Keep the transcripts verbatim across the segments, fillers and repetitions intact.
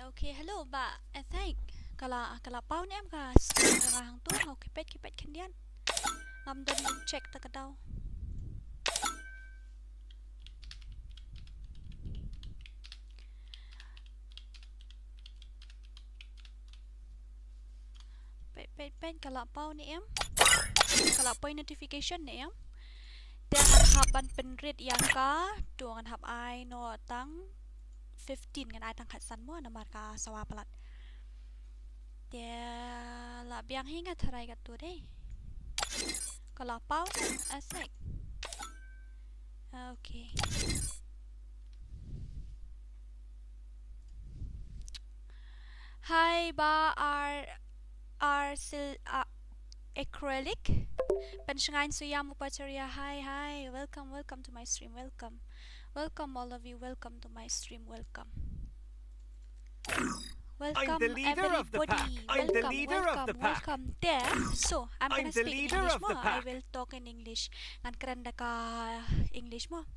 Okay, hello, Bah Ethek. Ka la, ka la paw ne em ka screen jong nga hangto? Nga kepet, kepet khyndiat. Ngam don check ta ka daw. Peit, peit, peit, ka la paw ne em? Ka la poi notification ne em? Te ngan hap ban pynrit ïa ka, to ngan hap ai noh tang fifteen, ngan ai tang khatsan mo, namar ka sawa palat. Te la biang hi, nga tharai kato dei. Ka la paw ne em, Ethek? Okay. Hi, Bah Ar-, Arsil-, uh, Acrylic. Pynshngaiñ Suyam Upacharya. Hi, hi. Welcome, welcome to my stream. Welcome. Welcome, all of you. Welcome to my stream. Welcome. Welcome, everybody. Welcome, welcome, welcome. There. So, I'm gonna speak in English mo. I will talk in English. Ngan kren da ka English mo.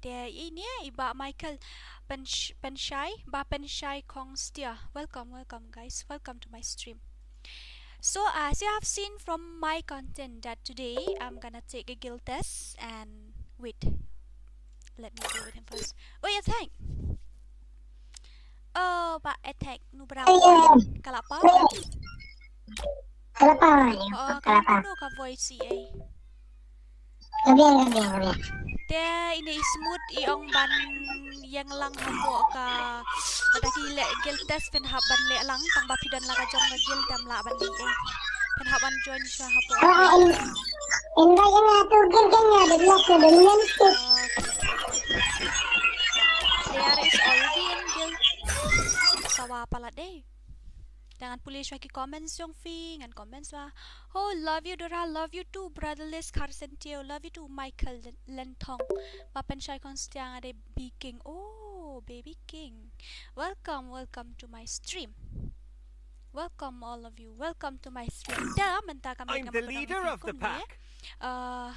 Te ine i Bah Michael Pynsh-, Pynshai, Bah Pynshai Khongstia. Welcome, welcome, guys. Welcome to my stream. So, as you have seen from my content that today I'm gonna take a guild test and wait. Let me go with him first. Oh, yeah, thank. Oh, Bah Ethek, nu bra. Ka la paw? Ka la paw, ka la paw. Oh, ka la paw. Ka voice C A. Ka biang, ka biang, ka biang. Te ine i Smooth i ong ban ïeng lang hapoh ka, lada ki leh guild test phin hap ban leh lang, tang ba phi don la ka jong ka guild, dam lah ban leh ei. Phin hap ban join shuwa hapoh. Ah, in, in ba ïeng atu guild kan ïa develop ka dominance. Okay, okay, okay. Player is already in guild. Sawa palat dei. Te ngan pule shuwa ki comments jong phi, ngan comments shuwa. Oh, love you, Dora. Love you too, brotherless Carson Teo. Love you too, Michael Len-, Lenthong. Bah Pynshai Khongstia, nga dei Baby King. Oh, Baby King. Welcome, welcome to my stream. Welcome, all of you. Welcome to my stream. Te mynta ka miet nga mut ban ong ïa phi kumne. Uh,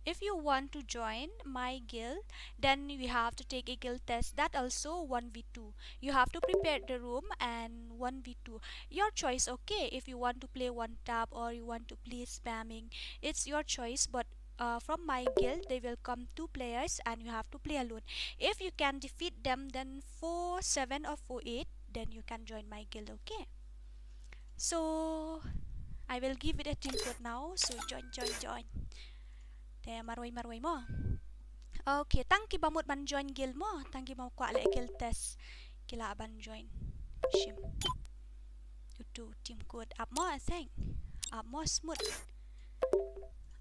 if you want to join my guild, then we have to take a guild test. That also one v two. You have to prepare the room and one v two. Your choice, okay? If you want to play one tap or you want to play spamming, it's your choice. But, uh, from my guild, they will come two players and you have to play alone. If you can defeat them, then four seven or four eight, then you can join my guild, okay? So, I will give it a team code now. So, join, join, join. Te marwei, marwei mo. Okay, tang kiba mut ban join guild mo, tang kiba kwah leh guild test, ki lah ban join. Shim. Utu team code. Ap mo, Aseng? Ap mo, Smooth?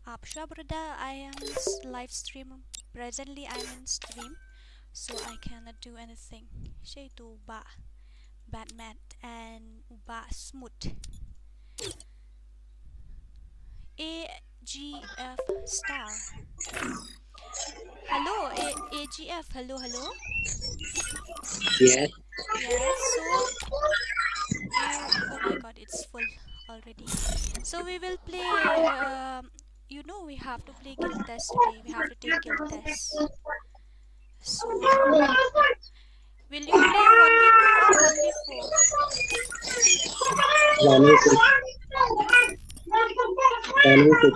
Ap shuwa, brother. I am s-, live stream. Presently, I'm in stream, so I cannot do anything. Sha itu Bah Batman and Bah Smooth. A G F star. Hello, A-, A G F, hello, hello. Yes. Yes, so, uh, oh my God, it's full already. So we will play, um, you know, we have to play guild test today. We have to take guild test. So, will you play one v two or one v four? One v six. One v six.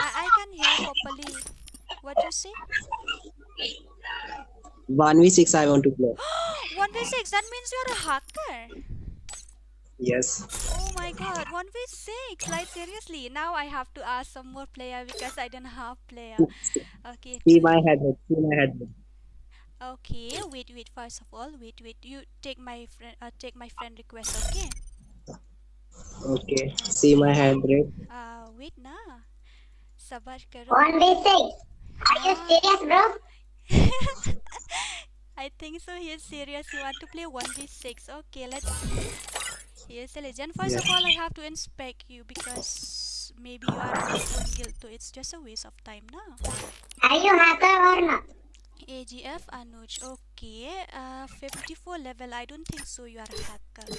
I, I can hear properly. What you say? One v six I want to play. One v six, that means you're a hacker. Yes. Oh my God, one v six. Like, seriously. Now I have to ask some more player because I don't have player. Okay. See my head, see my head. Okay, wait, wait. First of all, wait, wait. You take my friend, uh, take my friend request, okay? Okay. See my hand, right? Uh, wait na. Sabar karo. One v six. Are you serious, bro? I think so. He is serious. He want to play one v six. Okay, let's see. He is a legend. First of all, I have to inspect you because maybe you are in one guild, so it's just a waste of time, no? Are you hacker or not? A G F Anuj. Okay. Uh, fifty-four level. I don't think so. You are a hacker.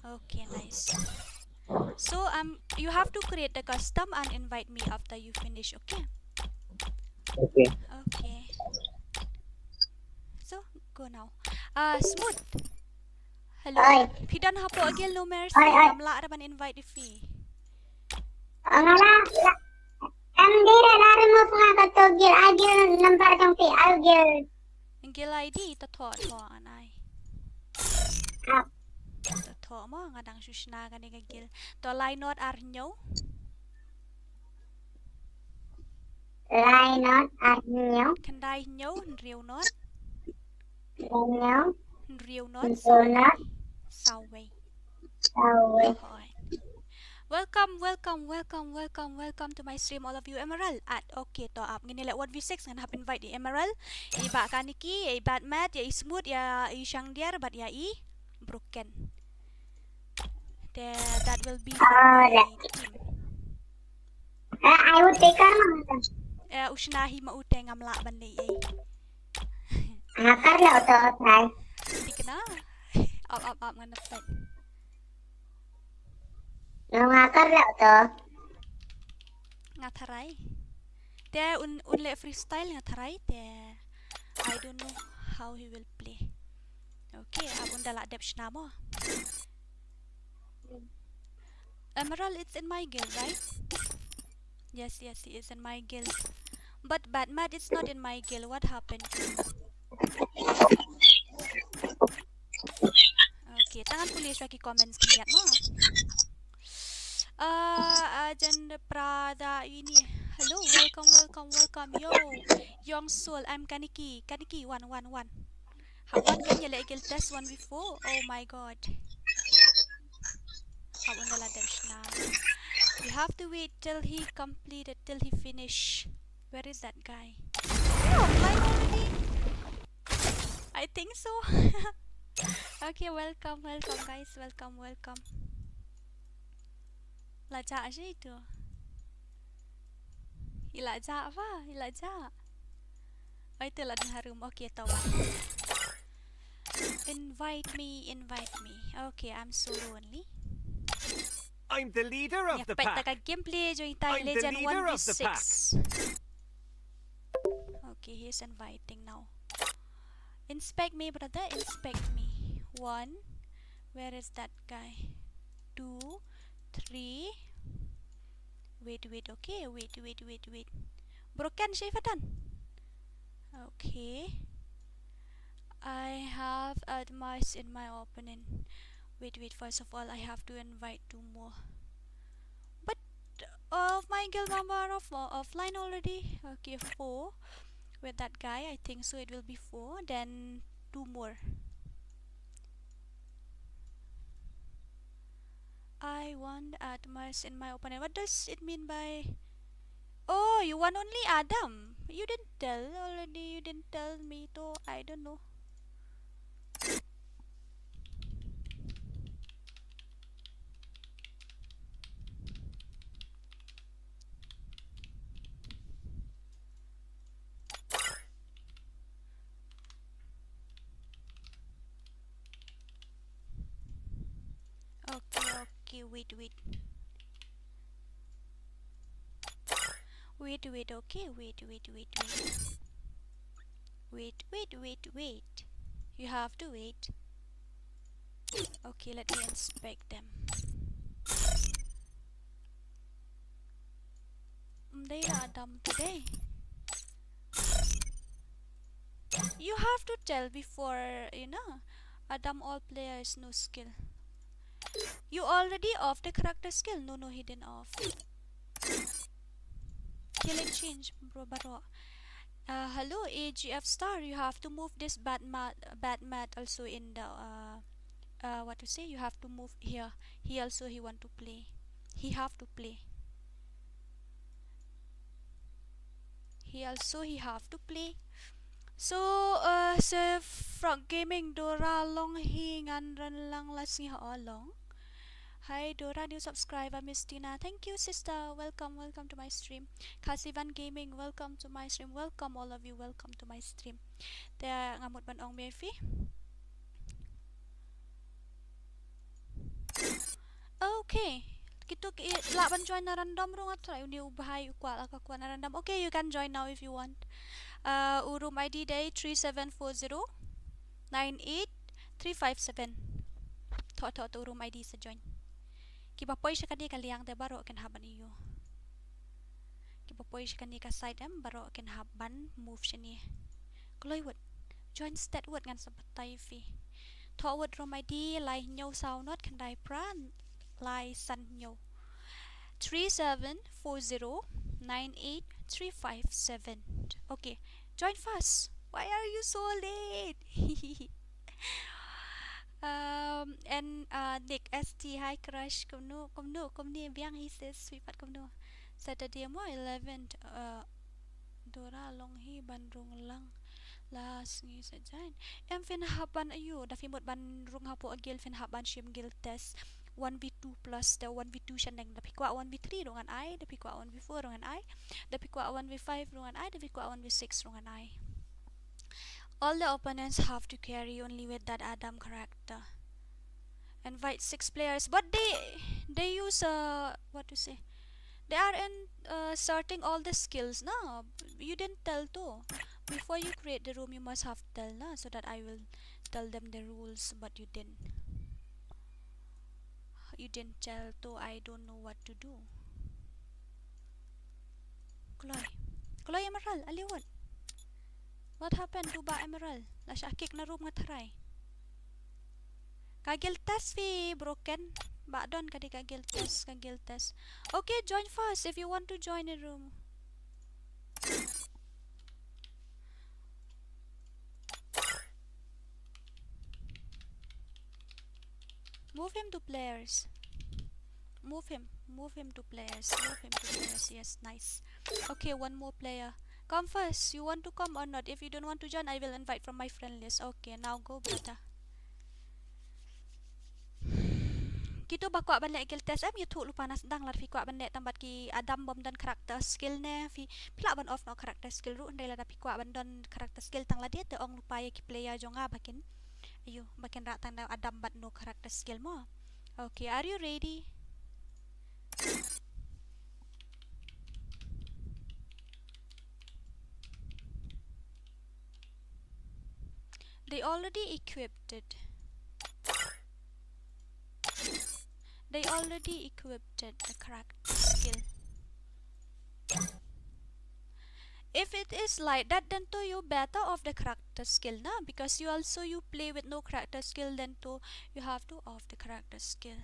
Okay, nice. So, um, you have to create the custom and invite me after you finish, okay? Okay. Okay. So, Go now. Ah, Smooth. Hello. Oi. Phi don hapoh guild No Mercy. Oi, oi. Ngam lah ruh ban invite ïa phi. Nga la, la, em dei la remove nga kato guild, ai guild number jong phi, ai guild. Guild I D, to thoh, thoh, ngan ai. Ah. To thoh mo, nga dang shu shna kane ka guild. To lai not ar hynñiew. Lai not ar hynñiew. Khyndai hynñiew, hynriew not. Hynñiew. Hynriew not, hynriew not. Saw wei. Saw wei. Saw wei. Hooid. Welcome, welcome, welcome, welcome, welcome to my stream, all of you. Emerald, at, okay, to ap. Ngin ïa leh one v six, ngan hap invite ïa Emerald, ïa i Bah Kaniki, ïa i Batmat, ïa i Smooth, ïa i Shangdiar, bad ïa i Broken. Te, that will be for my team. Eh, ai u te kar ma. Eh, u shna hi ma u te, ngam lah ban leh ei. Nga kar leh u to, trai. Thikna. Ap, ap, ap, ngan peit. Nga kar leh u to. Nga tharai. Te un, un leh freestyle, nga tharai te. I don't know how he will play. Okay, ap, un da lah dep shna mo. Emerald, it's in my guild, right? Yes, yes, he is in my guild. But Batmat, it's not in my guild. What happened to him? Okay, tang ngan pule shuwa ki comments khyndiat mo. Ah, Ajahn Prada ini. Hello, welcome, welcome, welcome. Yo, Young Soul, I'm Kaniki. Kaniki, one, one, one. Hap wan kan ïa leh guild test one v four. Oh my god. Hap wan da lah dep shna. You have to wait till he completed, till he finish. Where is that guy? Oh, offline already? I think so. Okay, welcome, welcome guys, welcome, welcome. La jah shi tu. I la jah ba, i la jah. Oi, tu la dang harum. Okay, to wan. Invite me, invite me. Okay, I'm solo only. I'm the leader of the pack. Ngi peit ïa ka gameplay jong ita i Legend one v six. Okay, he's inviting now. Inspect me, brother, inspect me. One. Where is that guy? Two, three. Wait, wait, okay. Wait, wait, wait, wait. Broken, shape done. Okay. I have Admice in my opponent. Wait, wait, first of all, I have to invite two more. But, uh, my guild member are off, offline already. Okay, four. With that guy, I think so it will be four. Then two more. I want Admice in my opponent. What does it mean by? Oh, you want only Adam. You didn't tell already. You didn't tell me, so I don't know. Okay, okay, wait, wait. Wait, wait, okay, wait, wait, wait, wait. Wait, wait, wait, wait. You have to wait. Okay, let me inspect them. Ym dei la Adam today. You have to tell before, you know, Adam all players no skill. You already off the character skill. No, no, he didn't off. Killing change, bro, bro. Uh, hello, A G F Star. You have to move this Batmat, Batmat also in the, uh, uh, what to say? You have to move here. He also, he want to play. He have to play. He also, he have to play. So, uh, Sir Frog Gaming, Dora long hi ngan ran lang la sngi ha, oh, long. Hi Dora, new subscriber, Miss Tina. Thank you sister. Welcome, welcome to my stream. Khasivan Gaming, welcome to my stream. Welcome all of you, welcome to my stream. Te nga mut ban ong me phi. Okay. Kito ki lah ban join na random ruh nga try, uni u bhai u kwah la ka kwah na random. Okay, you can join now if you want. Uh, u room I D dei three seven four zero. nine eight three five seven. Thoh thoh tu room I D sa join. Kiba poi sha kane ka liang te baroh kin hap ban ïoh. Kiba poi sha kane ka side em baroh kin hap ban move shane. Kloi wut. Join stet wut ngan sa batai phi. Thoh wut room I D lai hynñiew saw nod khyndai phra lai san hynñiew. Three seven four zero nine eight three five seven. Okay. Join fast. Why are you so late? Um, and uh, Nick S T, hi crush. Kumno, kumno, kumne biang hi sis, sweet pat kumno. Saturday mo eleven, uh, Dora long hi ban rung lang. Last ngi sa join. Em phin hap ban ayu, da phi mut ban rung hapoh a guild phin hap ban shim guild test. One v two plus the one v two shaneng, da phi kwah one v three rung ngan ai, da phi kwah one v four rung ngan ai, da phi kwah one v five rung ngan ai, da phi kwah one v six rung ngan ai. All the opponents have to carry only with that Adam character. Invite six players, but they they use uh what to say? They are in uh, sorting all the skills. No, you didn't tell too. Before you create the room, you must have tell na, so that I will tell them the rules. But you didn't. You didn't tell too. I don't know what to do. Kloi. Kloi Emerald, ale wut. What happened to Bah Emerald? La shah kick na room nga tharai. Ka guild test phi broken. Bah don ka dei ka guild test, ka guild test. Okay, join first if you want to join a room. Move him to players. Move him. Move him to players. Move him to players. Yes, nice. Okay, one more player. Come first. You want to come or not? If you don't want to join, I will invite from my friend list. Okay, now go, brother. Kito ba kwah ban leh guild test em, ïathuh lypa na sdang lada phi kwah ban leh tang bad ki Adam bym don character skill ne, phi, phi lah ban off no character skill ruh, hynrei lada phi kwah ban don character skill tang lade te ong lypa ïa ki player jong nga ba kin, ayu, ba kin rah tang da Adam bad no character skill mo. Okay, are you ready? They already equipped it. They already equipped it, the character skill. If it is like that, then to you better off the character skill, na? Because you also you play with no character skill, then to you have to off the character skill.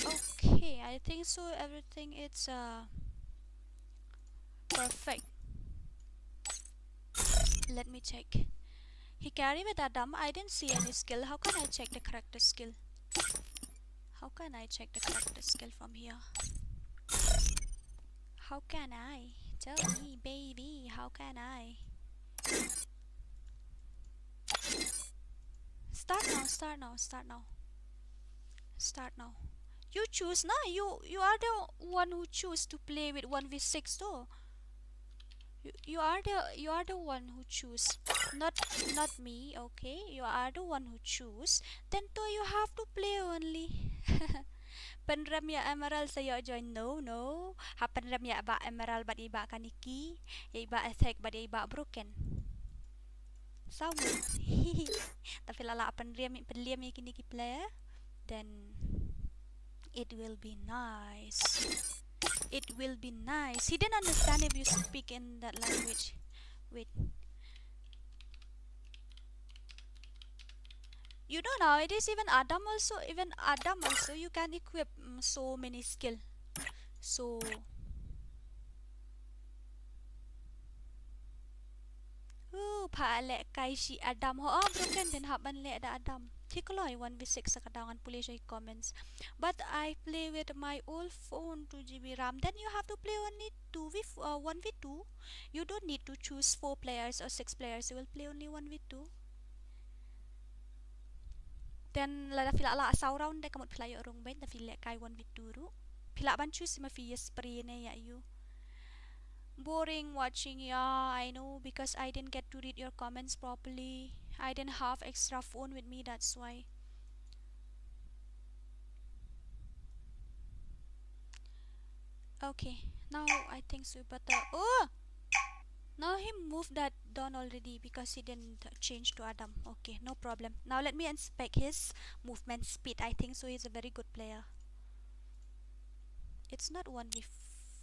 Okay, I think so. Everything it's uh perfect. Let me check. He carry with Adam. I didn't see any skill. How can I check the character skill? How can I check the character skill from here? How can I? Tell me, baby. How can I? Start now, start now, start now. Start now. You choose, na? You you are the one who choose to play with one v six, though. You, you are the you are the one who choose, not not me. Okay, you are the one who choose. Then to you have to play only. Pynrem ïa Emerald sa ïoh join. No, no. Ha pynrem ïa i Bah Emerald bad i Bah Kaniki, ïa i Bah Attack bad ïa i Bah Broken. Saw mut. Ta phi la lah pynrem, pynrem ïa kine ki player, then it will be nice. It will be nice. He didn't understand if you speak in that language. Wait. You know, nowadays even Adam also, even Adam also, you can equip mm, so many skill. So, uh, pha leh kai shi Adam ho, oh, Broken, then hap ban leh da Adam. Te kloi one v six sa ka daw, ngan pule sha ki comments. But I play with my old phone, two G B RAM. Then you have to play only two v uh, one v two. You don't need to choose four players or six players. You will play only one v two. Then lada phi la lah saw round de, ka mut phi la ïoh rung beit, da phi leh kai one v two ruh. Phi lah ban choose ma phi ïa spray ne ïa ïu. Boring watching, yeah, I know, because I didn't get to read your comments properly. I didn't have extra phone with me, that's why. Okay, now I think so better. Oh! Now he moved that down already because he didn't change to Adam. Okay, no problem. Now let me inspect his movement speed. I think so he's a very good player. It's not one v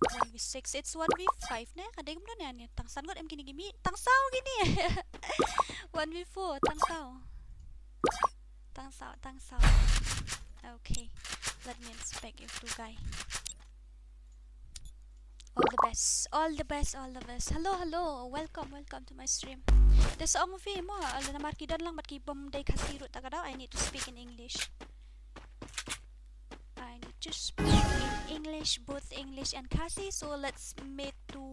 one v six, it's one v five ne. Ka dei kumno ne? Tang san ngut em kine ki mih? Tang saw kine. One v four, tang saw. Tang saw, tang saw. Okay, let me inspect if two guy. All the best, all the best, all the best. Hello, hello. Welcome, welcome to my stream. Te sa ong phi mo, lada namar ki don lang bad ki bym dei Khasi ruh ta ka daw, I need to speak in English. I need to speak in English, both English and Khasi. So let's meet to,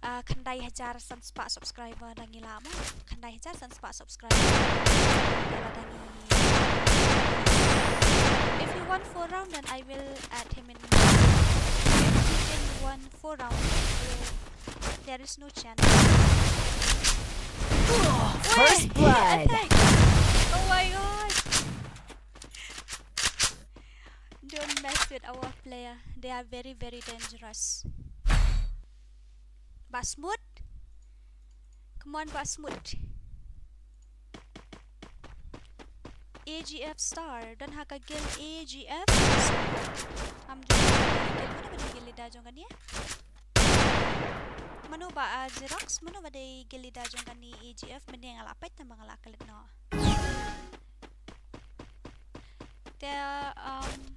uh, khyndai hajar san spah subscriber da ngi lah mo. Khyndai hajar san spah subscriber. Te lada ngi, if he won four round, then I will add him in. If he didn't won four round, there is no chance. First blood. Attack. Oh my god. Don't mess with our player. They are very, very dangerous. Bah Smut. Come on, Bah Smut. A G F Star. Don ha ka guild A G F. Am jong ka guild, mano ba dei guild leader jong kane? Mano ba, ah, Xerox, mano ba dei guild leader jong kane A G F, mynne nga la peit tang ba nga la klet noh. Te, um,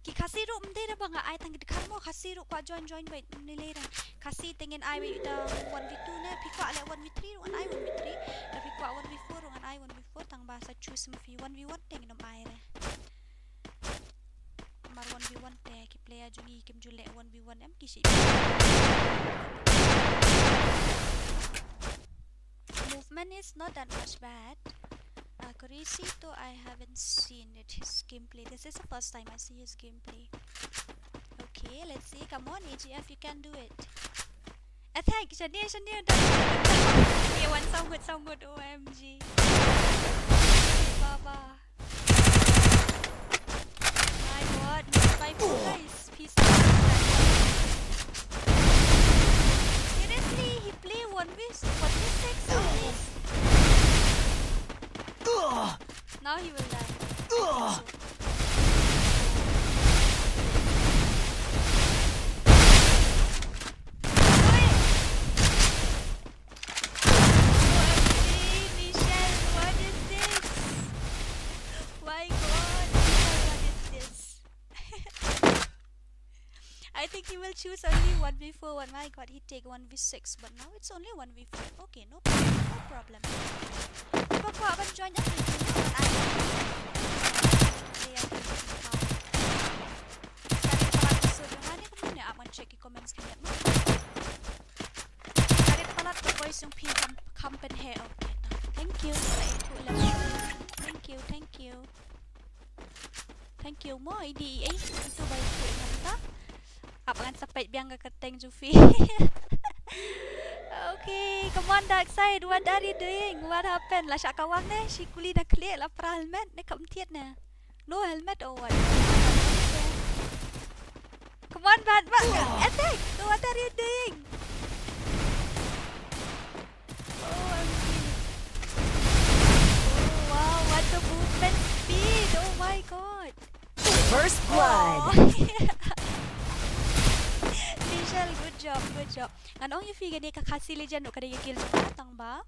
ki Khasi ruh ym dei da ba nga ai tang ki dkhar mo, Khasi ruh kwah join, join beit, ym lei lei re. Khasi te ngin ai beit da one v two ne, phi kwah leh one v three ruh ngan ai one v three, da phi kwah one v four ruh ngan ai one v four, tang ba sa choose ma phi. One v one te ngin ym ai re. Mar one v one te ki player jong ngi kim ju leh one v one em, ki shu. Movement is not that much bad. Uh, Kurisi though, I haven't seen it, his gameplay. This is the first time I see his gameplay. Okay, let's see. Come on, A G F, you can do it. Attack! Shania, Shania, dah. Okay, one sound good, sound good. O M G. Baba. My god, he's five guys. Peace. Seriously, he play one v one v six on this. Now he will die. I think so. Oi! O M G, Michelle, what is this? My god, Michelle, what is this? I think he will choose only one v four one. My god, he take one v six, but now it's only one v four. Okay, no problem, no problem. Ba kwah ban join, okay, join. Ai, okay, okay. Ka rit palat ka sur jong nga ne kumno ne, ap ngan check ki comments khyndiat mo. Ka rit palat ka voice jong phi kam, kam pynheh. Okay, thank you. Thank you, thank you. Thank you mo, i dei ei, ito ba ito i mynta. Ap ngan sa peit biang ka kyrteng jong phi. Okay, come on, Dark Side, what are you doing? What happened? La shah kawang ne, shi kuli na khlieh, la pra helmet ne, kam thied ne. No helmet or what? Come on, Batman, attack! What are you doing? O M G. Oh, wow, what the movement speed. Oh my god. First blood. Oh. Michelle, good job, good job. Ngan ong ïa phi kane ka Khasi Legend ruh ka dei ka guild jong nga tang ba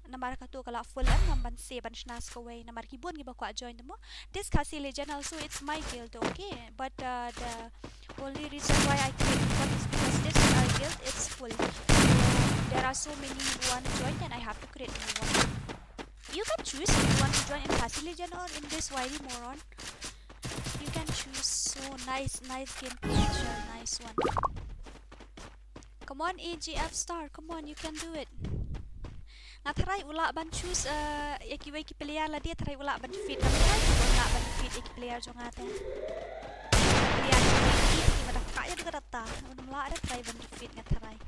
namar katu ka la full em, ngam ban save ban shna sa kawei namar ki bun kiba kwah join te mo. This Khasi Legend also, it's my guild, okay? But, uh, the only reason why I create one is because this, uh, guild, it's full. So there are so many who want to join, then I have to create new one. You can choose if you want to join in Khasi Legend or in this Y D Moron. You can choose. So nice, nice gameplay, Michelle. Nice one. Come on, A G F Star, come on, you can do it. Nga tharai u lah ban choose, eh, ïa kiwei ki player lade, tharai u lah ban defeat. Nga tharai u lah ban defeat ïa ki player jong nga te. Player jong nga te, ki ba da ka ïa da ka data. Ym lah re tharai ban defeat, nga tharai.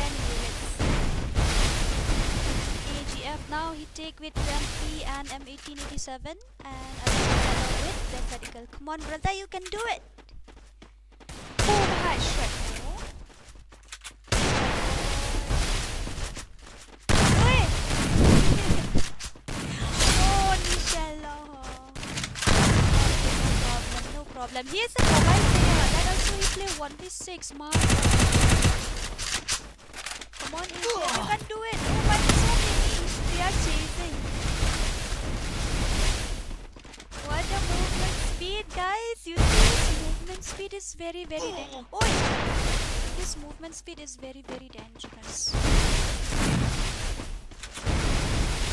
Anyway, let's see. A G F now, he take with U M P and M eighteen eighty-seven and a with Desert Eagle. Come on, brother, you can do it. Oh, headshot. Oh. Lam, he is a mobile player. That also he play one v six. My God. Come on, A J M, you can do it. Oh my, so many. They are chasing. What a movement speed, guys. You see, his movement speed is very, very dangerous. Oi! His movement speed is very, very dangerous.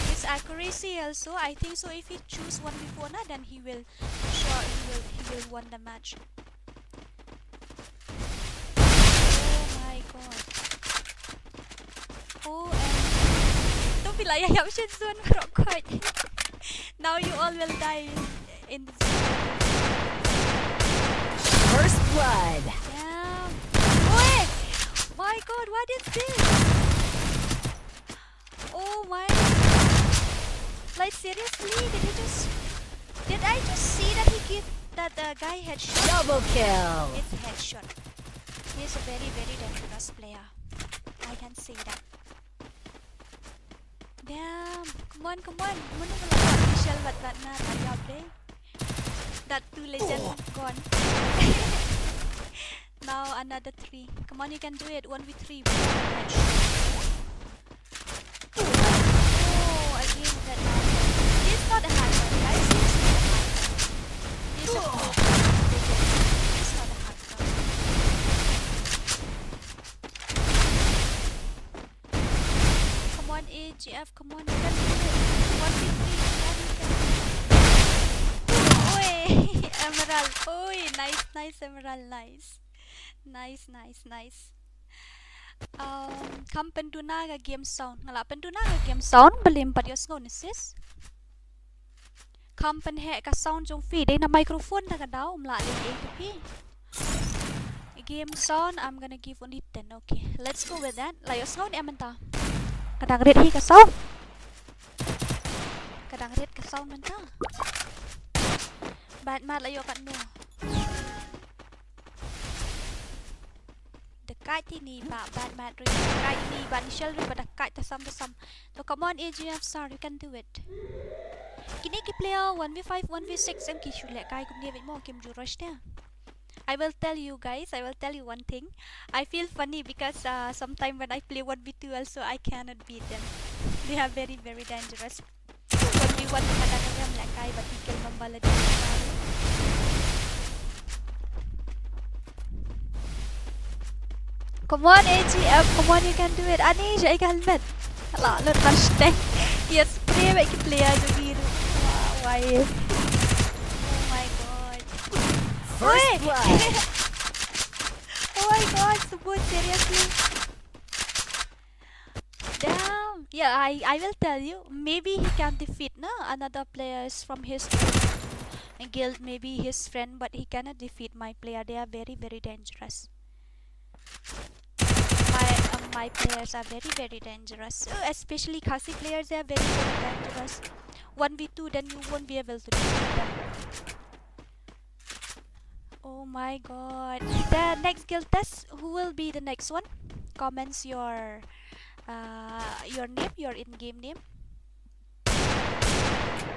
His accuracy also, I think so, if he choose one v four na, then he will, sure, he will, he will won the match. Oh my God. O M G. To phi la ïa ïap shen zone baroh khoit. Now you all will die in the zone. First blood. Damn. Wait. My God, what is this? Oh my. Like, seriously? Did he just, did I just see that he give that, uh, guy headshot? Double kill. It's headshot. He is a very, very dangerous player. I can say that. Damn. Come on, come on. Mano ba la ïap Michelle bad Batman? Ïap dei. That two legend gone. Now another three. Come on, you can do it. One v three. Oh, again that last one. He's not a hacker, guys. He's not a hacker. He's a pro player. He's not a hacker. Come on, A G F. Come on, you can do it. One v three. Come on, you can do it. Oi, Emerald. Oi, nice, nice, Emerald. Nice. Nice, nice, nice. Um, kham pynduna ka game sound. Nga la pynduna ka game sound, balei ym pat ïohsngew ne sis? Kham pynheh ka sound jong phi, dei na microphone da ka daw, ym lah leh ei te phi. Game sound, I'm gonna give only ten. Okay, let's go with that. La ïohsngew ne em mynta? Ka dang rit hi ka sound. Ka dang rit ka sound mynta. Bad mat la ïoh katno. Da kait ïa ni ba bad mat ruh da kait ïa ni ba Nishal ruh ba da kait tasam tasam. To come on A G F sir, you can do it. Kine ki player one v five, one v six em ki shu lehkai kumne beit mo, kim ju rush te. I will tell you guys, I will tell you one thing. I feel funny because, uh, sometime when I play one v two also, I cannot beat them. They are very, very dangerous. One v one ka dang ngam lehkai bad ki kill number la dei. Come on, A G F, come on, you can do it. Ani, shaei ka helmet? La lut basteng. Ki spray bad ki player jong ki ruh. Wah, wai. Oh my God. First blood. Oh my God, Subodh, seriously. Damn. Yeah, I, I will tell you. Maybe he can defeat, no, another players from his guild, maybe his friend, but he cannot defeat my player. They are very, very dangerous. My, um, my players are very, very dangerous. Uh, especially Khasi players, they are very, very dangerous. One v two, then you won't be able to defeat them. Oh my God. The next guild test, who will be the next one? Comments your, uh, your name, your in-game name.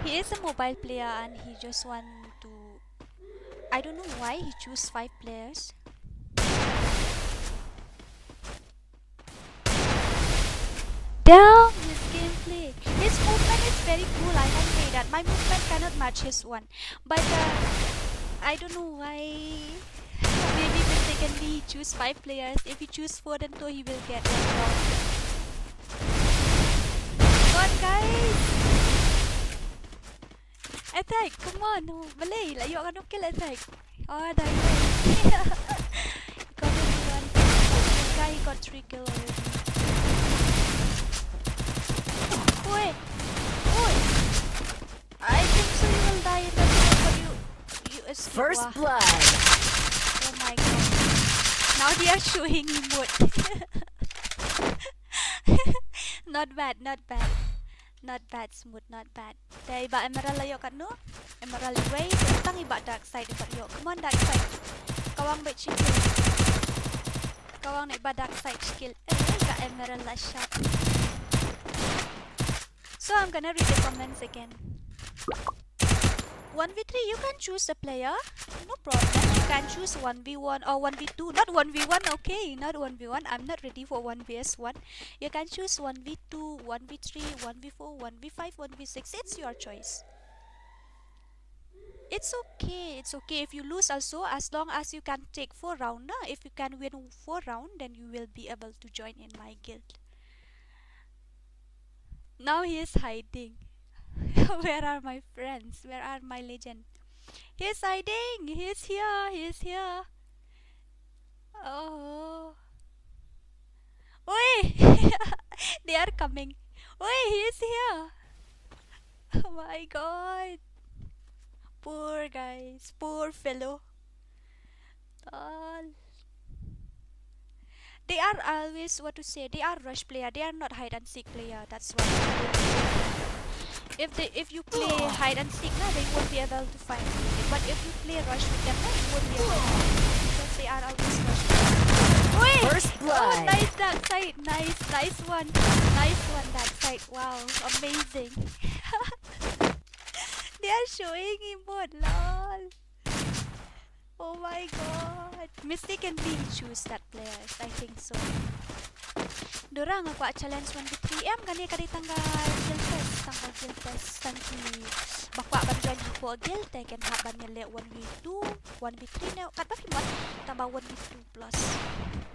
He is a mobile player and he just want to, I don't know why he choose five players. Damn his gameplay. His movement is very cool, I can say that. My movement cannot match his one. But, uh, I don't know why. Maybe mistakenly he choose five players. If he choose four, then though he will get one round. Come on, guys. Attack, come on. Oh, balei la ïoh katno kill Attack? Oh, dai, dai. He got only one kill. This guy, he got three kill already. Oi. Oi. I think so you will die in that zone, but you, you escape. First blood. Oh my God. Now they are showing emote. Not bad, not bad. Not bad, Smooth, not bad. Te i Bah Emerald la ïoh katno? Emerald iwei, te tang i Bah Darkside i pat ïoh. Come on, Darkside. Kawang beit shi kill. Kawang ne i Bah Darkside shi kill. Eh, i Bah Emerald la shot. So I'm gonna read the comments again. one v three, you can choose a player. No problem. You can choose one v one or one v two. Not one v one, okay. Not one v one. I'm not ready for one v one. You can choose one v two, one v three, one v four, one v five, one v six. It's your choice. It's okay. It's okay if you lose also, as long as you can take four round. Na? If you can win four round, then you will be able to join in my guild. Now he is hiding. Where are my friends? Where are my legend? He is hiding. He is here. He is here. Oh. Oi! They are coming. Oi, he is here. Oh my god. Poor guys. Poor fellow. All. They are always, what to say, they are rush player, they are not hide and seek player. That's why. If they, if you play hide and seek, na, they won't be able to find you. But if you play rush with them, na, you won't be able to find them because they are always rush player. Wait! First blood. Oh, nice that side. Nice, nice one. Nice one that side. Wow, amazing. They are showing emote, lol. Oh my god. Mistakenly choose that players. I think so. Dora nga kwah challenge one v three em kane ka dei tang ka guild test, tang ka guild test, tang ki ba kwah ban join hapoh guild te kin hap ban ïaleh one v two, one v three ne katba phi mon, tang ba one v two plus,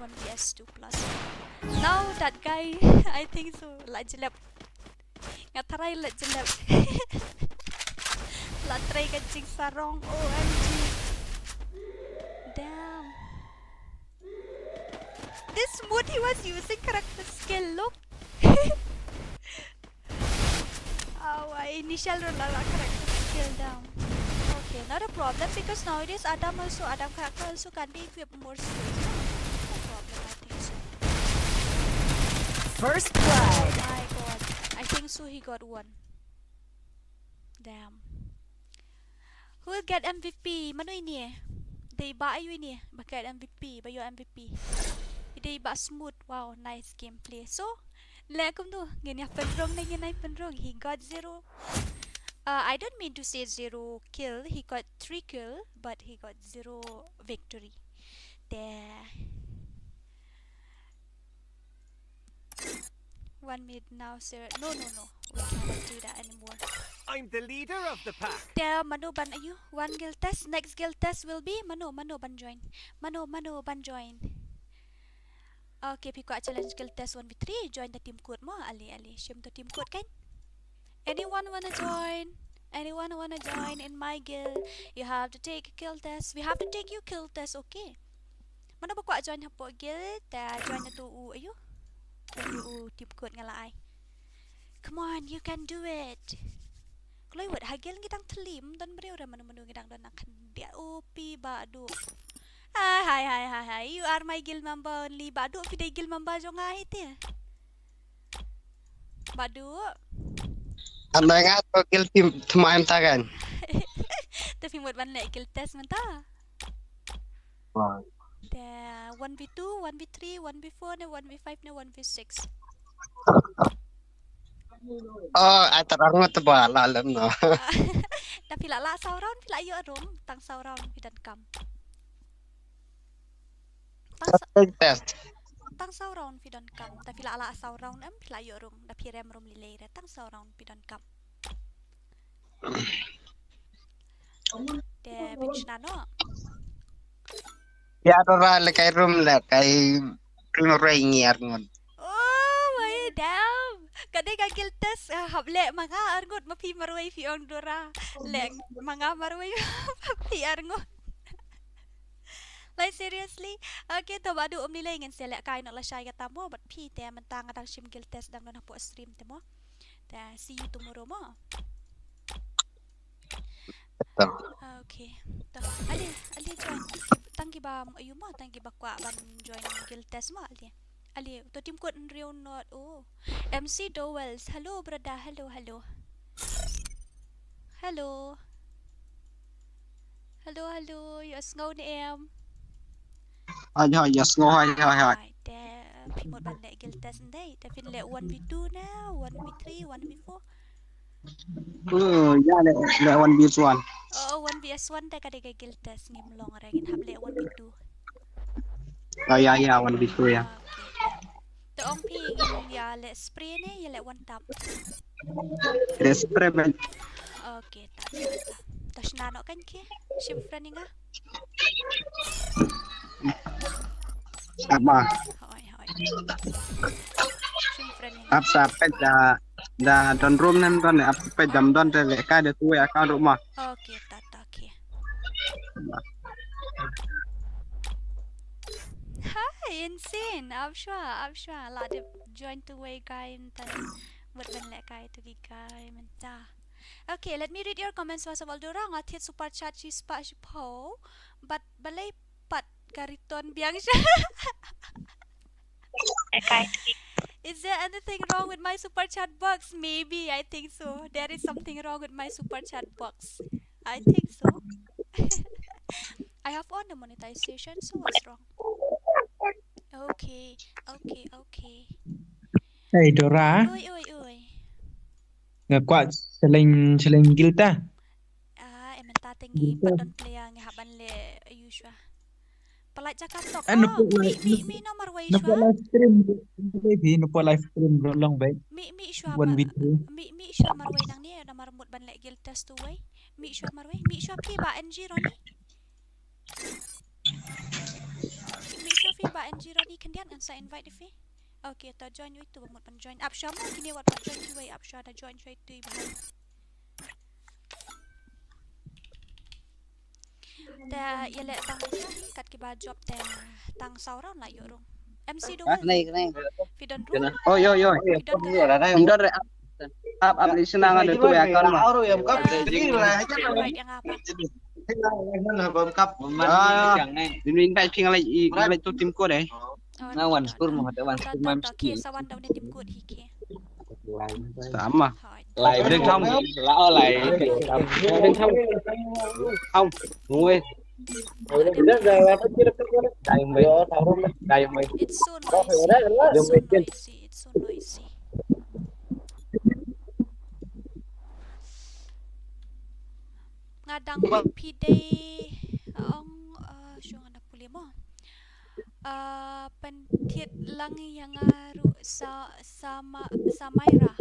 one v two plus. Now that guy, I think so, la jlep. Nga tharai la jlep. La try ka jingsarong, O M G. Damn. This mode he was using character skill, look. Oh, I initial roll la character skill down. Okay, not a problem because nowadays Adam also, Adam character also can be equipped more skills. No problem, I think so. First blood. Oh my god. I think so he got one. Damn. Who will get M V P? Mano ini? Dei ba ayu ini? Ba get M V P, ba ïoh M V P. Dei ba smooth. Wow, nice gameplay. So, leh kumno, ngin ïa pynrung ne ngin ai pynrung. He got zero. Uh, I don't mean to say zero kill. He got three kill, but he got zero victory. Te. One minute now, sir. No, no, no. We cannot do that anymore. I'm the leader of the pack. Te mano ban ayu? One guild test. Next guild test will be mano, mano ban join. Mano, mano ban join. Okay, phi kwah challenge guild test one v three, join the team code mo. Ale, ale. Shim the team code kan? Anyone wanna join? Anyone wanna join in my guild? You have to take a guild test. We have to take you guild test, okay? Mano ba kwah join hapoh guild, te join na tu u ayu. Te u team code nga la ai. Come on, you can do it. Kloi wat ha guild ngi dang thlim, don briew re mano mano ngi dang don na khyndiat. O pi ba du. Hai hai hai hai hai. You are my guild member only. Ba du phi dei guild member jong nga hi te. Ba du. Anda nga to guild team thmaim tagan. Te phi mut ban leh guild test mynta. Te one v two, one v three, one v four ne one v five ne one v six. Oh, ai tarang ngut ba la lem no. Te phi la la saw round phi la ïoh room, tang saw round phi don kam. Tang sa-, test. Tang saw round phi don kam. Te phi la la saw round em phi la ïoh room. Te phi rem room lei lei re tang saw round phi don kam. Te phi shna no. Ya Dora le kai room le kai room rei ngi ar ngun. Oh my damn. Ka dei ka guild test, ah, hap leh ma nga ar ngut ma phi marwei phi ong Dora. Leh ma nga marwei ma phi ar ngut. Like seriously? Okay, to ba du um ni lei ngin sa leh kai noh lashai kata mo, bad phi te mynta nga dang shim guild test dang don hapoh stream te mo. Te see you tomorrow mo. Okay. To. Ale, ale join. Tang ki ba ayu mo, tang ki ba kwah ban join guild test mo, ale. Ale, to team code hynriew not. Oh. M C Dowells. Hello brother. Hello, hello. Hello. Hello, hello. Ïohsngew ne em? Hoi, hoi, ïohsngew, hoi, hoi, hoi. Ai, te phi mut ban leh guild test ndei. Te phin leh one v two ne, one v three, one v four. Hmm, ïa leh, leh one v one. Yes, one te ka dei ka guild test, ngim long re, ngin hap leh one v two. Oh, ïa, ïa, one v two, ïa. Okay. To ong phi ngin ïa leh spray ne ïa leh one tap? Leh spray, man. Okay, ta ta ta. To shna noh kan ki. Shim friend ïa nga. Ap ma. Hoi, hoi. Shim friend ïa nga. Ap sa peit da, da don room nem don, ap peit dam don te leh kai da tu ya ka room ma. Okay, ta ta, okay. Hi, Insane. Ap shwa, ap shwa. La dep join tu wei guy, mynta mut ban leh kai tu ki guy mynta. Okay, let me read your comments first of all. Dora, nga thied super chat shi spah shiphew. But balei pat ka return biang sha. Is there anything wrong with my super chat box? Maybe, I think so. There is something wrong with my super chat box. I think so. I have on the monetization, so what's wrong? Okay, okay, okay. Hey Dora, Oi, oi, oi. Nga kwah challenge, challenge guild ta. Ah, em, mynta te ngi pat don player, ngi hap ban leh, ïa, shuwa. Pynlait jaka tok. Ano, Oh, mi, mi, mi no marwei Nampak shuwa. Live stream, maybe nampak live stream bro long baik. Mi, mi shuwa One mar-, v two. mi, mi shuwa marwei nangne, namar mut ban leh guild test tu wei. Mi shuwa marwei, mi shuwa phi ba N G Ronnie. Mi shuwa phi ba N G Ronnie, khyndiat ngan sa invite phi. Okay, to join wei tu ba mut ban join. Ap shuwa mo kine wat ban join kiwei, ap shuwa da join shuwa tu ba. Te ïa leh tang kat kiba job te tang saw round la ïoh rung. M C Dowell. Nei, nei. Phi don rung. Oh, yo, yo. Phi don ka. Ndor ap ap ni sna nga de tu ya kan ma. Invite ïa nga pa. Ni invite phi nga leh i, nga leh tu team ko de. Oh, na wan skur mo, da wan skur mam. Okay, sa wan da wan team ko hi ki. Tama. Hoi. Lai ding tham. La o lai. Ding tham. Tham. Ngwe. Dai mai. Dai mai. It's so noisy. It's so noisy. It's so noisy. Nga dang phi dei ong, uh, shu nga da pule mo. Uh, pynthied lang ïa nga ruh sa, sa ma, sa Myra.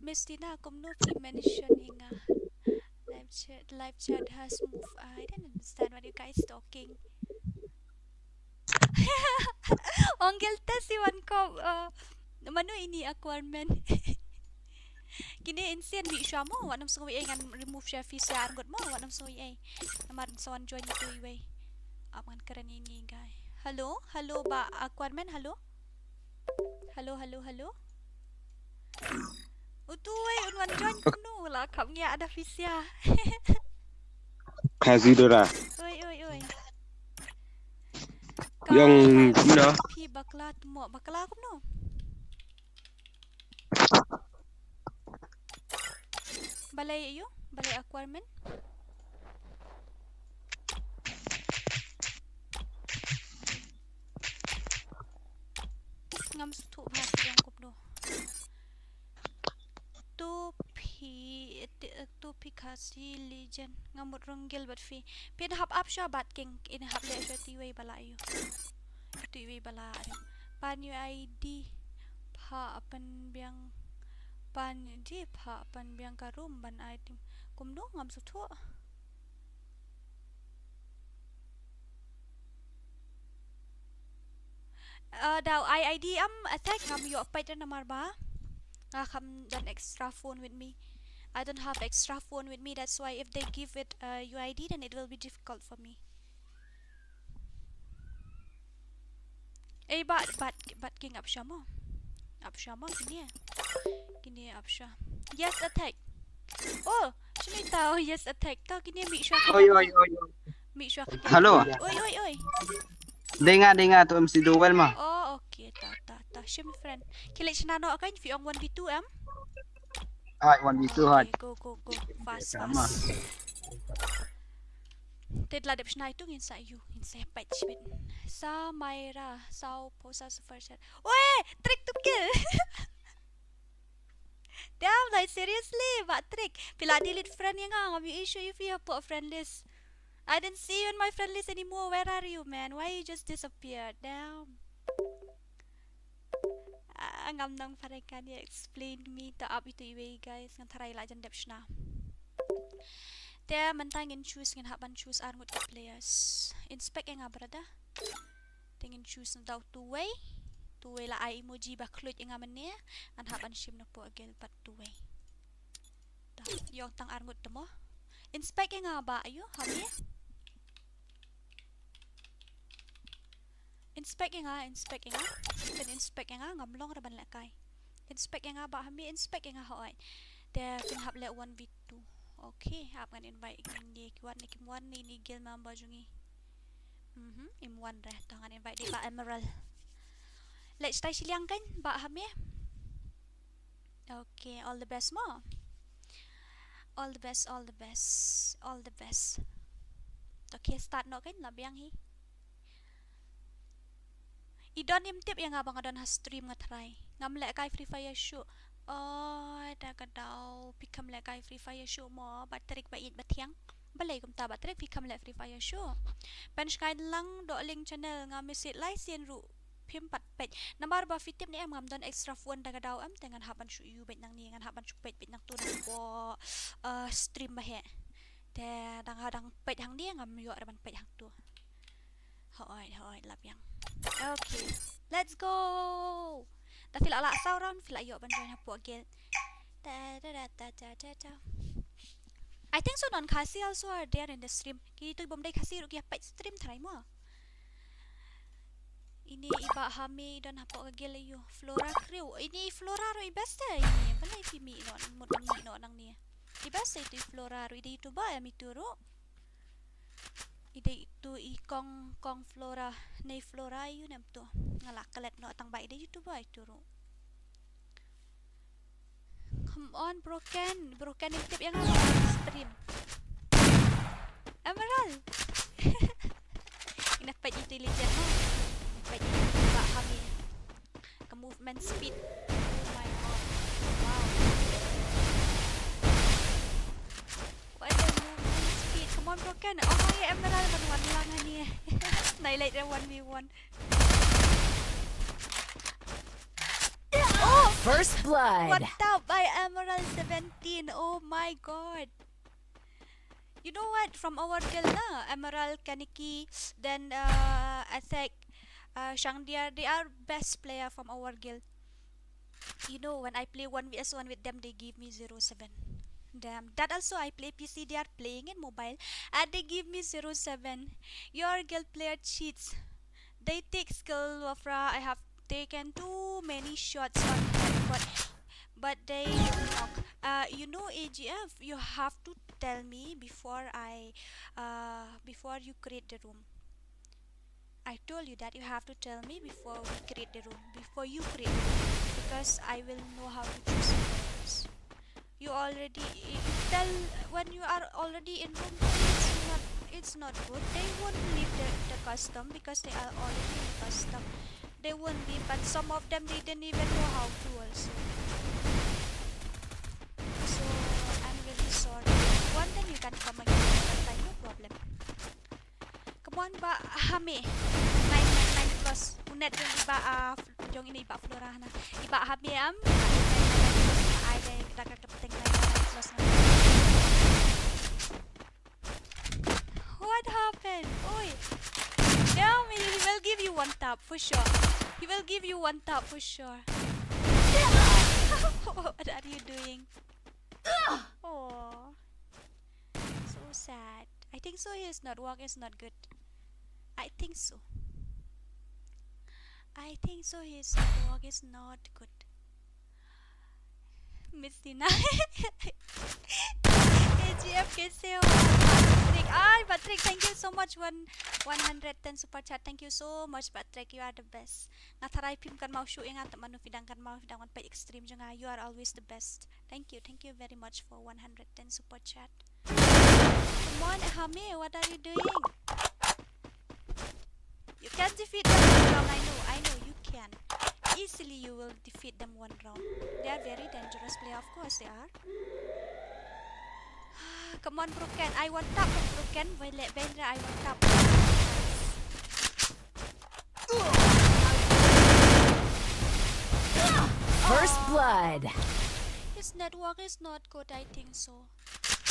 Miss Tina, kumno phi mention ïa nga? Live chat, live chat has moved. I don't understand what you guys talking. Ong guild test i wan kop, uh, mano ini Aquaman. Kine Insane, mih shuwa mo, wat nym sngew ei, ngan remove sha phi sha arngut mo, wat nym sngew ei. Namar sa wan join itu iwei. Ap ngan kren ini guy. Hello, hello ba Aquaman, hello. Hello, hello, hello. Utu wei un wan join kumno, la kham ngia ada phi sha. Kazi Dora. Oi, oi, oi. Yang kumno? Phi bakla tu mo, bakla kumno? Balei ayu? Balei Aquaman? Ngam sngewthuh bha sha ïing kumno. Tu phi, tu phi Khasi legend. Ngam mut rung guild bad phi. Phin hap ap shuwa bad king, in hap leh shuwa tu iwei ba la ïoh. Tu iwei ba la ïoh. Pan ïoh I D. Pha pynbiang. Pan di pha pynbiang ka room ban ai team. Kumno ngam sngewthuh. Uh, da u ai I D em Attack, ngam ïoh peit namar ba nga kham don extra phone with me. I don't have extra phone with me, that's why if they give it, uh, U I D, then it will be difficult for me. Eh, bad, bad, bad king ap shuwa mo. Ap shuwa mo kine. Kine ap shuwa. Yes, Attack. Oh, shini tau, yes, Attack. Tau kine mih shuwa. Oi, oi, oi, oi. Mih shuwa. Hello. Oi, oi, oi. Dei nga, dei nga tu M C Dowell ma. Oh, okay, ta, ta, ta. Shim friend. Khie leit shna noh kan, phi ong one v two em? Hai, one v two hai. Okay, go, go, go. Fast, fast. Te la dep shna itu ngin sa ïoh, ngin sa peit shibit. Sa Myra, sa u posa super chat. Weh, trick to kill. Damn, like, seriously, Bah Trick. Phi la delete friend ïa nga, ngam ïohi shuh ïa phi hapoh friend list. I didn't see you in my friend list anymore. Where are you, man? Why you just disappeared? Damn. Ah, ngam nang phareng kan ïa explain me to ap itu iwei, guys. Ngan tharai la jan dep shna. Te mynta ngin choose, ngin hap ban choose ar ngut ki players. Inspect ïa nga, brother. Te ngin choose na daw two way. Two way la ai emoji ba khluit ïa nga mynne. Ngan hap ban shim na poh guild pat two way. Ïong tang ar ngut te mo. Inspect ïa nga, Bah, ayu, Hami. Inspect ïa nga, inspect ïa nga. Phin inspect ïa nga, ngam long re ban lehkai. Inspect ïa nga, Bah Hami, inspect ïa nga, hooid. Te phin hap leh one v two. Okay, ap ngan invite ngi ki wan ne kim wan ne, ini guild member jong ngi. Mhm, im wan re, to ngan invite dei Bah Emerald. Leit shatai shiliang kan, Bah Hami. Okay, all the best mo. All the best, all the best, all the best. Okay, start noh kan, la biang hi. I don im tip ïa nga ba nga don ha stream, nga tharai. Ngam lehkai Free Fire shuh. Oi, da ka daw, phi kham lehkai Free Fire shuh mo, Bah Trick ba ïeit ba thiang. Balei kumta Bah Trick, phi kham leh Free Fire shuh? Pynshngaiñ lang, Dohling Channel, nga message lai sien ruh phim pat peit. Namar ba phi tip ne em, ngam don extra phone da ka daw em, te ngan hap ban shu ïuh beit nangne, ngan hap ban shu peit beit nangtu nangtu, eh, stream ba heh. Te dang ha dang peit hangne, ngam ïoh re ban peit hangtu. Hooid, hooid, la biang. Okay, let's go. Da phi la lah saw round, phi la ïoh ban join hapoh guild. Ta, ta, ta, ta, ta, ta, ta. I think so, non Khasi also are there in the stream. Kitu bym dei Khasi ruh ki ïa peit stream tharai mo. Ini i Bah Hami i don hapoh ka guild, ayu, Flora Crew. Ini i Flora ruh i best te ini. Balei phi mih noh, mut mih noh nangne. I best te itu i Flora ruh, i dei YouTuber em itu ruh. I dei itu i kong, kong Flora, ne Flora ayu ne em tu. Nga la klet noh tang ba i dei YouTuber itu ruh. Come on, Broken. Broken, im tip ïa nga stream. Emerald. Ina peit itu legend mo. Peit itu Bah Hami. Ka movement speed. Oh my god. Wow. What a movement speed. Come on, Broken. Oh, ïa Emerald ban wan lang hangne. Nai leit re one v one. Oh! First blood. One tap by Emerald seventeen. Oh my god. You know what? From our guild na, Emerald, Kaneki, then, uh, Attack, uh, Shangdiar, they are best player from our guild. You know, when I play one v one with them, they give me zero seven. Damn. That also I play P C, they are playing in mobile, and they give me zero seven. Your guild player cheats. They take skill, Wafra. I have taken too many shots on head, but, but they knock. Uh, you know, A G F, you have to tell me before I, uh, before you create the room. I told you that you have to tell me before we create the room, before you create the room, because I will know how to choose the players. You already, you tell when you are already in room, it's not, it's not good. They won't leave the, the custom because they are already in custom. They won't leave, but some of them, they didn't even know how to also. So, I'm really sorry. If you want, then you can come again another time, no problem. Come on, Bah Hami. Nine nine nine plus. U net jong i Bah, ah, jong ine i Bah Flora na. I Bah Hami am. Nine nine nine plus. Ai dei da ka kepteng nine nine nine plus na. What happened? Oi. Tell me, he will give you one tap for sure. He will give you one tap for sure. What are you doing? Oh. So sad. I think so his network is not good. I think so. I think so his network is not good. Miss Tina. A G F kaise ho? Patrick. Ay, Patrick, thank you so much. One, one hundred ten super chat. Thank you so much, Patrick. You are the best. Nga tharai phim kynmaw shuh ïa nga, tang mano phi dang kynmaw, phi dang wan peit stream jong nga. You are always the best. Thank you, thank you very much for one hundred ten super chat. Come on, Hami, what are you doing? You can defeat them, I know, I know you can. easily you will defeat them one round. They are very dangerous player, of course they are. Come on, Broken. I want tap from Broken. Wait, let Bendra, I want tap. First blood. His network is not good, I think so.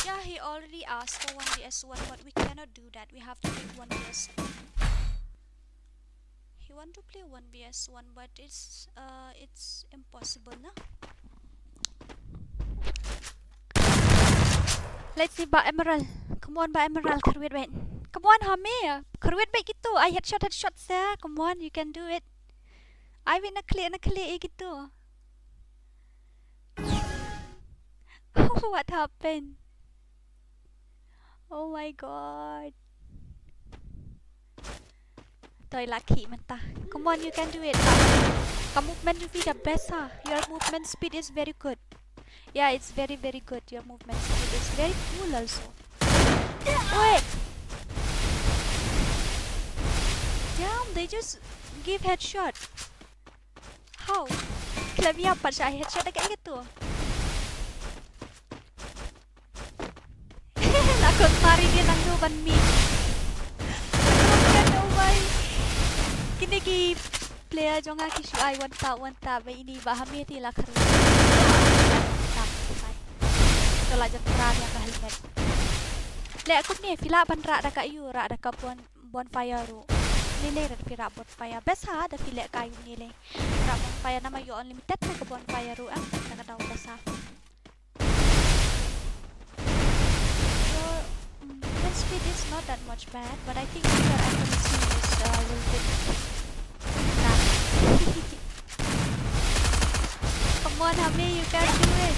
Yeah, he already asked for one v one, but we cannot do that. We have to take one v one. He want to play one v one, but it's uh it's impossible, na? Let's see, Bah Emerald. Come on, Bah Emerald, kyrwit beit. Come on, Hami. Kyrwit beit gitu. I headshot, headshot sa. Come on, you can do it. I win na klik, na klik eh gitu. What happened? Oh my god. Toi laki mynta. Come on, you can do it. Ka movement you be the best, ha. Your movement speed is very good. Yeah, it's very, very good. Your movement speed is very cool also. Wait. Damn, they just give headshot. How? Khlem ïa pat shah headshot da kaei katu. La kot mari ki nang tu ban mi. Broken, oh my. Kine ki player jong nga ki shu ai one tap, one tap ba ini ba Hami te la kharu. One tap, bye. To la jan kra ïa ka helmet. Le kumne phi lah ban rah da ka ïu, rah da ka bon-, bonfire ruh. Nilai rah phi rah bonfire. Best ha da phi leh ka ïu nilai. Rah bonfire namar ïoh unlimited na ka bonfire ruh, em. Da ka daw best ha. Your, mm, your speed is not that much bad, but I think your accuracy is, uh, a little bit bad. Come on, Hami, you can do it.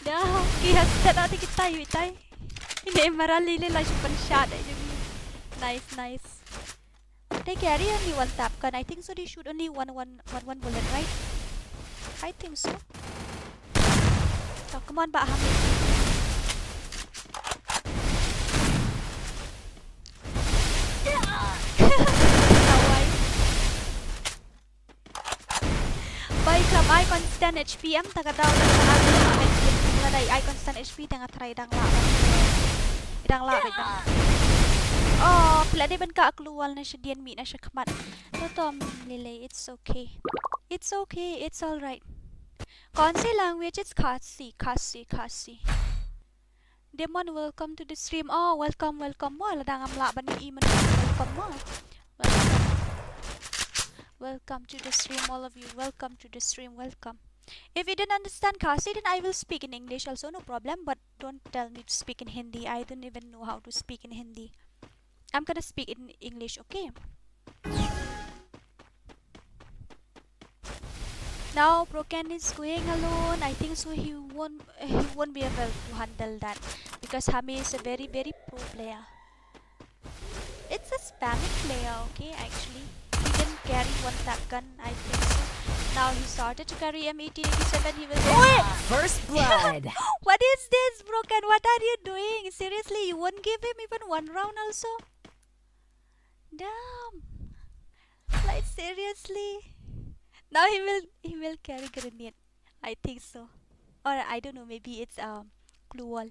Dah, ki has tet ati kita, yu itai. Ine mara lili la shu pynshah da jong ngi. Nice, nice. They carry only one tap gun. I think so they shoot only one, one, one, one bullet, right? I think so. Oh, come on, Bah Hami. Kawai. Bai khlem ai constant H P em, ta ka daw na ka army, la dei ai constant H P te nga try dang lah. Dang lah, dang. Oh, phi la dei ban kah klur wall na shadien, mih na shakhmat. To to, Lily, it's okay. It's okay, it's all right. कौन सी language? It's Khasi, Khasi, Khasi. Demon, welcome to the stream. Oh, welcome, welcome mo. Lada ngam lah ban ïohi mynta, welcome mo. Welcome. Welcome to the stream, all of you. Welcome to the stream, welcome. If you don't understand Khasi, then I will speak in English also, no problem. But don't tell me to speak in Hindi. I don't even know how to speak in Hindi. I'm gonna speak in English, okay? Now Broken is going alone. I think so he won't, he won't be able to handle that because Hami is a very, very pro player. It's a spamming player, okay, actually. He didn't carry one tap gun, I think so. Now he started to carry M eighteen eighty-seven. He will. Wait! First blood. What is this, Broken? What are you doing? Seriously, you won't give him even one round also? Damn. Like, seriously? Now he will, he will carry grenade. I think so. Or I don't know, maybe it's, um, glue wall.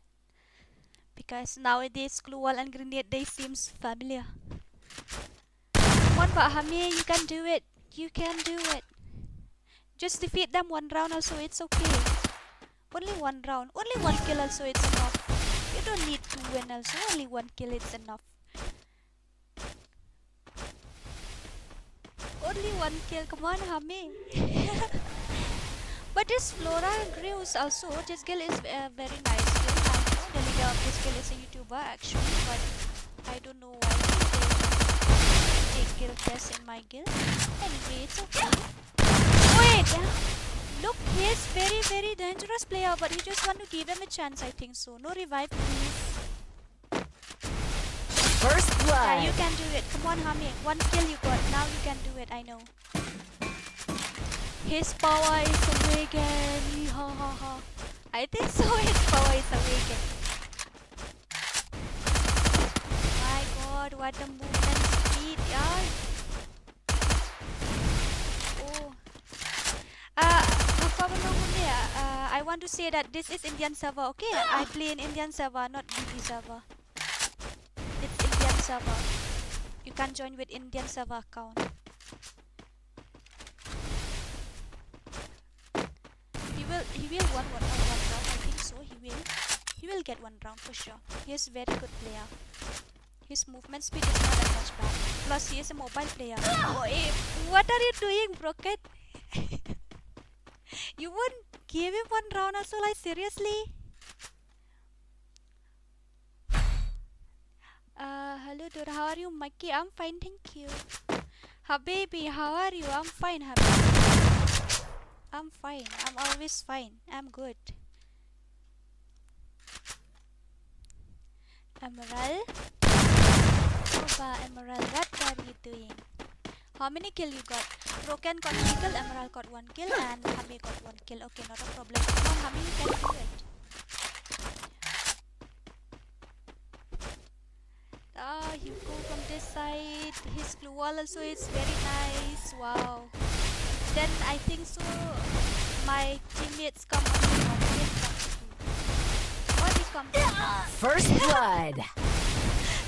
Because nowadays glue wall and grenade, they seems familiar. Come on, Bah Hami, you can do it. You can do it. Just defeat them one round also, it's okay. Only one round, only one kill also, it's enough. You don't need to win also, only one kill, it's enough. Only one kill, come on, Hami. But this Flora Grews also, this girl is a very nice girl. I know the leader of this girl is a YouTuber actually, but I don't know why they take girl best in my guild. Anyway, it's okay. Wait, look, he is very, very dangerous player, but he just want to give him a chance, I think so. No revive, please. First blood. Yeah, you can do it. Come on, Hami. One kill you got. Now you can do it, I know. His power is awakened. Ha ha ha. I think so, his power is awakened. My god, what a movement speed, yaar. I want to say that this is Indian server, okay? I play in Indian server, not B T server. It's Indian server. You can join with Indian server account. He will, he will won one, one round. I think so. He will, he will get one round for sure. He is very good player. His movement speed is not that much bad. Plus, he is a mobile player. Oh, eh, what are you doing, Broken? You won't give him one round also, like, seriously? Uh, hello, Dora. How are you, Mikey? I'm fine, thank you. Habibi, how are you? I'm fine, Habibi. I'm fine. I'm always fine. I'm good. Emerald. Oba Emerald, what are you doing? How many kill you got? Broken got three kill, Emerald got one kill, and Hami got one kill. Okay, not a problem. Come on, Hami, you can do it. Ah, you go from this side. His glue wall also is very nice. Wow. Then I think so. My teammates come only from this one. Only come from First blood.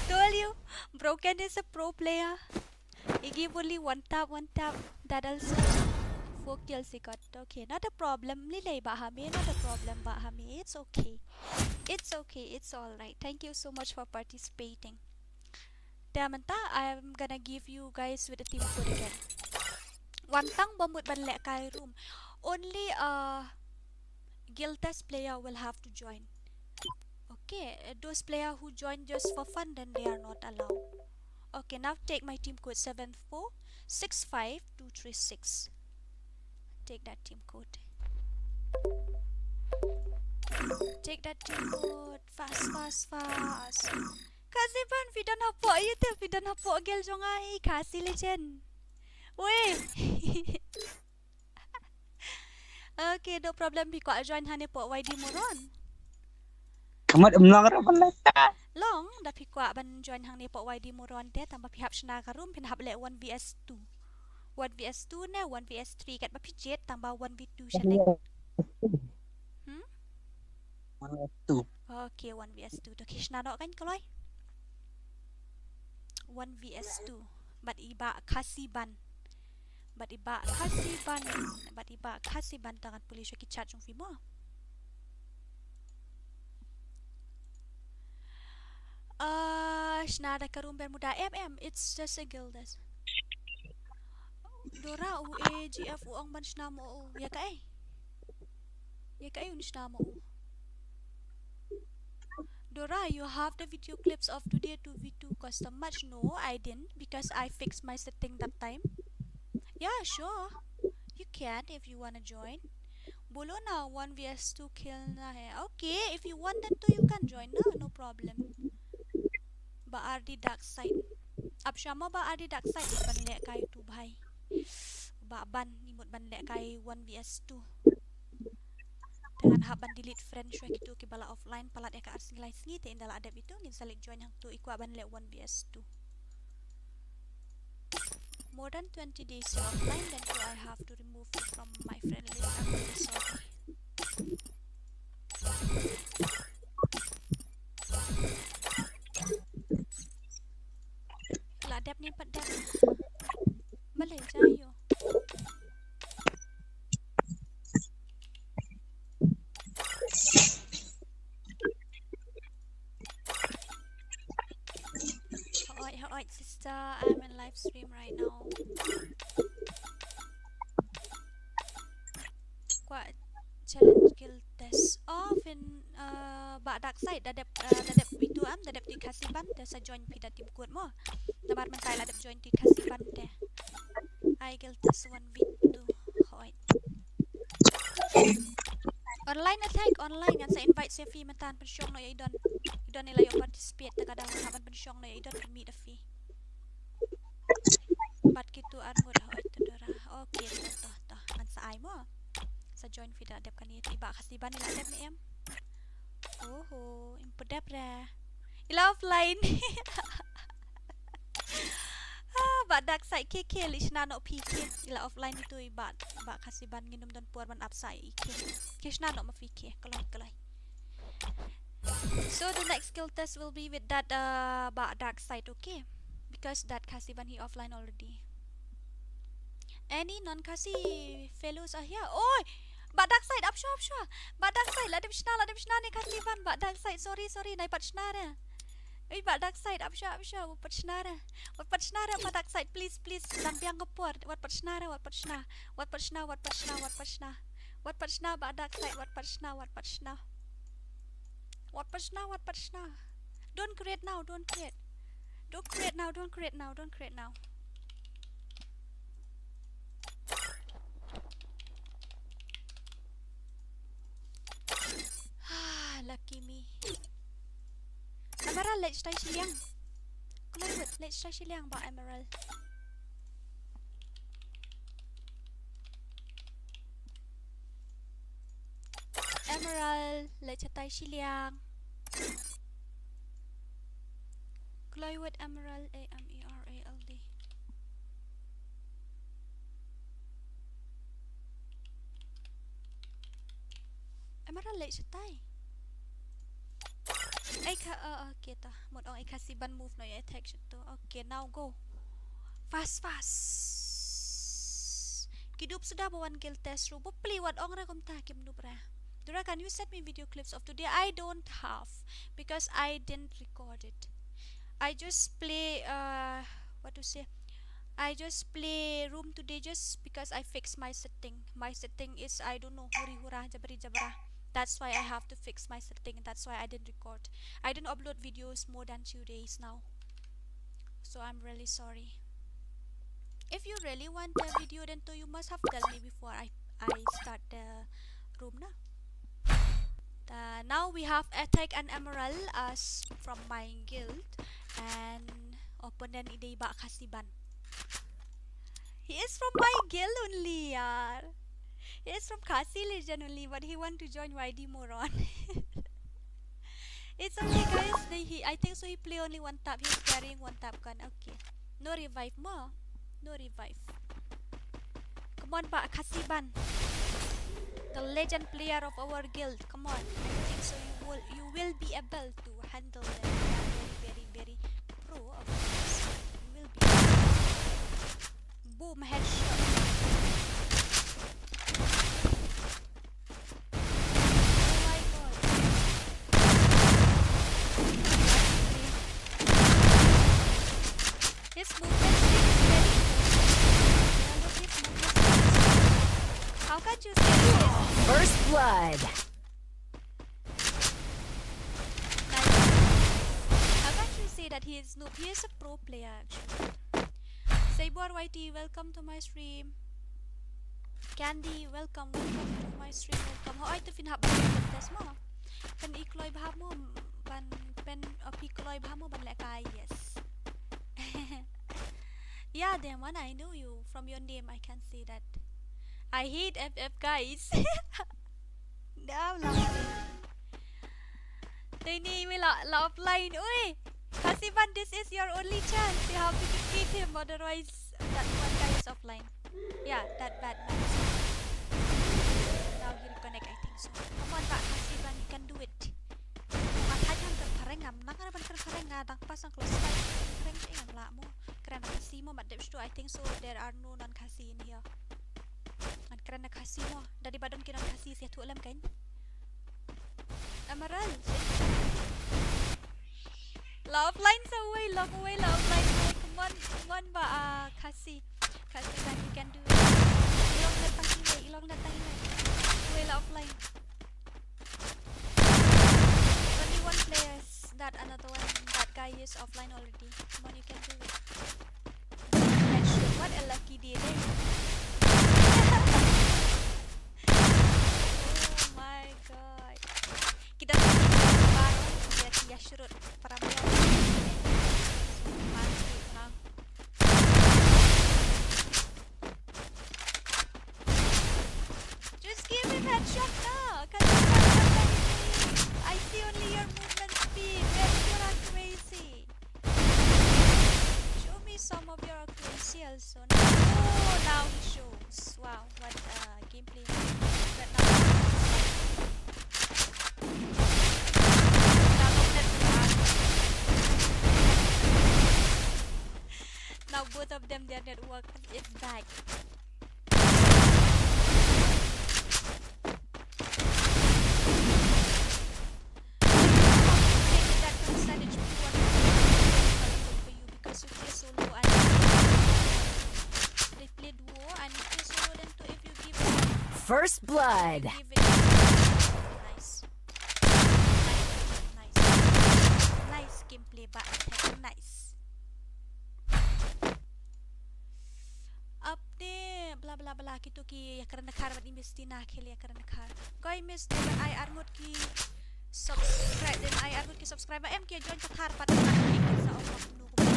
Told you, Broken is a pro player. He give only one tap, one tap. That also four kills he got. Okay, not a problem. Lilay ba Hami, not a problem ba Hami. It's okay. It's okay. It's all right. Thank you so much for participating. Te mynta, I'm gonna give you guys with a team code again. Wan tang ba mut ban leh kai room. Only a guild test player will have to join. Okay, those player who join just for fun, then they are not allowed. Okay, now take my team code seven four six five two three six. Take that team code. Take that team code. Fast, fast, fast. Khasi ban, phi don hapoh ïa te, phi don hapoh guild jong nga, Khasi legend. Weh. Okay, no problem, phi kwah join hangne hapoh Y D Moron. Ka mut ym long ruh ban leh. Long, da phi kwah ban join hangne hapoh Y D Moron te, tang ba phi hap shna ka room, phin hap leh one V S two. One V S two ne one V S three, kat ba phi jied, tang ba one V two shaneng. Hmm? One V S two. Okay, one V S two. To ki shna noh kan kloi. One V S two. Bad i Bah Khasi ban. Bad i Bah Khasi ban. Bad i Bah Khasi ban, tang ngan pule shuwa ki chat jong phi mo. Ah, shna da ka room ban muda. Em, em, it's just a guild test. Dora, u A G F u ong ban shna mo u. Ïa kaei? Ïa kaei un shna mo u? Dora, you have the video clips of today two v two custom match? No, I didn't, because I fixed my setting that time. Yeah, sure. You can if you wanna join. Bolo na, one v two kill na hai. Okay, if you want, then to you can join na, no problem. Bah R D Dark Side. Ap shwa mo Bah R D Dark Side, ban leh kai tu bhai. Bah ban, i mut ban leh kai one v two. Te ngan hap ban delete friend shuwa kito kiba la offline palat ïa ka ar sngi lai sngi, te ynda la dep ito ngin sa leit join hangto, i kwah ban leh one v two. More than twenty days you're offline, then do I have to remove you from my friend list? I'm really sorry. La dep ne pat dep. Balei jia ïoh. Hooid, hooid, sister, I'm in live stream right now. Kwah challenge guild test. Oh, phin, uh, Bah Dark Side, da dep, uh, da dep itu am, da dep tip Khasi ban, te sa join phi da team code mo. Namar mynta i la dep join tip Khasi ban te. Ai guild test one v two. Hooid. Online attack, online, ngan sa invite sha phi mynta, pynshong noh ïa i don. I don i la ïoh participate, te ka dang hap ban pynshong noh ïa i don, pynmih da phi. Bad kito ar ngut, hooid, to Dora. Okay, to, to, to. Ngan sa ai mo. Sa join phi da dep kane, i Bah Khasi ban i la dep ne em. Oho, im pu dep re. I la offline. Ah, Dark side, khie khie, leit shna noh phi khie. I la offline itu i Bah, Bah Khasiban, ngin ym don por ban ap sa ïa i khie. Khie shna noh ma phi khie, kloi kloi. So the next skill test will be with that, uh, Bah Dark side, okay? Because that Khasiban, he offline already. Any non-Khasi fellows are here? Oi! Bah Dark side, ap shwa, ap shwa. Bah Dark side, la dep shna, la dep shna ne Khasiban. Bah Dark side, sorry, sorry, nai pat shna re. Oi, Bah Dark side, ap shwa, ap shwa, wat pat shna re. Wat pat shna re, Bah Dark side, please, please, dang biang ka por. Wat pat shna re, wat pat shna. Wat pat shna, wat pat shna, wat pat shna. Wat pat shna, Bah Dark side, wat pat shna, wat pat shna. Wat pat shna, wat pat shna. Don't create now, don't create. Don't create now, don't create now, don't create now. Ah, lucky me. Emerald, leit shtai shiliang. Kloi wut, leit shtai shiliang Bah Emerald. Emerald, leit shtai shiliang. Kloi wut Emerald, A M E R A L D. Emerald, leit shtai. Ei kha, uh, okay ta. Mut ong ei Khasiban move noh ïa attack shit tu. Okay, now go. Fast, fast. Ki dup suda ba wan guild test ruh. Ba pli wat ong re kumta kim dup re. Dora, can you send me video clips of today? I don't have because I didn't record it. I just play, uh, what to say? I just play room today just because I fixed my setting. My setting is, I don't know, huri hura, jabari jabra. That's why I have to fix my setting. That's why I didn't record. I didn't upload videos more than two days now. So I'm really sorry. If you really want the video, then to you must have tell me before I, I start the room na. Uh, now we have Attack and Emerald as from my guild, and opponent i dei Bah Khasiban. He is from my guild only, yaar. He is from Khasi Legion only, but he want to join Y D moron. It's okay, guys. They, he, I think so. He play only one tap. He's carrying one tap gun. Okay. No revive mo. No revive. Come on, Bah Khasiban. The legend player of our guild. Come on. I think so. You will, you will be able to handle them. They are very, very, very pro of course. You will be. Boom, headshot. Oh my God. His movement speed is very good. Yeah, look, his movement speed is very good. How can you say this? First blood. Nice. How can you say that he is noob? He is a pro player, actually. Saibor Y T, welcome to my stream. Candy, welcome, welcome to my stream, welcome. Hooid, to phin hap ban test mo. Phin i kloi bha mo, ban phin, uh, phi kloi bha mo ban lehkai, yes. Yeah, Demon, I know you. From your name, I can see that. I hate F F, guys. Down lang. Te ini wei la, la offline. Oi, Khasiban, this is your only chance. You have to defeat him, otherwise that one guy is offline. Yeah, that bad man is offline. Now he reconnect, I think so. Come on, Bah Khasiban, you can do it. Nga thait hangta phareng, ngam nang ban kren phareng, nga dang pas hangta kloi stai phareng, eh, ngam lah mo. Kren Khasi mo, mat dep shu, I think so there are no non-Khasi in here. Ngan kren Khasi mo, da dei ba don ki non-Khasi sha thuh lem kan. Emerald. La offline sa wei, long wei, la offline sa wei. Come on, come on, Bah, ah, Khasi. Khasiban, you can do it. I long na tang i wei, i long na tang i wei. Wei, la offline. Only one player is that, another one, that guy is offline already. Come on, you can do it. Headshot. What a lucky day, eh? Oh my God. Kita sa baru, dia, dia shurut para melihat. Mati, ha. Just give him headshot na. Kan you not do anything? I see only your movement speed. Where is your accuracy? Show me some of your accuracy. Their network is bad. That percentage we want to for you because you play solo and they play duo and you play solo, then to if you give First blood. Give it nice. Nice. Nice. Nice gameplay, but nice. Update bla bla bla, kito ki ïakren dkhar bad i Miss Tina, khel ïakren dkhar. Koi Miss Tina, ai arngut ki subscribe, dei ban ai arngut ki subscriber, em ki join pathar pat, ki sa ong ba kumno kumno.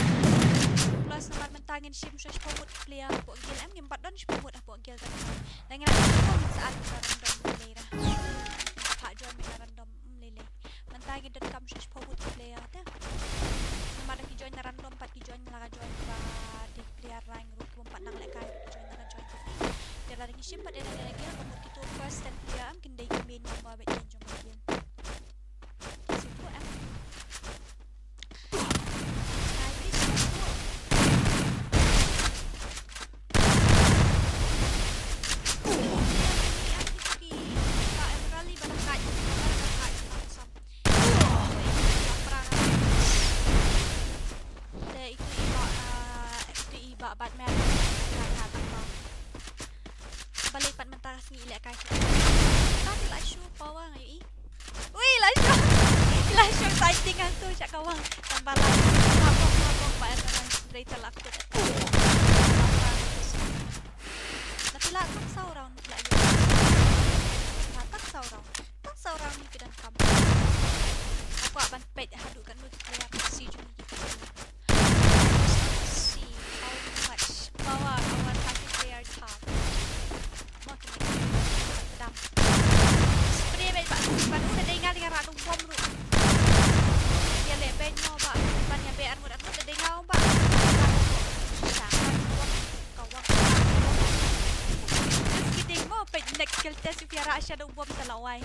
Plus namar mynta ngin shim shiphew ngut player hapoh guild, em ngim pat don shiphew ngut hapoh guild. Dang ïa shiphew ngut sa ar na random player. Pat join na random lei lei. Mynta ngi dot kam shiphew ngut player te. Namar da ki join na random pat ki join la ka join ba dei player rank ruh ki bym pat nang lehkai ruh ki join la ka join. Te la dang shim pat dei na dei na guild, ba mut kito first ten player em kin dei ki main member ba kin jong ka guild. Shu tu em. Ai, shu tu. Te itu i ba, ah, itu i ba bat mer. Balei pat mynta ka sngi i lehkai shu. Ka ti la shu pawa nga ïohi. Ui, la shu. La shu sighting hangtu sha kawang. Tang ba la. Mabok, mabok ba er tang dei ta la kut. Na ti la tang saw round la ïohi. Na tang saw round. Tang saw round ni ki donkam. Nga kwah ban peit haduh katno ki player ka si jong ki. See how much power our target players have. Mo kine ki dam. Spray beit ba, ba u da dei nga dei nga rah da u bom ruh. Ïa leh beit mo ba, ban ïa beit arngut arngut da dei nga ba. Shisha, ka bom, ka wang, ka bom. Just kidding mo, peit next skill test, if ïa rah sha da u bom sa la wai.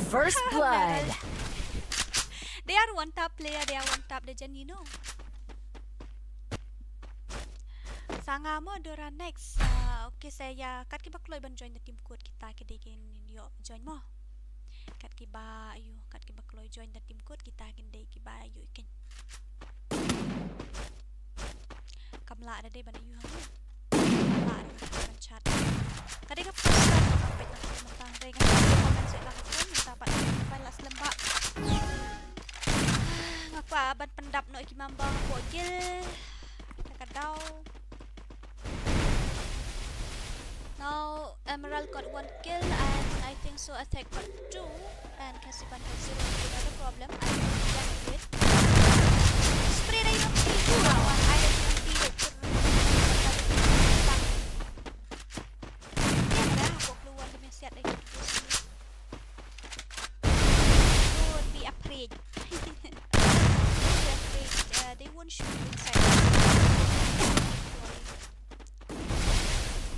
First blood. They are one tap player, they are one tap legend, you know. Sanga mo Dora next. Ah, okay, sa ïa kat kiba kloi ban join the team code kita ki dei kin ïoh join mo. Kat kiba ïoh, kat kiba kloi join the team code kita kin dei kiba ïoh kin. Kam lah da dei ban ïoh hangne. Kam lah da dei ban chat. Ka dei ka first time nga peit na ka comment, dei ka comment seh la ka phone mynta pat mobile la slem bha. Nga kwah ban pyndap noh ki member hapoh guild. Ka daw. Now Emerald got one kill and I think so attack got two. And Kasipan got zero kill, not a problem. I will get it. Spray na yung T two. Awan, I will be it. Yan na, hapoh keluar demi siat lagi. Don't be afraid. Don't be afraid. Uh, they won't shoot you inside.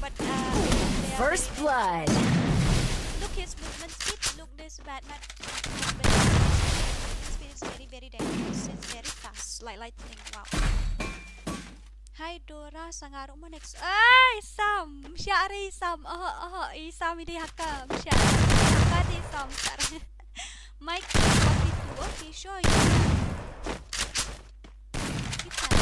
But, uh, they are First very blood. Look his movement speed. Look this Batman. Movement speed is very, very dangerous. It's very fast, like lightning. Wow. Hi Dora, sa nga ruh mo next. Ai, Sam, share Sam. Oh, oh, i Sam i dei haka. Share haka dei Sam, share. Mike forty-two. Okay, sure, you can. You can.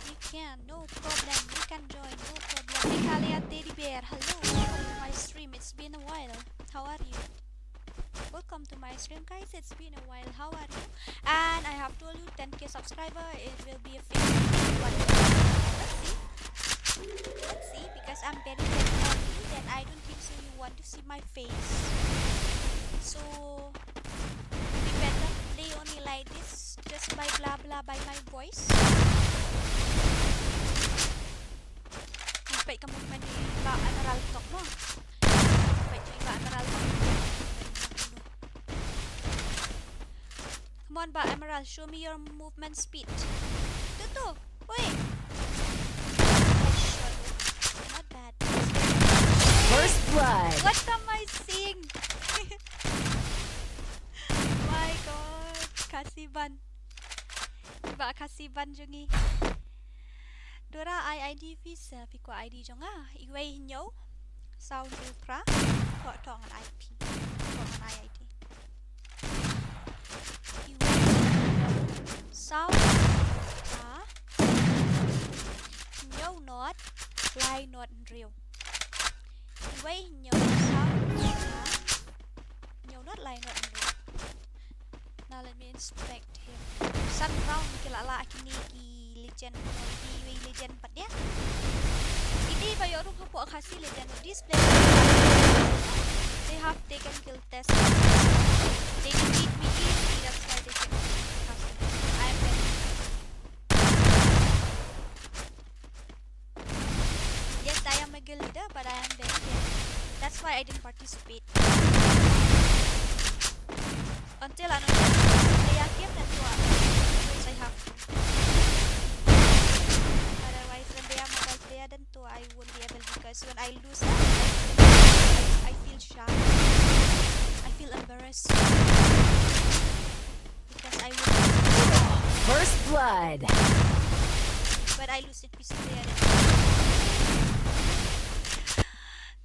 You can, no problem. You can join, no problem. Meghalaya Teddy Bear, hello. Welcome to my stream. It's been a while. How are you? Welcome to my stream, guys. It's been a while. How are you? And I have told you, ten K subscriber, it will be a fake. But let's see. Let's see, because I'm very, very early, then I don't think so you want to see my face. So, we better play only like this, just by blah blah, by my voice. Peit ka movement i Bah Emerald tok mo. Peit i Bah Emerald tok. Come on, Bah Emerald, show me your movement speed. Tu tu. Wait. Headshot. Not bad. First blood. What am I seeing? Khasi ban jong ngi. Dora ai I D phi sa, phi kwah I D jong nga. Iwei hynñiew saw hynriew phra. Thoh, thoh ngan ai phi. Thoh ngan ai I D. Iwei hynñiew saw phra. Hynñiew not lai not hynriew. Iwei hynñiew saw phra. Hynñiew not lai not hynriew. Now let me inspect him. San round ki la lah kine ki legend, ki, ki legend pat ïa. Kine ba ïoh rung hapoh Khasi Legend, these players, they have taken guild test. They defeat me easily, that's why they take Khasi. I am very Yes, I am a guild leader, but I am bad here. That's why I didn't participate. Until I know they are game, then you are. Because I have to. Otherwise, when they are mobile player, then too I won't be able, because when I lose, I, I, I feel shy. I feel embarrassed. Because I win. First blood. But I lose in P C player.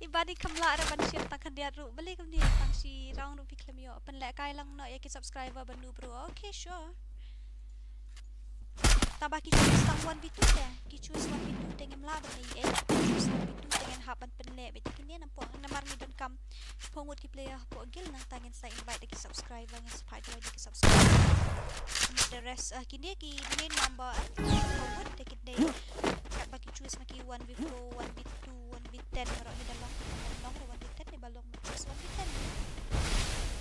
I Bani kam lah re ban share tang khyndiat ruh. Balei kumne, tang shi round ruh phi khlem ïoh. Pynlehkai lang noh ïa ki subscriber ba noob ruh. Okay, sure. Tang ba ki choose tang one v two te. Ki choose one v two te ngim lah ban leh ei. Ki choose one v two te ngin hap ban pynleh beit ïa kine namar ngi donkam shiphew ngut ki player hapoh guild, nangta ngin sa invite da ki subscriber, ngin sa phah join da ki subscriber. Mut the rest, ah, kine ki main member, ah, shiphew ngut te ki dei. Katba ki choose ma ki one v four, one v two, one v ten, baroh hi da long, long re one v ten, ne ba long ma choose one v ten.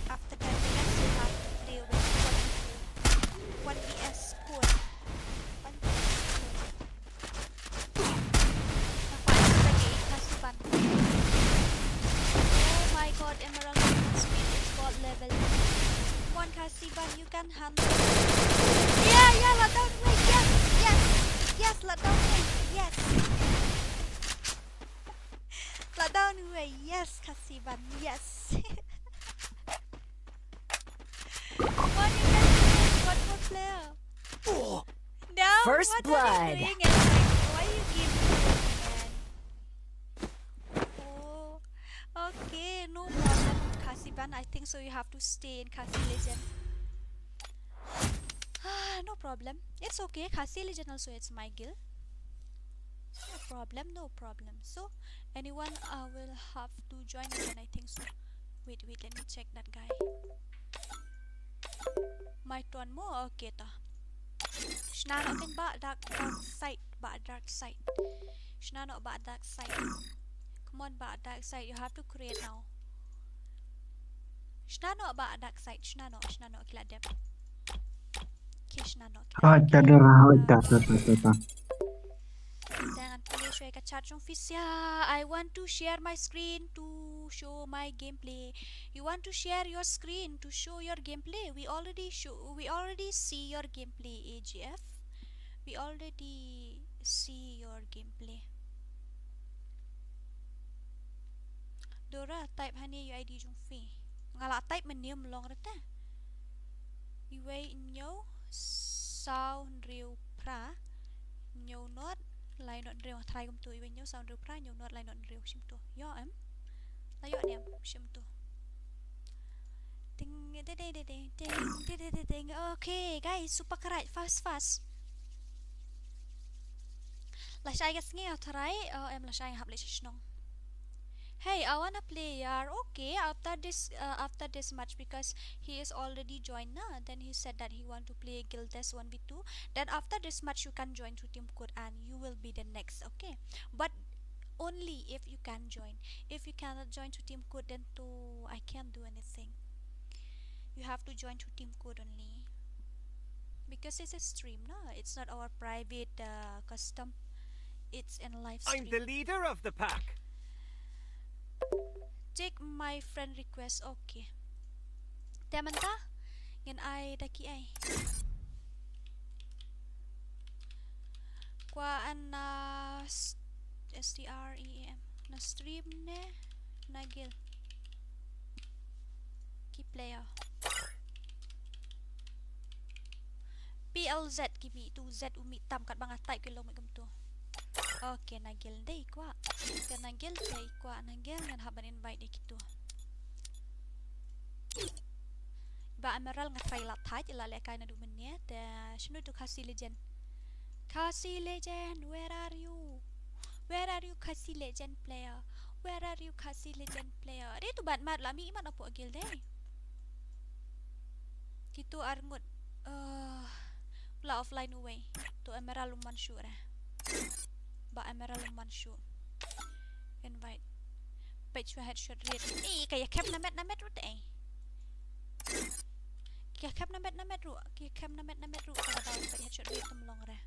After that, the rest you have to play with one v four, one v S four. One v S four. Nampak ni lagi Khasi ban. Oh my god, Emerald Weapon Speed is gold level. Come on, Khasi ban, you can handle. Yeah, yeah, lockdown wei, yes, yes, yes, lockdown wei, yes. Lockdown wei, yes, Khasi ban, yes. Come on, you can do it. One more player. No, First what are you blood. Doing? And, like, why you keep doing it? Oh, okay, no problem, Khasi ban. I think so. You have to stay in Khasi Legend. Ah, no problem. It's okay. Khasi Legend also, it's my guild. No problem, no problem. So, anyone, uh, will have to join again, I think so. Wait, wait, let me check that guy. My turn mo? Okay, ta. Shna noh ken ba dark, dark side, ba dark side. Shna noh ba dark side. Come on, ba dark side. You have to create now. Shna noh ba dark side. Shna noh, shna noh ki la dep. Okay, shna noh ki la dep. Ah, ta da, ah, ta, ta, ta, ta, ta. Ngan pynleh shuwa ïa ka chat jong phi sha. I want to share my screen to show my gameplay. You want to share your screen to show your gameplay? We already show, we already see your gameplay, A G F. We already see your gameplay. Dora, type hangne ïa u I D jong phi. Nga la type mynne ym long re te. Iwei hynñiew saw hynriew phra hynñiew not lai not hynriew, try kumtu, iwei hynñiew saw hynriew phra hynñiew not lai not hynriew, shim tu. Ïoh em? La ïoh ne em? Shim tu. Ting, ding, ding, ding. Okay, guys, super correct, fast, fast. Lashai ka sngi, oh, tharai, oh, em lashai, nga hap leit sha shnong. Hey, I wanna play, yaar. Okay, after this, uh, after this match, because he is already joined na. Then he said that he want to play Guild Test one v two. Then after this match, you can join to Team Code and you will be the next, okay? But only if you can join. If you cannot join to Team Code, then to, I can't do anything. You have to join to Team Code only. Because it's a stream, no? It's not our private, uh, custom. It's in live stream. I'm the leader of the pack. Take my friend request. Okay. Te mynta ngin ai da ki ai. Kwah na s-, S T R E A M. Na stream ne na guild. Ki player. P L Z ki mih tu, Z u mih tam katba nga type ki long mih kumtu. Okay, na guild dei kwah. Ka na guild dei kwah, na guild ngan hap ban invite ïa kitu. Bah Emerald nga try la thait, la lehkai naduh mynne, te shano tu Khasi Legend. Khasi Legend, where are you? Where are you, Khasi Legend player? Where are you, Khasi Legend player? Dei tu Bah Emerald la mih, i mat hapoh guild dei. Kitu arngut, eh, la offline uwei. Tu Emerald um wan shuh re. Bah Emerald um wan shuh. Invite. Page wa headshot rate. Eh, ka ïa khep na met na met ruh te, eh. Ka ïa khep na met na met ruh. Ka ïa khep na met na met ruh. Ka la dau page headshot rate um long re.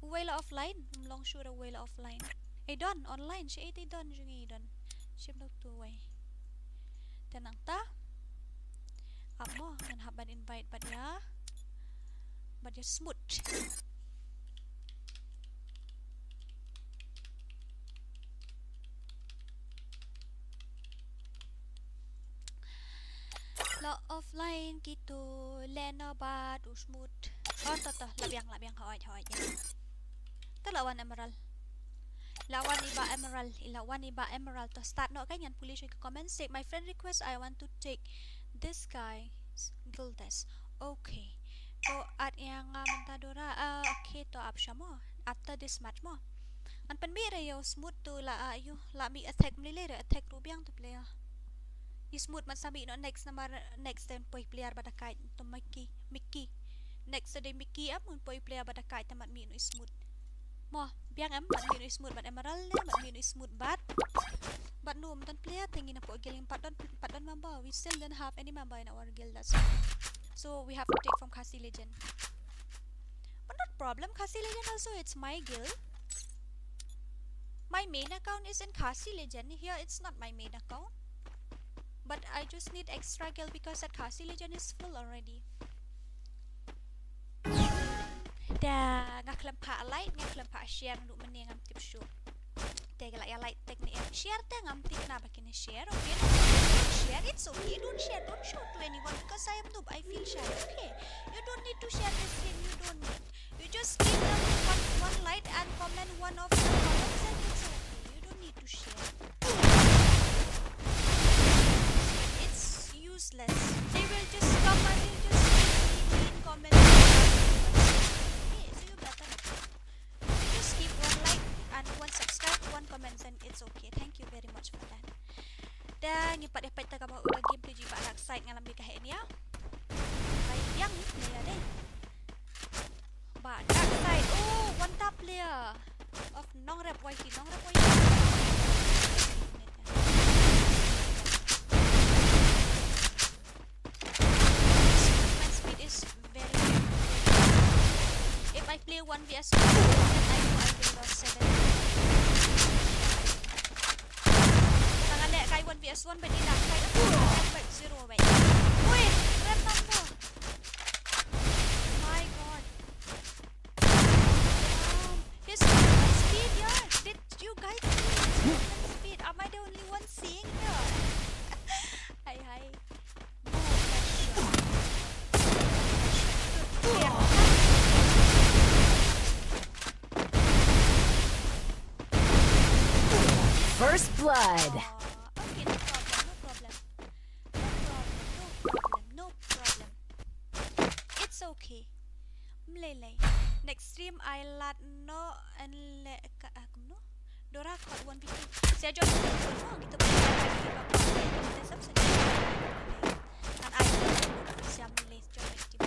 Uwei la offline, um long shuh re uwei la offline. Eh, don, online, shi ei te don, jong i don. Shim dok tu uwei. Te nangta. Ap mo, ngan hap ban invite bad ïa. Bad ïa Smooth. La offline kitu, Lena bad u Smooth. Oh, to, to, la biang, la biang, hoi, hoi, ïa. Te la wan Emerald. La wan i Bah Emerald, i la wan i Bah Emerald. To start noh kan, ngan pule shuwa ki comment. Take my friend request, I want to take this guy's guild test. Okay. To add ïa nga mynta Dora. Ah, okay, to ap sha mo. After this match mo. Ngan pynmih re ïa u Smooth tu la, ah, ïa u la mih attack mlei lei re attack ruh biang tu player. I Smooth mat sa mih noh next namar next te un poi player ba da kait to Mickey, Mickey. Next te dei Mickey em un poi player ba da kait te mat mih noh i Smooth. Mo, biang em, mat mih noh i Smooth bad Emerald ne, mat mih noh i Smooth bad. Bad no, ym don player te ngi na pok guild ngim pat don, pat don member. We still don't have any member in our guild, that's why. So we have to take from Khasi Legend. But not problem, Khasi Legend also, it's my guild. My main account is in Khasi Legend. Here it's not my main account. But I just need extra guild because that Khasi Legend is full already. Da nga khlem pha like, nga khlem pha share, naduh mynne ngam tip shuh. Te ki la ïa like tag ne em share te ngam tip na ba kin share. Okay, no, don't share, it's okay, don't share, don't show to anyone because I am noob, I feel shy. Okay, you don't need to share this thing, you don't need. You just give them one, one like and comment one of the comments and it's okay. You don't need to share. It's useless. They will just come and they'll just keep mean comments. Okay, so you better not. You just keep one like and one subscribe, one comments and it's okay. Thank you very much for that. Te ngi pat ïa peit ta kaba u ka gameplay jong i Bah Darkseid nga lam bit ka heh nia. Bai biang ni nia dei. Bah Darkseid. Oh, one tap player. Of Nongrep Y T, Nongrep Y T. Movement speed is very good. If I play one V S one, then I know I will lost seven. Tang ale kai one V S one, but ina kai aku, kai zero, wait. Wait, red number. My God. Um, his movement speed, yeah. Did you guys see his movement speed? Am I the only one seeing here? Hi, hi. Boom, headshot. Headshot. First blood. Uh, okay, no problem, no problem. No problem, no problem, no problem. It's okay. Mlei lei. Next stream ai lad noh en le ka, ah, kumno? Dora khot one v two. Sia jong one v two mo, kita pun sia jong one v two. Kita sab sia jong one v two. Kan ai sia mlei jong team.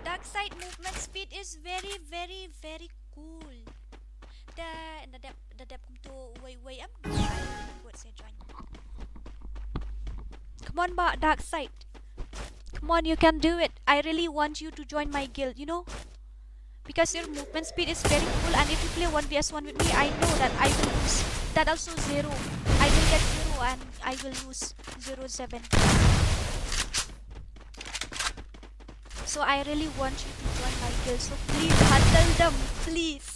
Darkseid movement speed is very, very, very cool. Da, da dep, da dep kumtu wei wei am. Ai, buat sia join. Come on, Bah Darkseid. Come on, you can do it. I really want you to join my guild, you know? Because your movement speed is very cool, and if you play one v one with me, I know that I will lose. That also zero. I will get zero and I will lose zero seven. So I really want you to join my guild. So please handle them, please.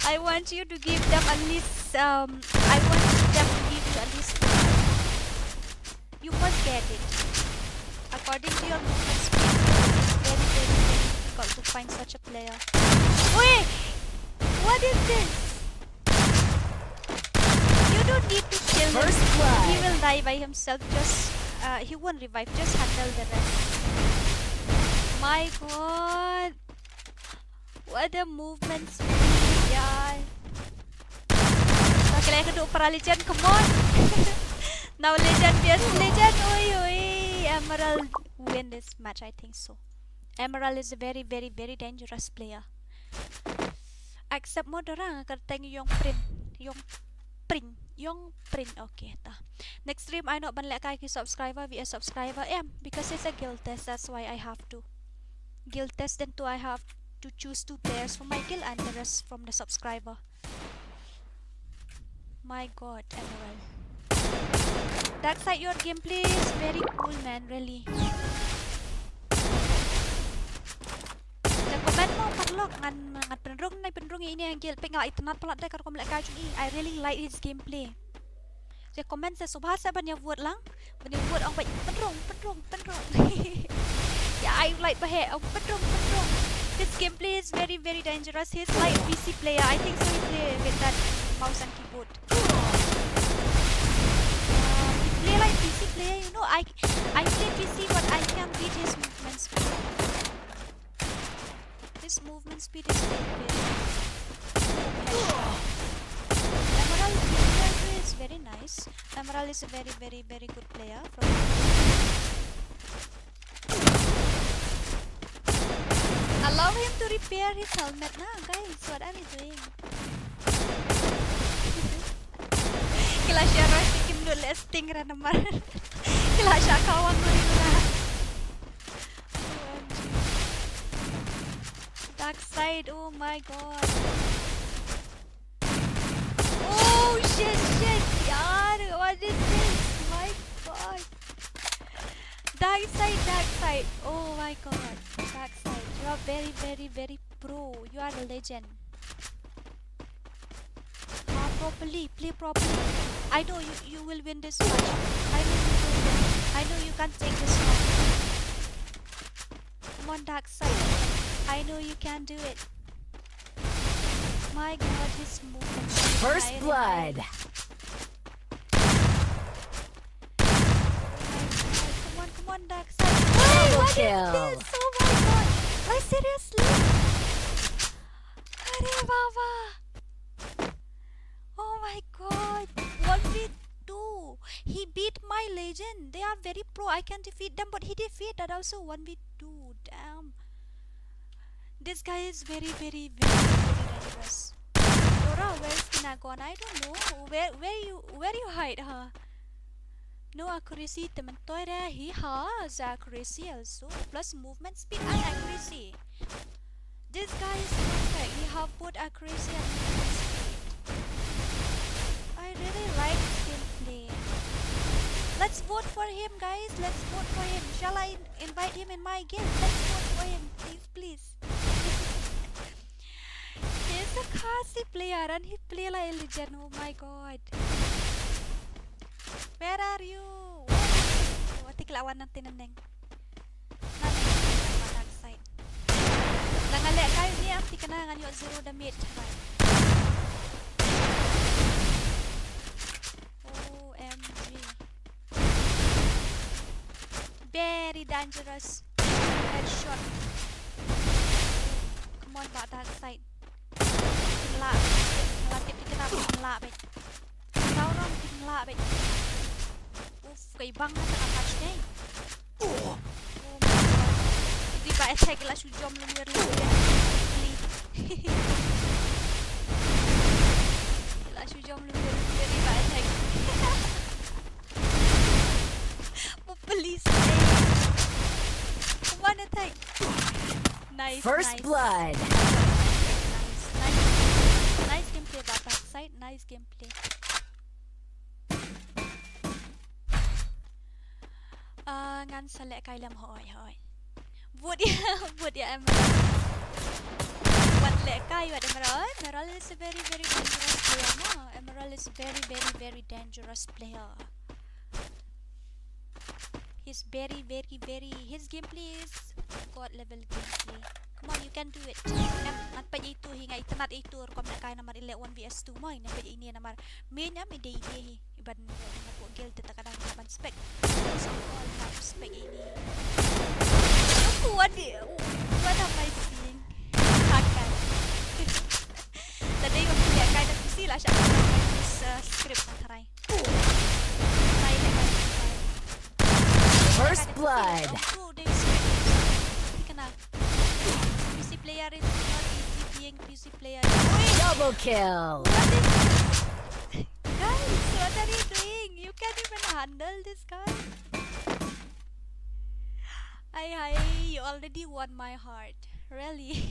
I want you to give them at least, um, I want them to give you at least. You must get it. According to your movement speed, it's very, very, very difficult to find such a player. Wait! What is this? You don't need to kill him. First blood. He will die by himself. Just, uh, he won't revive. Just handle the rest. My God. What a movement speed, yaar. Okay, la ïa kynduh para legend, come on. Now legend, yes, legend. Oi, oi. Emerald win this match, I think so. Emerald is a very, very, very dangerous player. Accept mo Dora, nga kyrteng Yong Prin. Yong Prin. Yong Prin. Okay, ta. Next stream, I know ban lehkai ki subscriber, V S subscriber em, because it's a guild test, that's why I have to. Guild test, then too, I have to choose two players from my guild and the rest from the subscriber. My God, Emerald. Darkside, your gameplay is very cool, man, really. Te comment mo paralok, ngan, ngan pynrung, ngan pynrung ïa ine i guild, peit nga la itynnad palat de ka rukom lehkai jong i. I really like his gameplay. Te comment sa sngewbha sa ban ïa vote lang. Ban ïa vote, ong beit pynrung, pynrung, pynrung. Yeah, I like ba heh, ong pynrung, pynrung. His gameplay is very, very dangerous. He's like P C player. I think so he play with that mouse and keyboard. Uh, he play like P C player, you know. I, I play P C, but I can beat his movement speed. His movement speed is very, very good. Emerald is very nice. Emerald is a very, very, very good player. From, allow him to repair his helmet na, guys. What are we doing? Ki la shah rush, kim nud leh sting ra namar ki la shah kawang lut ïa u la. O M G. Darkside, oh my God. Oh shit, shit, yaar, what is this? My God. Darkside, Darkside. Oh my God. Darkside, you are very, very, very pro. You are a legend. Ah, properly, play properly. I know you, you will win this match. I know you will win. I know you can take this round. Come on, Darkside. I know you can do it. My God, his movement speed. First blood. Come on, come on, Darkside. Double kill. Hey, what is this? Oh my God. Like, seriously? Are baba. Oh my God. One v two. He beat my legend. They are very pro. I can defeat them, but he defeat that also. One v two. Damn. This guy is very, very, very, very dangerous. Dora, where's Kinagon? I don't know. Where, where you, where you hide, huh? No accuracy, te mynta hi has accuracy also. Plus movement speed and accuracy. This guy is perfect. He have both accuracy and movement speed. I really like his gameplay. Let's vote for him, guys. Let's vote for him. Shall I in- invite him in my game? Let's vote for him, please, please. He's a Khasi player and he play like a legend. Oh my God. Where are you? Where are you? Ati kila wan nanti neneng. Naneng, Darkside. Ngan lehkai ïa u, ati kane ngan ïoh zero damage. Bye. O M G. Very dangerous. Headshot. Come on, Darkside. Lah, lah, tip, tip, tip, lah, bad. Saurong, tip, lah, bad. Uff, kai bang na tengah patch ni. Oh my God. Dei ba attack la shu jom lum wer lum wer. La shu jom lum wer lum wer dei ba attack. Please, eh. One attack. Nice, first nice. Blood. Nice, nice. Nice gameplay, Darkside. Nice gameplay. Ah, ngan sa lehkai lem, hoi, hoi. Vote ïa, vote ïa Emerald. Wat lehkai, wat Emerald. Emerald is a very, very dangerous player, no? Emerald is a very, very, very dangerous player. He's very, very, very, his gameplay is God level gameplay. Come on, you can do it. Ngan, ngan peit ïa itu hi, nga itynnad ïa itu rukom na kai namar i leh one v one v two mo, ngan peit ïa ini namar main am i dei ine hi. Iban nga pok guild te ta ka dang ban spec. First of all, nga spec ïa ini. Aku, what the, what am I seeing? Hakan. Tadi waktu dia kai dan mesti lah siap, uh, script na tharai. Tharai dia kai. First blood. Oh, tu dia script. Ini kena. P C player is not easy being P C player. Double kill. What is this? Guys, what are you doing? You can't even handle this guy. Hi, hi, you already won my heart. Really?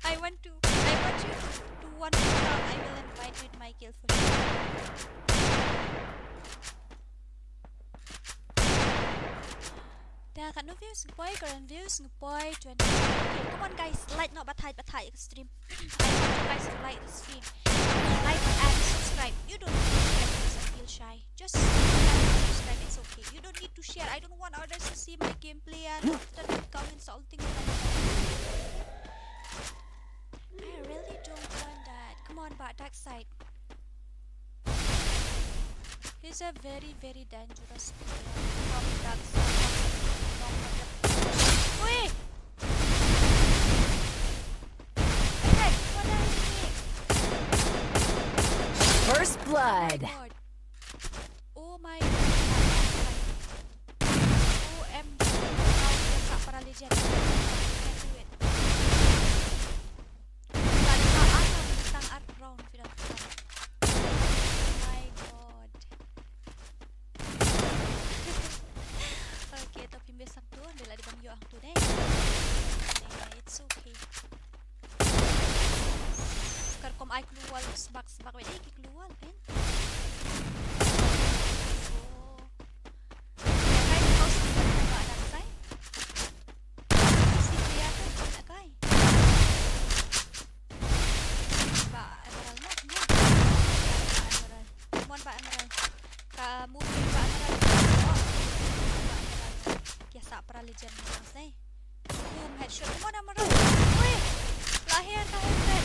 I want to, I want you to, to won the round. I will invite you in my kill for sure. Da ka no views nga poi, current views nga poi twenty. Okay, come on guys, like noh, batai, batai ka stream. I want you guys to like the stream. Like and subscribe. You don't need to share because I feel shy. Just like and subscribe, it's okay. You don't need to share. I don't want others to see my gameplay and after they come insulting me like that. I really don't want that. Come on, but dark side. He's a very, very dangerous player. From that side, long. Wait! Attack! What are you doing? First blood. Oh my God. Oh my God. O M G. Kau dia sak para legend. You can do it. Tang ar round phi dang. Oh my God. Okay, to phim beh sangtu, beh la dei ban ïoh hangtu dei. Eh, it's okay. Kar kum ai klur wall sbak sbak wei dei ki klur wall kan. So, ya kai kau sini ba dak sai. Sini ya tu kau nak kai. Ba Emerald mo, mo. Ba Emerald. Mon ba Emerald. Ka move ba Emerald. Oh, ba Emerald. Kia sa para legend mo sei. Boom, headshot. Mon Emerald. Weh. Lahir ka headshot.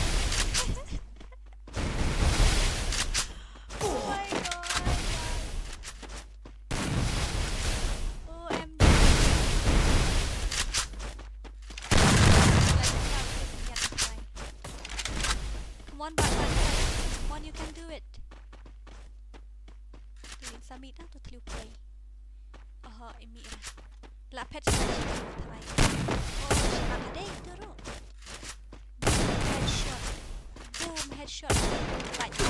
Oh my God. O M G. Come on, Batman. Come on, you can do it. Tu in sa mid na tu tliu play. Aha, imi ira. La pet sa shi tu try. Oh, shi ma ka dei tu ru. Boom, headshot. Boom, headshot. Boom, headshot.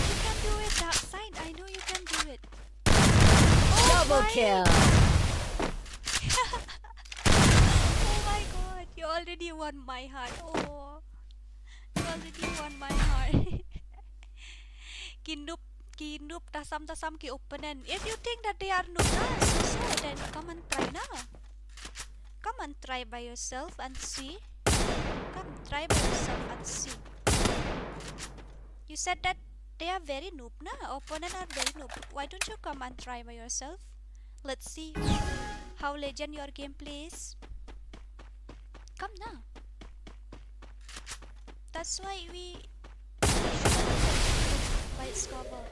You can do it, Dark Side. I know you can do it. Oh, double kill. Oh my God, you already won my heart. Oh. You already won my heart. Ki noob, ki noob tasam tasam ki opponent. If you think that they are noob na, so, so, then come and try na. Come and try by yourself and see. Come try by yourself and see. You said that they are very noob na. Opponent are very noob. Why don't you come and try by yourself? Let's see how legend your gameplay is. Come na. That's why we, we shouldn't judge by its cover.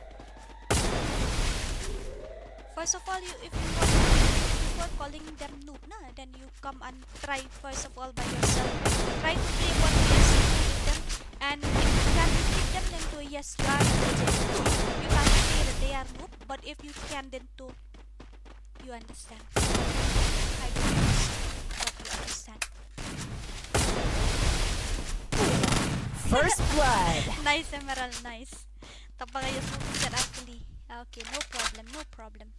First of all, you, if you want, before calling them noob na, then you come and try first of all by yourself. Try to play one v one with them, and if you can defeat them, then to yes, you are a legend. You can say that they are noob, but if you can, then to You understand? I don't understand, but you understand. First blood. Nice, Emerald, nice. Tapa kayo sa chat actually. Ah, okay, no problem, no problem.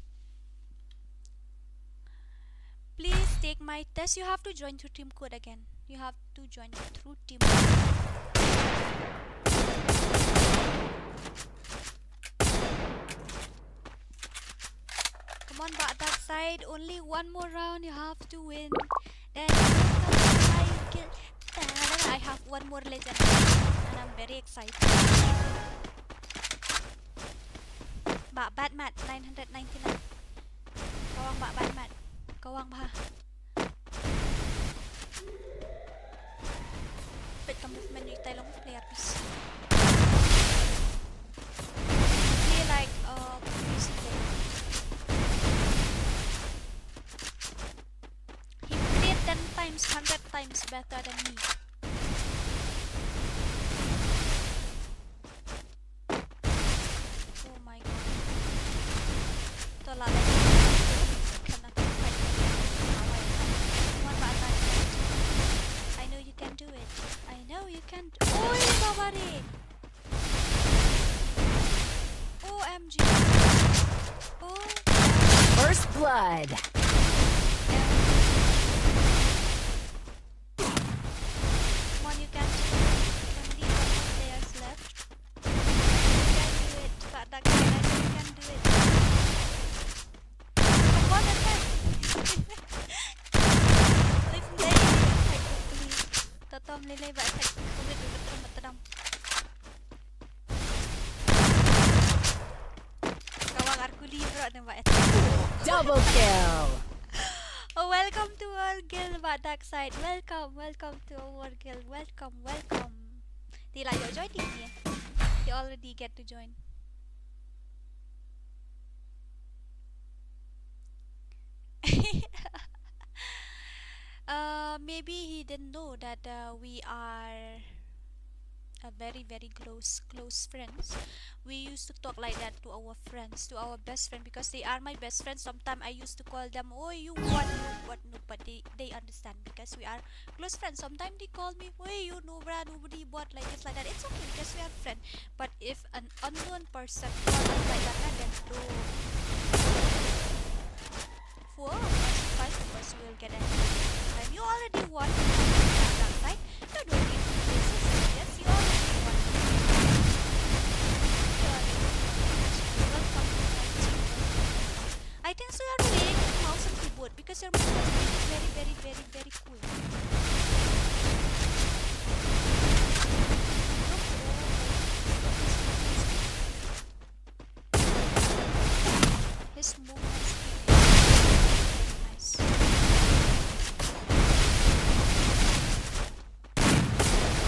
Please take my test. You have to join through team code again. You have to join through team code. Come on, but that side, only one more round, you have to win. Then you can try kill. Ta-da-da, I have one more legend. And I'm very excited. Bah Batmat, nine hundred ninety-nine. Kawang Bah Batmat. Kawang bha. Peit ka movement ïa itai long player, please. Play like, uh, P C player. He played ten times, hundred times better than me. Oh my god. To la la. Kena fight. One by one. I know you can do it. I know you can do. Oi, baba re. O M G. Oh. First blood. Come on, you can do it. Only couple players left. You can do it. But that guy, I know you can do it. Come on, attack. Listen, they attack quickly. Tatom lele ba attack. Kumi tu betul betul. Kawang ar kuli bro ne ba attack. Double kill. Oh, welcome to War Guild, Bah Dark Side. Welcome, welcome to our War Guild. Welcome, welcome. Te la ïoh join te ïa. He already get to join. Uh, maybe he didn't know that, uh, we are a very, very close, close friends. We used to talk like that to our friends, to our best friend, because they are my best friends. Sometimes I used to call them, "Oh, you what, you what, no," but they, they understand because we are close friends. Sometimes they call me, "Hey, you know, bra, nobody, what," like this, like that. It's okay because we are friend. But if an unknown person calls us like that, then don't. Four or five members, you will get an. And you already won that side. You don't need to play six. Yes, you already won. You already won. Welcome to my team. I think so you're playing with mouse and keyboard because your mouse speed is very, very, very, very cool. Look, oh, his movement speed is nice.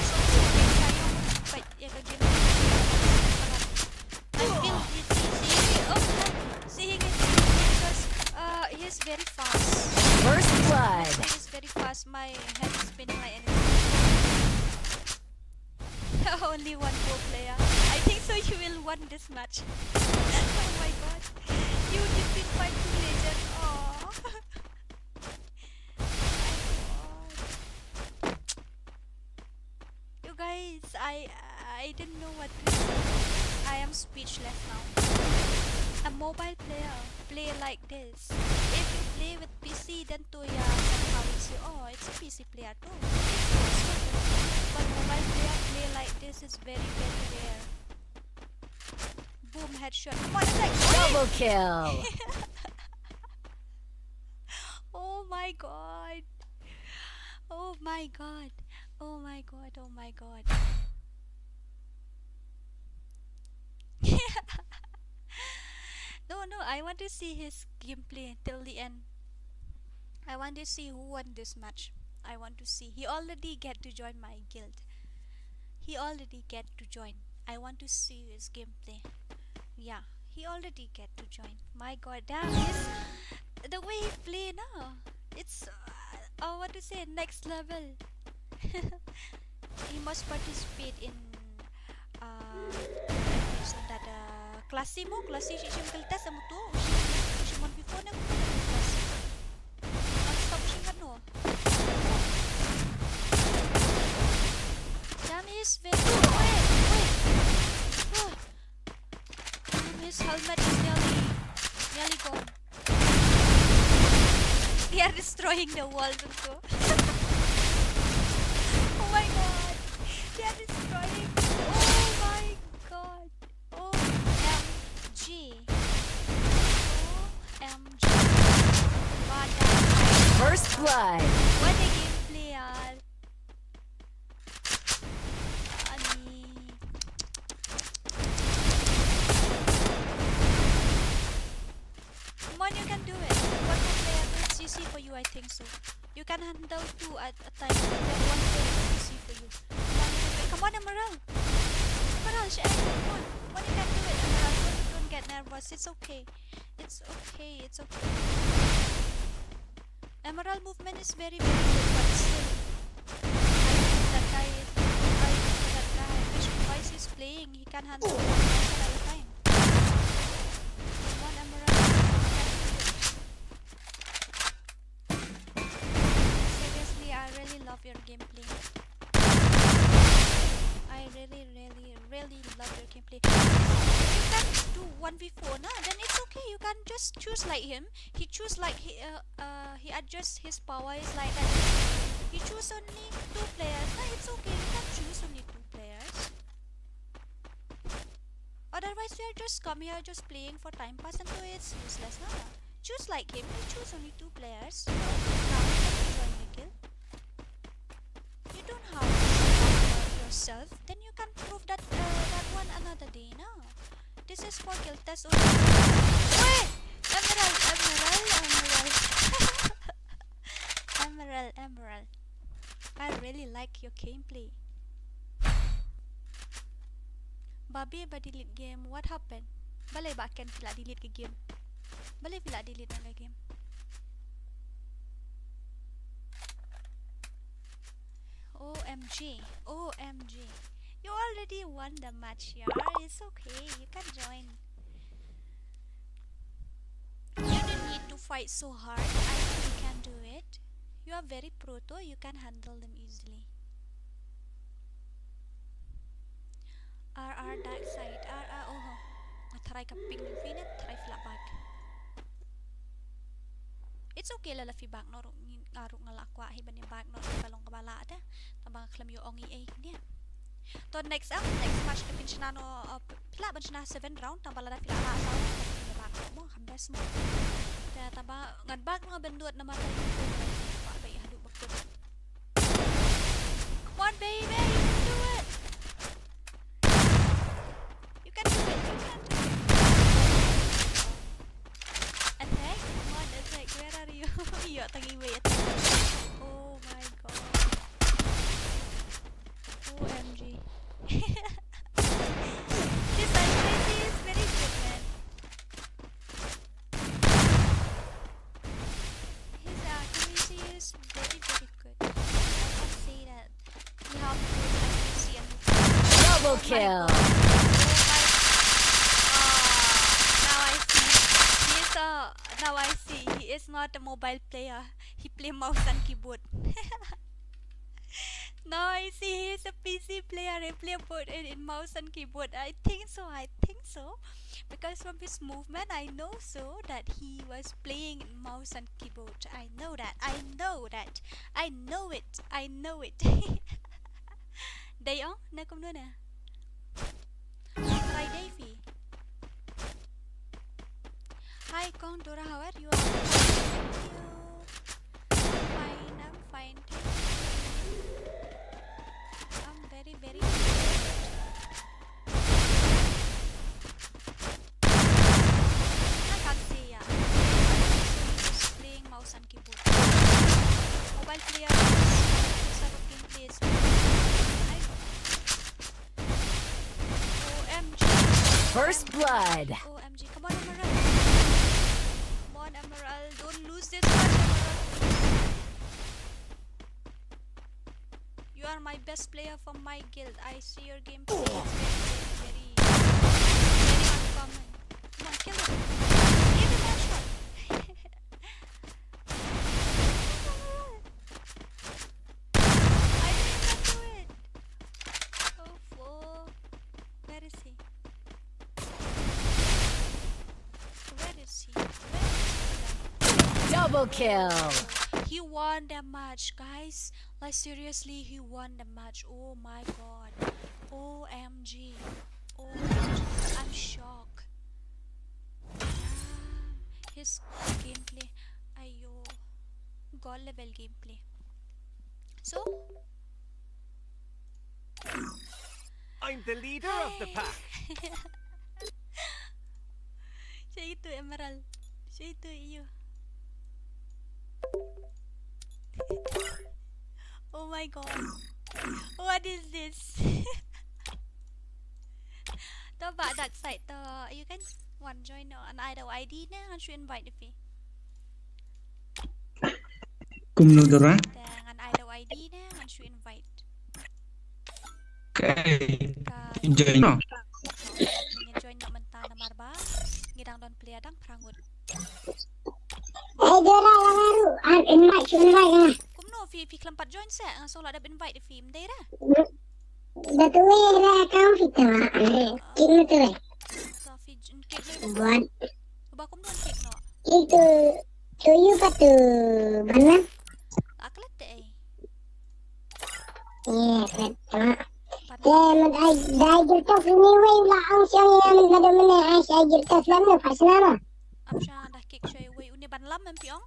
So, okay, tayo, but yeah, the game. I feel dizzy seeing, oh, seeing it because, uh, he's very fast. First blood. He's very fast. My head is spinning like anything. Only one pro player. I think so you will won this match. Oh my god. You defeat my two legend. Oh. My god. You guys, I I didn't know what to say. I am speechless now. A mobile player play like this. If you play with P C, then to, yeah, somehow it's you. Oh, it's a P C player too. It's possible. But mobile player play like this is very, very rare. Boom, headshot. Come on, attack. Double kill. Oh my god. Oh my god. Oh my god. Oh my god. No, no, I want to see his gameplay till the end. I want to see who won this match. I want to see. He already get to join my guild. He already get to join. I want to see his gameplay. Yeah, he already get to join. My god, damn, this, the way he play now, it's, uh, uh, what to say, next level. He must participate in, uh, in that, uh, classy mo, classy shi shim kal test mo tu, shi, shi mon before ne ko classy. Ang stop shi kan no. Damn, he's very, wait, wait. Ah. Damn, his helmet is nearly, nearly gone. They are destroying the world also. Oh my god. They are destroying. Oh my god. O M G. O M G. What a, first blood. What a gameplay, yaar. So you can handle two at a time. Then one player is easy for you. Come on, you can do it. Come on, Emerald. Emerald, share. Come on. Come on, you can do it. Emerald, don't, don't get nervous. It's okay. It's okay. It's okay. Emerald movement is very, very good, but still, I think that guy is, I think that guy, which device he's playing, he can handle one person at a time. Come on, Emerald. Seriously, I really love your gameplay. I really, really, really love your gameplay. If you can do one v four, na, then it's okay. You can just choose like him. He choose like he, uh, uh, he adjust his powers like that. He choose only two players. Na, it's okay. You can choose only two players. Otherwise, you are just come here just playing for time pass, and so it's useless, na? Choose like him. You choose only two players. You don't have to join the guild. You don't have to show off yourself. Then you can prove that, uh, that one another day, na? This is for guild test only. Wait! Emerald, Emerald, Emerald. Emerald, Emerald. I really like your gameplay. Babe ba delete game, what happened? Balei ba ken phi la delete ka game? Balei phi la delete na ka game? O M G, O M G. You already won the match, yaar. It's okay, you can join. You don't need to fight so hard. I know you can do it. You are very pro though, you can handle them easily. R R dark side, R R, oh. Nga try ka ping phi ne, try phi la back. It's okay, lada phi back noh ruh, nga ruh nga la kwah hi ban ïa back noh, ba long kaba lah te. Tang ba nga khlem ïoh ong ei ei ne. To next up, next match te phin shna noh, uh, phi lah ban shna seven round, tang ba lada phi la lah saw round, phin ïa back noh mo, kham best mo. Te tang ba ngan back noh ban dud namar ba ïa back ba ïa haduh ba kut. Come on, baby, you can do it. You can do it, you can do it. Attack, come on, attack, where are you? Ïoh tang iwei attack. Oh my god. O M G. This accuracy is very good, man. His accuracy is very, very good. I can say that. You have good accuracy and movement. Double kill. Oh my god. Oh my god. Ah, now I see. He is a, now I see. He is not a mobile player. He play mouse and keyboard. No, I see, he's a P C player. He play both in, in mouse and keyboard. I think so, I think so. Because from his movement, I know so that he was playing in mouse and keyboard. I know that, I know that. I know it, I know it. Dei ong, na kumno na? Hi, Davey. Hi, Kong Dora, how are you? Thank you. I'm fine, I'm fine, thank you. I'm very, very good. I can't say, yeah. Just playing mouse and keyboard. Mobile player, this type of gameplay is, I know. O M G. First blood. O M G. Come on, Emerald. Come on, Emerald. Don't lose this match, Emerald. You are my best player from my guild. I see your gameplay. It's very, very, very, very uncommon. Come on, kill him. Give him one shot. I didn't even do it. Oh, four. Where is he? Where is he? Where is he? Double kill. He won the match, guys. Like, seriously, he won the match. Oh my god. O M G. O M G. I'm shocked. Damn. His gameplay. Ayo. God level gameplay. So, I'm the leader of the pack. Siya ito, Emerald. Siya ito, iyo. God. What is this? To ba dark side to, you can one join no, an idol I D ne, ngan shu invite if you. Kumno dora? Te ngan idol I D ne, ngan shu invite. Kai. Ka Join no. Ngi join no mynta namar ba ngi dang don player dang phra ngut. Ai dora la baru. An invite shu invite na. Kumno phi, phi khlem pat join se, nga shu la dep invite phi, ym dei re. Da tu wei ra account phi ta. Kin tu wei. So phi j-, klik no. Buat. Ba kumno klik no. Itu tu you pa tu. Bana. Aklet te ei. Ye, kata. Pat Te man ai dai jurtas ni wei la ang siang ya man da mene ai sai jurtas lam no pas nama. Am sha dah klik shoi wei une ban lam em piong.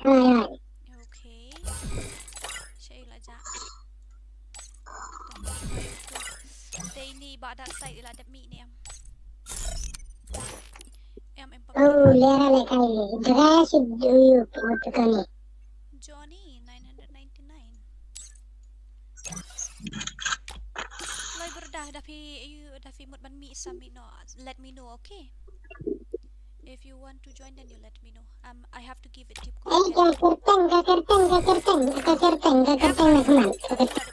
Hai hai. Okay. Shoi la ja. Te ini ba dark side la dep mi ni em. Em em pa. Oh, lera le kai ni. Dra si du you po tu kani. Johnny nine hundred ninety-nine. Loi berdah dah phi you dah phi mut ban mi sa mi no. Let me know, okay? If you want to join then you let me know. Um, I have to give it tip Eh, ka kerteng, ka kerteng, ka kerteng, ka kerteng, ka kerteng na kman.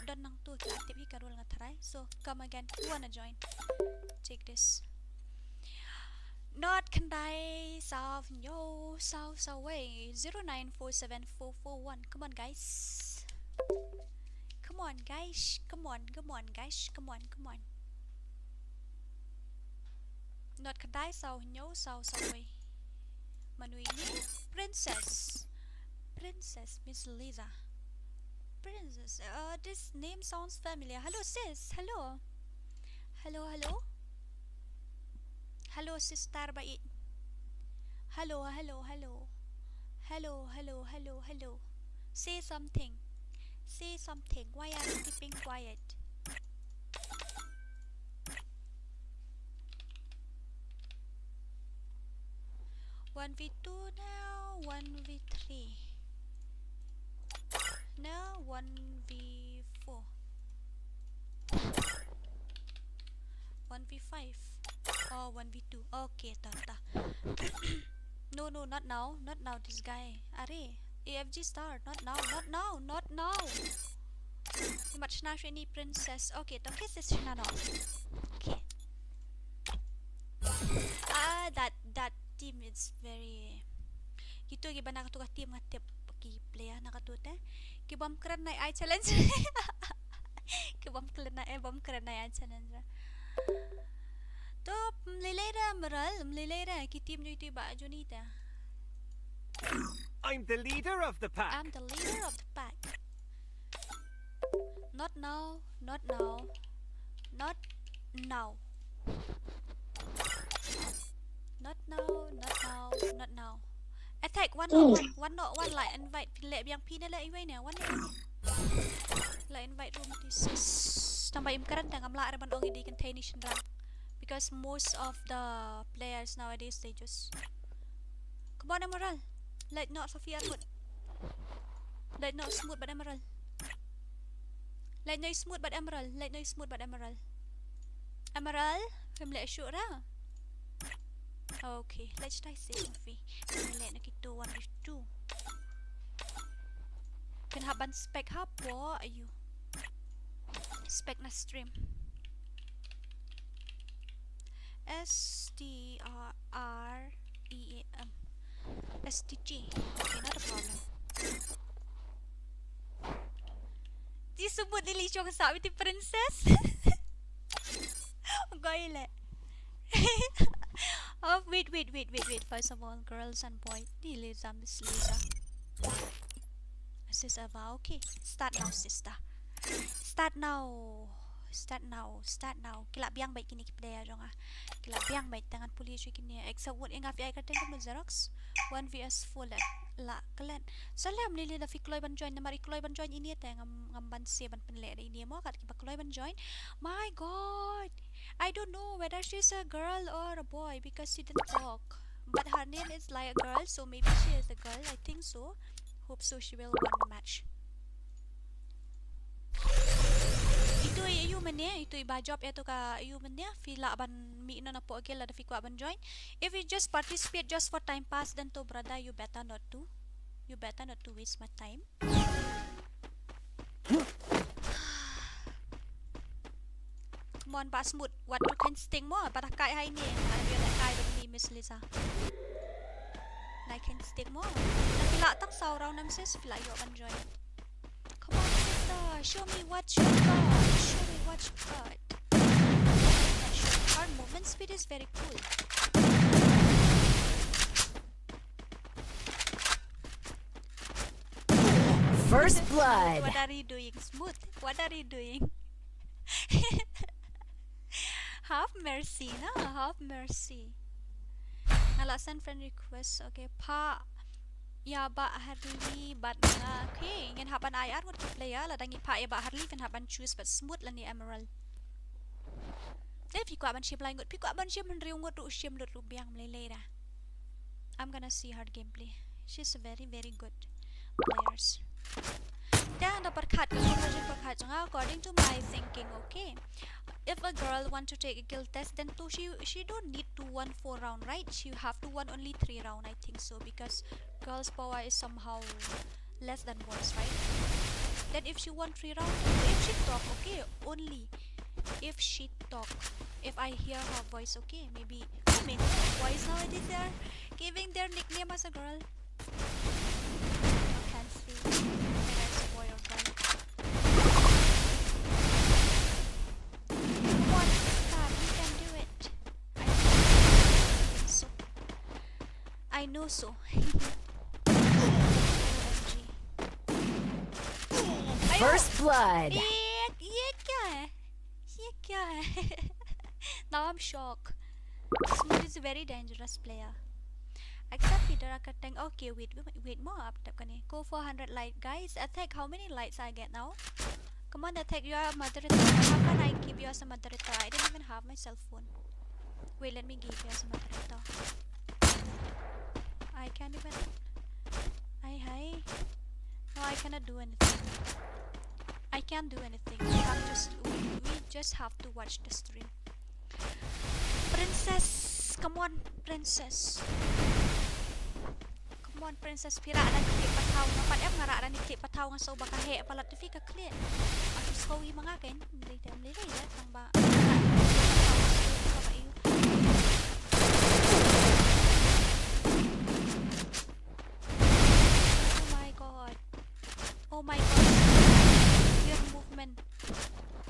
Don nang tu ki tip hi ka rule nga tharai. So come again. Who wanna join? Take this. Not Khandai South, no South South way. Zero nine four seven four four one. Come on guys. Come on guys. Come on. Come on guys. Come on. Come on. Not Khandai South, no South South way. Manu ini? Princess. Princess Miss Lisa. Princess. Uh, this name sounds familiar. Hello sis. Hello. Hello, hello. Hello sister bait. Hello, hello, hello. Hello, hello, hello, hello. Say something. Say something. Why are you keeping quiet? One v two now, one v three. Now one v four. One v five. Oh, one v two. Okay, ta ta. No, no, not now. Not now, this guy. Are. A F G star. Not now, not now, not now. Imat shna shini princess. Okay, to kiss is shna no. Okay. Ah, that, that team is very. Kitu ki bana katu ka team nga tip ki player na katu te. Ki bom kren na ai challenge. Ki bom kren na, eh, bom kren na ai challenge. To, mlilera meral, mlilera ki team nyu itu ba Johnny te. I'm the leader of the pack. I'm the leader of the pack. Not now, not now, not now. Not now, not now, not now. Attack, one not one, one not one, like invite, phi leh biang phi ne leh iwei ne, one ne, one ne. Leh invite room this is. Tang ba im kren tang ngam lah re ban ong i dei containation rank. Because most of the players nowadays they just. Come on, Emerald. Leh noh Sophia mut. Leh noh smooth bad Emerald. Leh noh smooth bad Emerald. Leh noh smooth bad Emerald. Emerald, phim leh shuh ra. Okay, let's try session fee. Leh noh kitu one with two. Phin hap ban spec hapoh ayu. Spec na stream. S T R E A M. S T G. Okay, not a problem. Ti sebut Lily Chong sa with the princess. Goi le. Oh, wait, wait, wait, wait, wait. First of all, girls and boys, ni Lisa, Miss Lisa. Sis Ava, okay. Start now, sister. Start now. Start now. Start now. Ki lah biang bad kine ki player jong nga. Ki lah biang bad, tang ngan pule shuh kine. Except what nga phi ai kyrteng ka Xerox. One V S four lah. Lah klet. Salam Lily, da phi kloi ban join, namar i kloi ban join ini te ngam, ngam banse ban pynleh da ini mo, kat kiba kloi ban join. My God. I don't know whether she's a girl or a boy because she didn't talk. But her name is like a girl, so maybe she is a girl. I think so. Hope so. She will win the match. Ïa ïa ïa mynne, ïa ïa ba job ïa to ka ïa ïa mynne, phi lah ban mih noh na poh guild lada phi kwah ban join. If you just participate just for time pass, then to brother, you better not to. You better not to waste my time. Come on, Bah Smooth. Wat to kan sting mo, ba da kai hai ni. Ba da kai ba ni Miss Lisa. Nai kan sting mo. Na phi lah tang saw round nang sis, phi lah ïoh ban join. Come on, sister, show me what you got. Show me what you got. Her movement speed is very cool. First blood. What are you doing, Smooth? What are you doing? Have mercy, na? Have mercy. Nga la send friend request. Okay, pa. Ïa Bah Harley bad nga. Okay, ngin hap ban ai ar ngut ki player, lada ngi phah ïa Bah Harley phin hap ban choose bad Smooth lane Emerald. Te phi kwah ban shim lai ngut, phi kwah ban shim hynriew ngut ruh shim lut ruh biang, mlei lei da. I'm gonna see her gameplay. She's a very, very good players. Te ynda pyrkhat ka conversion pyrkhat jong nga, according to my thinking, okay. If a girl want to take a guild test, then to she she don't need to won four round, right? She have to won only three round, I think so, because girls' power is somehow less than boys, right? Then if she won three round, if she talk, okay, only if she talk, if I hear her voice, okay, maybe. I mean, boys nowadays they are giving their nickname as a girl. Fancy. Whether it's a boy or girl. Come on, sister, you can do it. I think so. I know so. O M G. Ayo. First blood. ये, ये क्या है? ये क्या है? Now I'm shocked. Smooth is a very dangerous player. Except Peter Akateng. Okay, wait, wait, wait, mo update kane. Go for hundred like, guys. Attack, how many likes I get now? Come on, Attack, you are a moderator. How can I keep you as a moderator? I don't even have my cell phone. Wait, let me give you as a moderator. I can't even. Hi, hi. No, I cannot do anything. I can't do anything. We have just we, we just have to watch the stream. Princess, come on, Princess. Come on, Princess, phi rah da ki clip pathaw, nga pat em nga rah da ki clip pathaw, nga sngew ba ka heh palat, te phi ka clip. Atu sngew i ma nga kein, mlei te mlei lei tang ba. Oh my God. Oh my God. Your movement.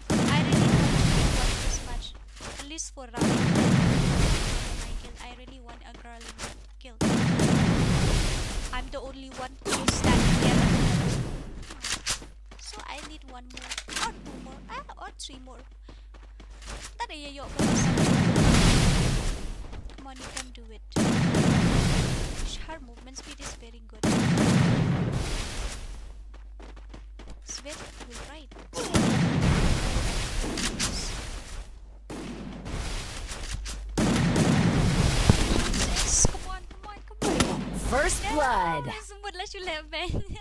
I really want to win this match. At least for round. My guild. I really want a girl in my guild. I'm the only one who's standing here. So I need one more, or two more, ah, or three more. That is your. Come on, you can do it. Her movement speed is very good. It's very cool, right? Yes, come on, come on, come on. First blood. Yes, mut la shu leh beiñ.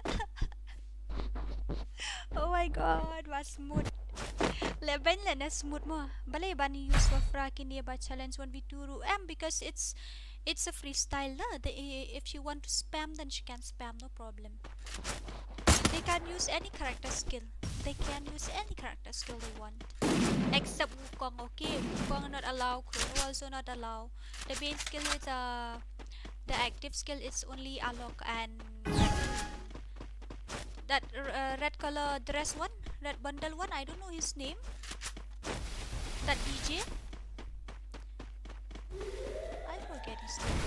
Oh my God, Bah Smooth. Leh beiñ leh ne Smooth mo. Balei ban use Wafra kine ba challenge one v two ruh em, because it's it's a freestyle la. They, if she want to spam, then she can spam, no problem. They can use any character skill. They can use any character skill they want. Except Wukong, okay? Wukong not allow, Chrono also not allow. The main skill is, uh, the active skill is only Alok and that, uh, red color dress one, red bundle one, I don't know his name. That D J. I forget his name.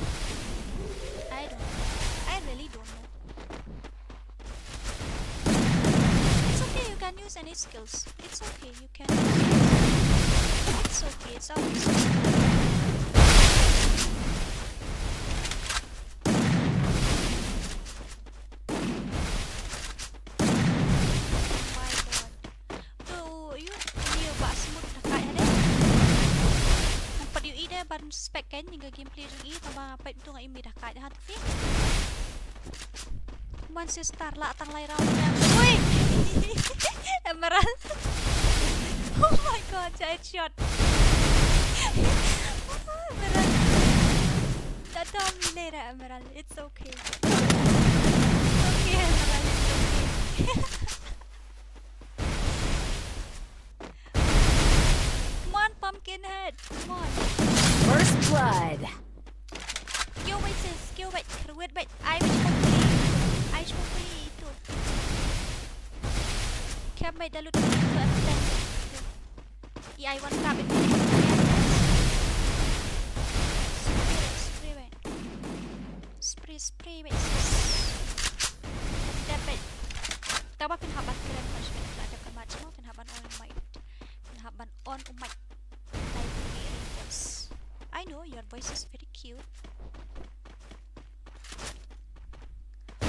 I don't know. I really don't know. It's okay, you can use any skills. It's okay, you can. It's okay, it's always okay. Oh my God. To ïoh ïa Bah Smooth da kai ha de. Ngam pat ïohi de ban spec kan ïa ka gameplay jong i, tang ba nga peit to nga im i da kai ha te. Come on sister, lah tang lai round ïa. Ui! Emerald. Oh my god, I shot. Emerald. Don't tell me later, Emerald. It's okay. Okay, Emerald, it's okay. Come on, pumpkin head. Come on. First blood. Kiew beit sis, kiew beit, kyrwit beit. Ai beit sha puli. Ai sha puli itu. Kiam beit da lut itu, extend itu. I ai one tap itu. Spray, spray beit. Spray, spray beit sis. Dep beit. Tangba phin hap ban kren, phin hap ban kren, phin hap ban on mic. Phin hap ban on mic. Library voice. I know your voice is very cute. O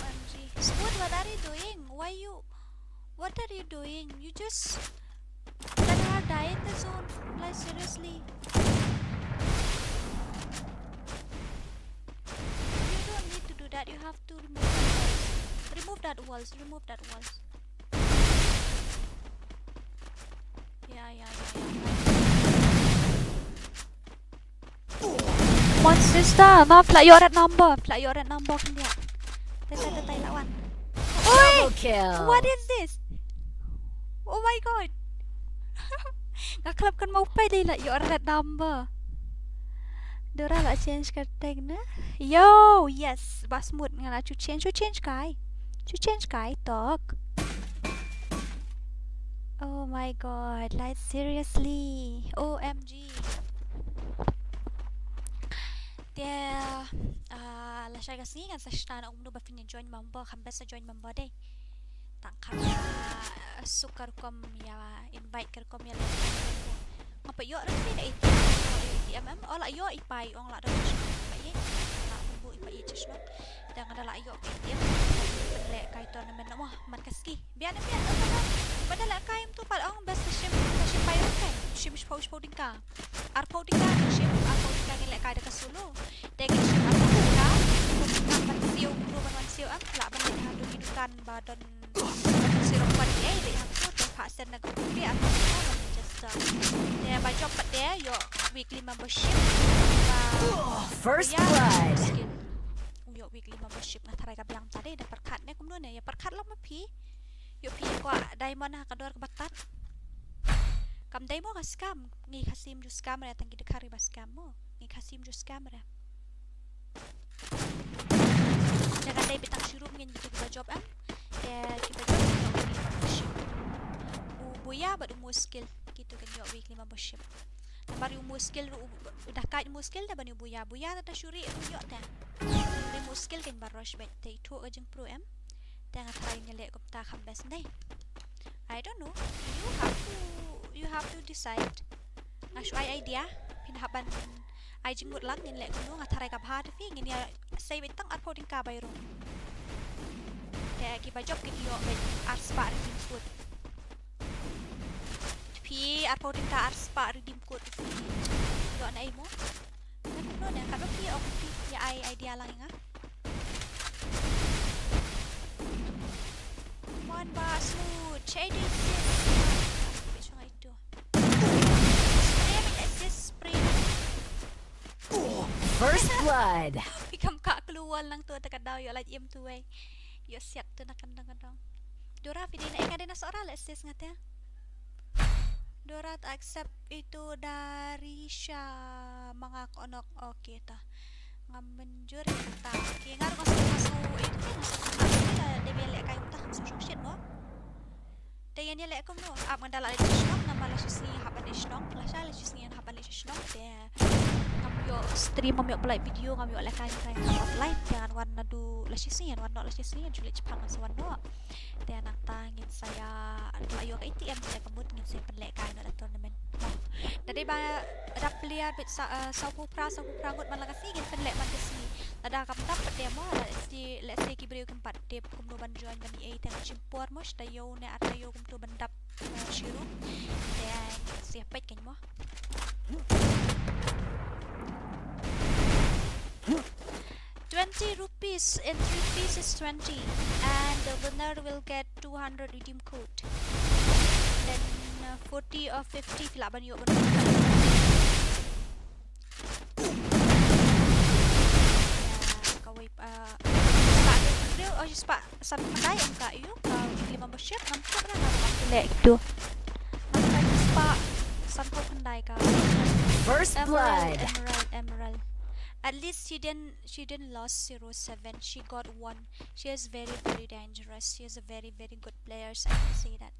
M G. Smooth, what are you doing? Why you, what are you doing? You just let her die in the zone. Like, seriously. You don't need to do that. You have to remove that walls. Remove that walls. Remove that walls. Yeah, yeah, yeah, yeah. Come on, sister. Ma, flag your red number. Flag your red number, khyndiat. Tai, tai, tai, tai, lawan. Oi! Double kill. What is this? Oh my god. Nga khlem kynmaw pat lei, flag your red number. Dora la change kyrteng ne? Yo, yes. Ba smooth, nga la shu change, shu change kai. Shu change kai, tok. Oh my god, like, seriously. O M G. Te, ah, lashai ka sngi ngan sa shna noh kumno ba phin ïa join member, kham best sa join member dei. Tang kham, ah, suk ka rukom ïa invite, ka rukom ïa leh. Nga pat ïoh ruh phi da A T M, A T M em, oh la ïoh i pa i ong la da shnong i pa i, la kumbu i pa i shnong. Te nga da la ïoh ka A T M, pynleh kai tournament noh mo, man ka ski. Biang em biang, oh, ba da leh kai em tu pat ong best shim, best shim pai ruh kai. Shim shiphew, shiphew tyngka. Arphew tyngka ngin shim, arphew tyngka ngin leh kai da ka solo. Te ngin shim arphew tyngka, arphew tyngka ban siew, kumno ban wan siew em, lah ban leit ha ki dukan ba don sirok ban ïa leit ha tu, te phah send na ka group, arphew tyngka ban register. Te ba jop pat te ïoh weekly membership. Ba first blood. Ïoh weekly membership, nga tharai ka biang ta dei, da pyrkhat ne kumno ne, ïa pyrkhat lang ma phi. Ïoh phi kwah diamond ha ka dor kaba tad. Kam dei mo ka scam, ngi Khasi ym ju scam re, tang ki dkhar kiba scam mo. Ngi Khasi ym ju scam re. Te ka dei beit tang shu ruh ngin, kitu kiba jop em. Te kiba jop ngin ïoh weekly membership. U Buya bad u Muskil, kitu kin ïoh weekly membership. Namar u Muskil ruh u, u da kait u Muskil da ban u Buya. Buya da shu rieh ruh ïoh te. Te u Muskil kin ba rush beit te ithuh ka jingpro em. Te nga tharai ngin leh kumta kham best dei. I don't know. You have to, you have to decide. Nga shu ai idea. Phin hap ban ai jingmut lang ngin leh kumno, nga tharai ka bha te phi, ngin ïa sei beit tang arphew tyngka bai rung. Te kiba jop kin ïoh beit arspah redeem code. Te phi arphew tyngka arspah redeem code te phi. Ïoh na ei mo? Te kumno ne, katba phi ong phi ïa ai idea lang ïa nga. Mon ba smooth, shady sis. Bit shong itu. Spray, bit sis, spray. First blood. Phi kam ka klewal nangtu te ka daw ïoh lait im tu wei. Ïoh siak tu na kandang kandang. Dora phi dei na, eh, nga dei na Sohra leh sis nga te. Dora ta accept itu dari sha manga konok. Okay ta. Ngam mynjur ïa kata. Okay, nga ruh nga sngew, nga sngew, eh, nga sngew, eh, dei ban leh kai kumta, ngam sngew shongshit mo. Te ïa ïa leh kumno, ap nga da la leit sha shnong, namar la shisngi hap ban leit sha shnong, la sha la shisngi hap ban leit sha shnong, te ngam ïoh stream, ngam ïoh pynlait video, ngam ïoh leh kai, kai, ngam offline, te ngan wan naduh la shisngi, ngan wan noh la shisngi, ngan shu leit shaphang ngan sa wan noh. Te nangta ngin sa ïa, la ïoh ka A T M, te ka mut ngin sa pynleh kai noh da tournament. Da dei ba da player beit sa, eh, sawphew phra, sawphew phra ngut man la ka sngi ngin pynleh man ka sngi. Lada kam dap pat te mo, let's say, let's say ki briew kim pat tip kumno ban join ban ïa, te ngan shim por mo, shi taïew ne ar taïew kumto ban dap, eh, shi ruh. Te ngin sa ïa peit kein mo. Twenty rupees, entry fees is twenty, and the winner will get two hundred redeem code. Then, uh, Forty or fifty phi lah ban ïoh ban. Kawei, ah, spah hynriew, oh, spah san khyndai em ka ïoh, ka weekly membership, ngam tip na, ngam tip leh tu. Ngam tip spah san khyndai ka. First Emerald, blood. Emerald, Emerald. At least she didn't, she didn't lost zero seven. She got one. She is very, very dangerous. She is a very, very good player, so I can say that.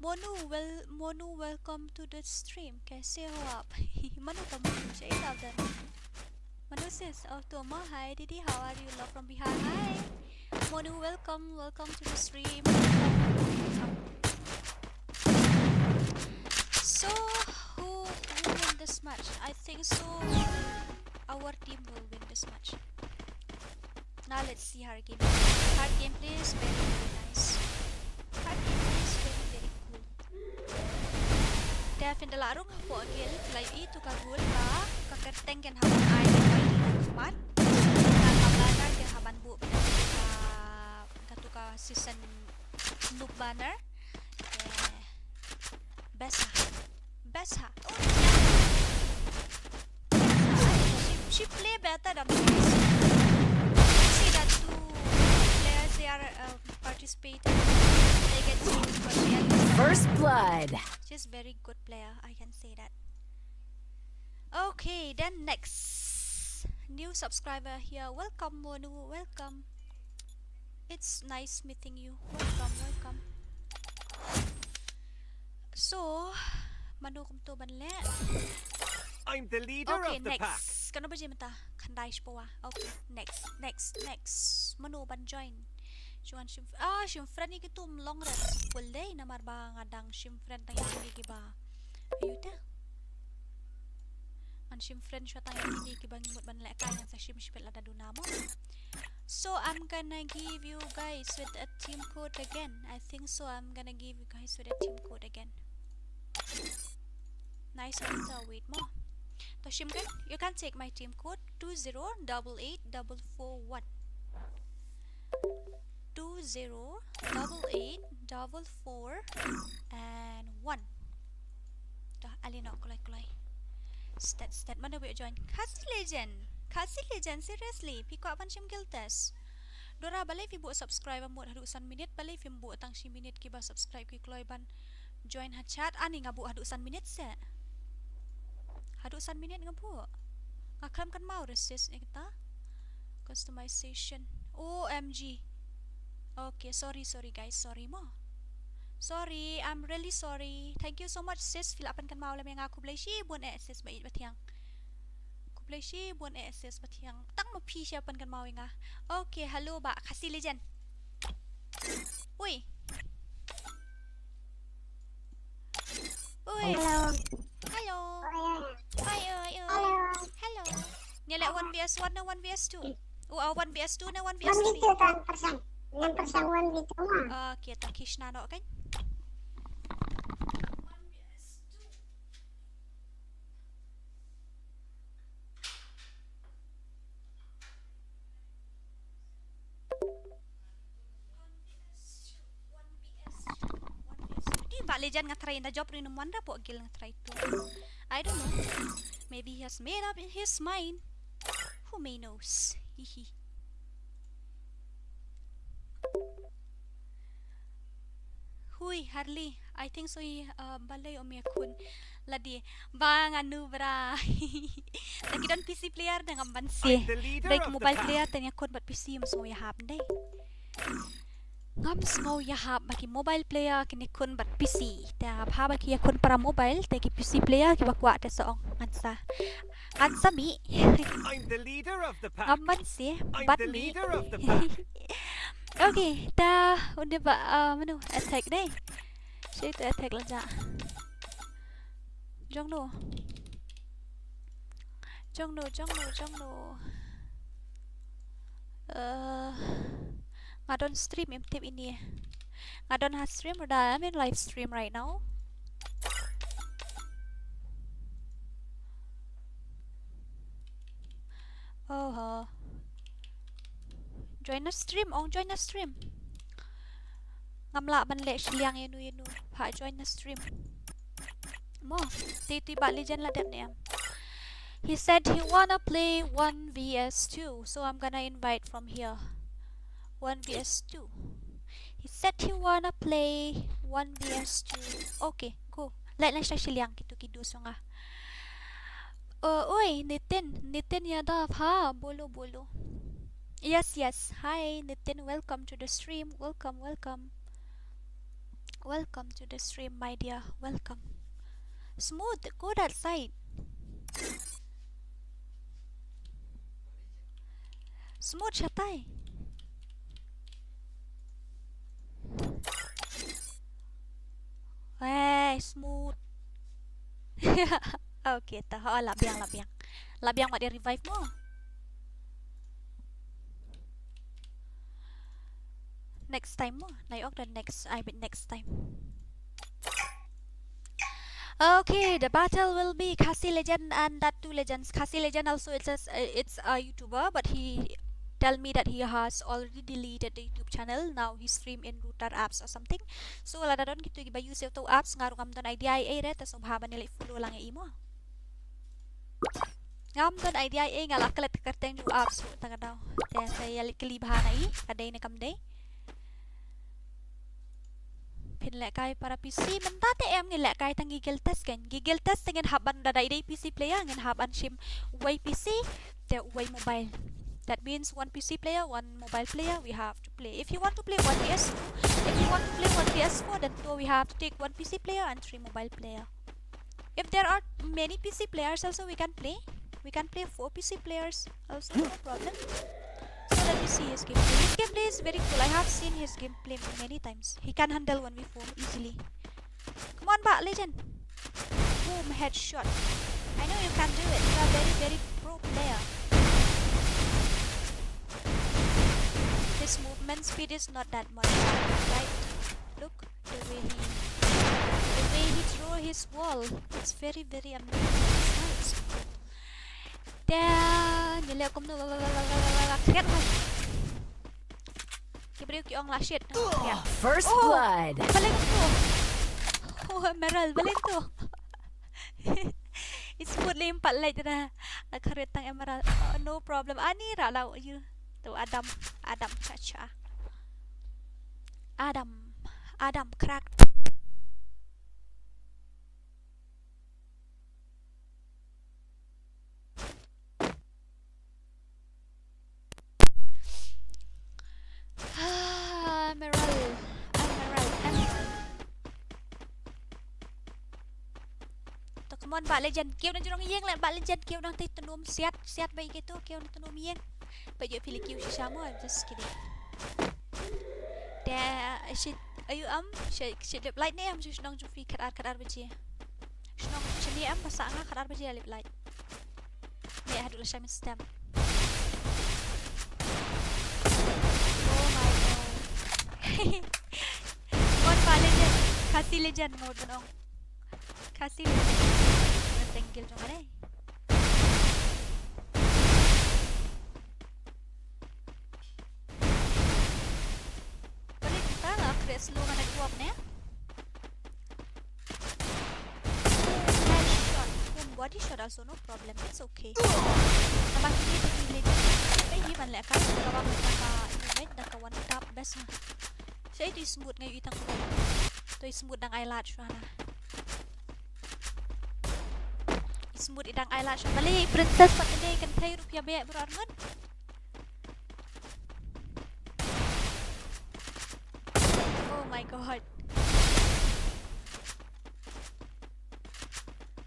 Monu, well, Monu, welcome to the stream. कैसे हो आप? Monu ka Monu, check it out then. Monu says, oh, Toma, hi, Didi, how are you? Love from Bihar. Hi. Monu, welcome, welcome to the stream. Welcome. So, who, who win this match? I think so. Our team will win this match. Now let's see her game. Her gameplay is very, very nice. Her gameplay is very, very cool. Te phin da lah rung hapoh guild, phi la ïohi tu ka rule ba ka kyrteng kan hap ban ai ban wai na ka mat. Ka banner kan hap ban buh bad ka, katu ka season noob banner. Te best ha. Best ha. Oh, yeah. She, she play better than me. See that two players, they are, uh, participating. They get two, but she at least got First blood. She's very good player, I can say that. Okay, then next. New subscriber here. Welcome, Monu. Welcome. It's nice meeting you. Welcome, welcome. So, mano kumto ban leh? I'm the leader Okay, of the pack. Next. Kano baje mynta? Khyndai shiphew. Okay, next, next, next. Mano ban join? Shu ngan shim, ah, shim friend ïa kitu ym long re. Pule namar ba nga dang shim friend tang ïa kine kiba. Ayu te. Ngan shim friend shuwa tang ïa kine kiba ngi mut ban lehkai, ngan sa shim shiphew lada duna mo. So I'm gonna give you guys with a team code again. I think so I'm gonna give you guys with a team code again. Nice one, so wait mo. To shim kan, you can take my team code two zero double eight double four one. Two zero double eight double four and one. Dah, ale noh, kulai, kulai. Stat, stat, mano ba ïoh join? Khasi Legend. Khasi Legend, seriously. Phi kwah ban shim guild test? Dora, balei phi buh subscribe mut haduh san minit, balei phim buh tang shi minit, kiba subscribe ki kloi ban join ha chat. Ani nga buh haduh san minit se. Haduh san minit nga buh. Nga khlem kynmaw re sis ïa kata. Customization. O M G. Okay, sorry, sorry guys, sorry mo. Sorry, I'm really sorry. Thank you so much sis, phi la pynkynmaw lem ïa nga, khublei shibun eh sis ba ïeit ba thiang. Khublei shibun eh sis ba thiang. Tang ma phi sha pynkynmaw ïa nga. Okay, hello bah Khasi Legend. Ui. Ui. Hello. Hello. Oi, oi. Oi, oi, oi. Hello. Hello. Ni leh one V S one ne one V S two? Oh, ah, one V S two ne one V S three? One V two kan, person. Nan person one V two ma. Okay, ta kishna no kan. Di ba Legend nga try na job rin one ra po gil nga try to. I don't know. Maybe he has made up his mind. Who may knows? Hihi. Hui, Harley, I think so, uh, balei um ïakhun lade ba nga nu bra. Te ki don P C player te ngam banse. Dei ki mobile player te ïakhun bad P C ym sngew ïahap dei. Ngam sngew ïahap ba ki mobile player kin ïakhun bad P C. Te haba ki ïakhun para mobile te ki P C player kiba kwah te sa ong ngan sa. Ngan sa mih. Ngam banse, ban mih. Okay, ta, un dei ba, uh, mano, attack dei. Shu ta attack lajah. Jong no. Jong no, jong no, jong no. Uh, nga don stream im tip ini. Nga don ha stream, da, I'm in live stream right now. Oh ho. Join na stream, ong join na stream. Ngam lah ban leh shiliang ïa nu ïa nu. Ha join na stream. Mo, te tu i Bah Legend la dep ne em? He said he wanna play one v s two, so I'm gonna invite from here. One v s two. He said he wanna play one v s two. Okay, cool. Leit lang sha shiliang kito ki dos jong nga. Uh, oi, Nitin, Nitin Yadav, ha, bolo, bolo. Yes, yes. Hi, Nitin, welcome to the stream. Welcome, welcome. Welcome to the stream, my dear. Welcome. Smooth, go that side. Smooth, shatai. Hey, Smooth. Okay, ta, oh, la biang, la biang. La biang, wat ïa revive mo. Next time mo. Nai ok the next, I mean next time. Okay, the battle will be Khasi Legend and that two legends. Khasi Legend also, it's a, it's a YouTuber, but he tell me that he has already deleted the YouTube channel. Now he stream in Router apps or something. So lada don kito kiba use ïa uto apps, nga ruh ngam don idea ei ei re, te sngewbha ban ïa leit follow lang ïa i mo. Ngam don idea ei ei, nga la klet kyrteng jong u apps ruh tang ka daw. Te sa ïa leit kylli bha na i, ka dei ne kam dei. Phin lehkai para PC, mynta te em ngi lehkai tang Google Test kan. Google Test te ngin hap ban, lada i dei PC player ngin hap ban shim uwei PC, te uwei mobile. That means one PC player, one mobile player, we have to play. If you want to play one v s two, if you want to play one v s four, then two, we have to take one PC player and three mobile player. If there are many PC players also, we can play. We can play four PC players also, no problem. So let me see his gameplay. His gameplay is very cool. I have seen his gameplay many times. He can handle one v four easily. Come on, Bah Legend. Boom, headshot. I know you can do it. You are very, very pro player. His movement speed is not that much, right? Look the way he, the way he throw his wall. It's very, very amazing. It's nice. Te ngi leh kumno, la, la, la, la, la, la, la, kret la. Ki briew ki ong la shit. Kret. First blood. Baleng to. Oh, Emerald, baleng to. It's good leh pat leh jana. Nga kharit tang Emerald. Oh, no problem. Ani ra lau you. To Adam, Adam cha cha. Adam, Adam crack. Ah, Emerald, Emerald, Emerald. To, come on, Bah Legend. Kiew na jrong ïing leh, Bah Legend. Kiew nang te tnum siat, siat bai kito, kiew na tnum ïing. Ba ïoh phi leh kiew shisha mo, I'm just kidding. Te, shi, ayu am, shi, shi lip light ne am, shi shnong jong phi khatar, khatar baje. Shnong, shi ne am, ba sa nga khatar baje lip light. Ne, haduh la shai min stem. Oh my God. Mon Bah Legend, Khasi Legend, ngot nong. Khasi Legend. Tengil jong ale. Balik kita lah, create slow ka network ne. Headshot. Boom, body shot also, no problem. It's okay. Naba kine te ki leh. Te hi ban leh kai. Ka ba ka ka event da ka one tap best ha. Sa itu smooth ngai itang ko. To smooth dang ai lad shwa na. Smooth i dang ai lad shwa. Balik princess pat ine kan thai rupiah be bro arngun. Oh my God.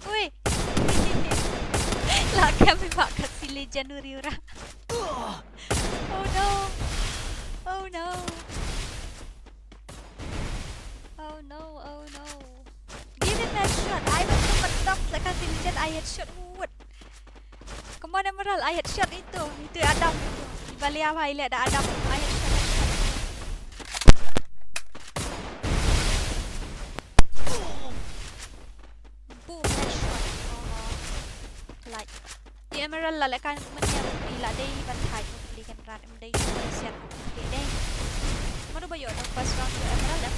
Ui. La kami bak kat sili Januari ura. Oh no. Oh no. Oh no, oh no. Give him that shot. I went to mentok sa kat sili Jan, I headshot. What? Come on, Emerald, I headshot itu. Itu Adam itu. Di balik apa, I lihat ada Adam. I headshot, headshot. Boom, headshot. Oh, light. Di Emerald la leh kan men ïa la dei ban thait, hopefully kan rat em dei siat, hopefully dei. Mano ba ïoh first round to Emerald em.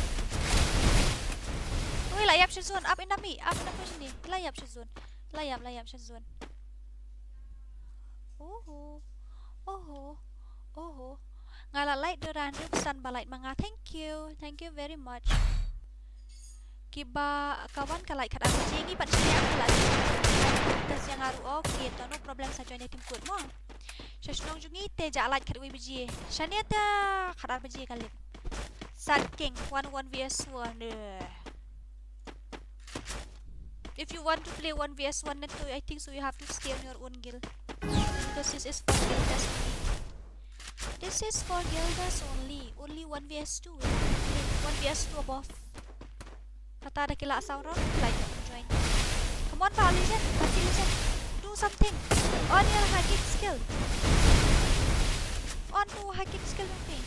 La ïap sha zone, up in the me, up in the me shane. La ïap sha zone. La ïap, la ïap sha zone. Oho. Oho. Oho. Nga la like da hynriew percent ba like ma nga. Thank you. Thank you very much. Kiba ka wan ka like khatar baje ngi pat shane la. Tas ïa nga ruh, okay, to no problem, sa join ïa team kut mo. Sha shnong jong ngi te ja like khatwei baje. Shane te khatar baje ka lip. Sad king, one one versus one. Eh. If you want to play one versus one, then I think so you have to stay on your own guild. Because this is for guilders only. This is for guilders only. Only one versus two. One versus two above. Kata da ki la saw round, ki la join. Come on, Bah Legend, Khasi Legend. Do something. On your hacking skill. On to hacking skill with me.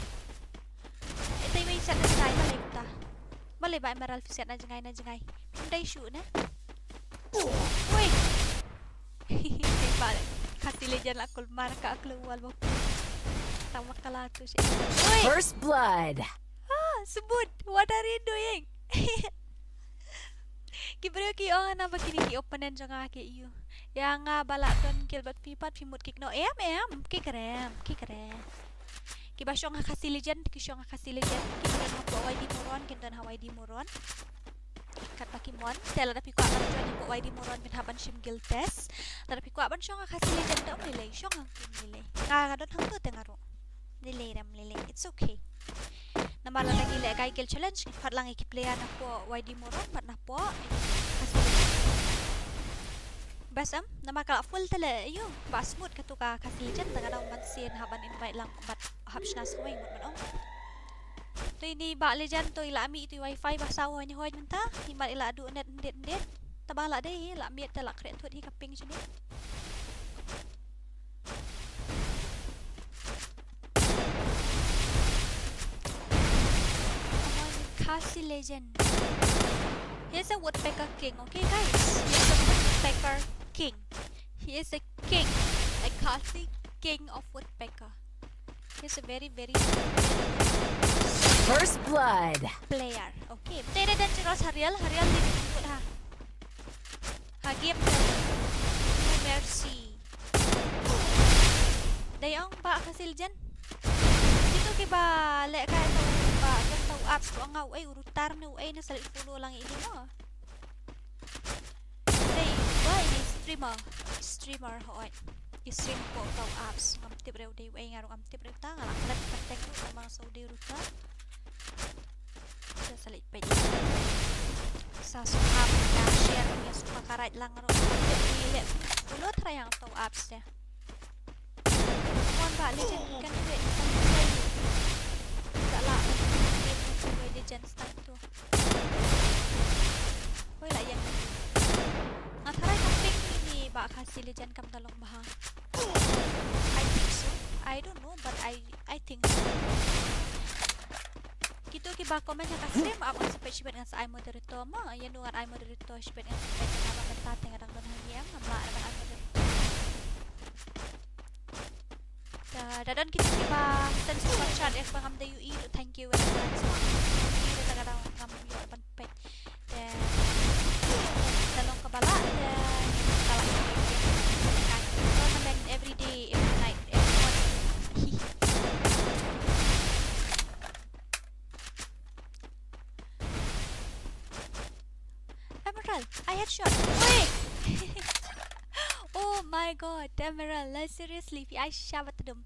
Ita iwei set na jngai, balei mynta. Balei Bah Emerald phi set na jngai, na jngai. Phim dei shuh ne. Ui. Bah Khasi Legend la kulmar ka klewal bok. Tang ma ka la tu shi. Ui. First blood. Ah, Subud, what are you doing? Ki briew ki ong na ba kine ki opponent jong nga ki ïoh. Ïa nga ba la don guild bad phi pat phi mut kick, no em em, kick rem, kick rem. Kiba shong ha Khasi Legend, ki shong ha Khasi Legend. Kiba don hapoh Y D Moron, kin don ha Y D Moron. Katba ki mon, te lada phi kwah ban join hapoh Y D Moron, phin hap ban shim guild test. Lada phi kwah ban shong ha Khasi Legend, da ym lei lei, shong hangtu ym lei lei. Nga, nga don hangtu te nga ruh. Lei lei rem lei lei, it's okay. Namar lada ngi leh kai guild challenge, ngi khot lang ïa ki player napoh Y D Moron bad napoh Khasi Legend. Best em, namar ka la full te leh, ïoh, ba smooth katu ka Khasi Legend, te ka dang ban sien hap ban invite lang bad hap shna sngewbha mut ban ong. To ine i Bah Legend to i la mih ito i wifi ba saw hoi hoi mynta, i mat i la duh net ndit ndit. Taba la dei, la miet te la khreh thut hi ka ping juni. Khasi Legend. He is a woodpecker king, okay guys? He is a woodpecker king. He is a king, a Khasi king of woodpecker. He is a very, very First blood. Player. Okay. Te da dangerous ha real, ha real ni kut ha. Ha game te. No mercy. Dei ong Bah Khasi Legend. Kitu kiba leh kai tau ba kan tau apps ko nga uei u rutar ne uei ne sa leit follow lang ïa i mo. Dei ba ine i streamer. Streamer hooid. I stream ko tau apps ngam tip re u dei uei, nga ruh ngam tip re uta, nga la klet pateng ruh namar sa u dei u rutar. Sa sa leit peit. Sa sngap ïa share ïa sngap ka right lang ruh. Ïa leh uno try ïa tau apps te. One Bah Legend, can do it. Tang tu. Ka la game Mobile Legends tang tu. Hoi la ïeng. Nga tharai ka ping ine i Bah Khasi Legend kam da long bha. I think so. I don't know, but I I think so. Kitu kiba comment ha ka stream, ap ngan sa peit shibit ngan sa ai moderator ma, ïa nu ngan ai moderator shibit ngan sa peit, ngan ba mynta te nga dang don hangne em, ngam lah ban ai moderator. Da, da don kitu kiba send super chat ïa kiba ngam da ïohi ruh, thank you in advance ma. Ïohi ruh da ka dang ngam ïoh ban peit. Te da long kaba lah, te ka lah ka peit ïa ka tournament every day, every night, every morning. Emerald, I headshot. Wait. Oh my god, Emerald, like, seriously, phi ai shisha ba tdum.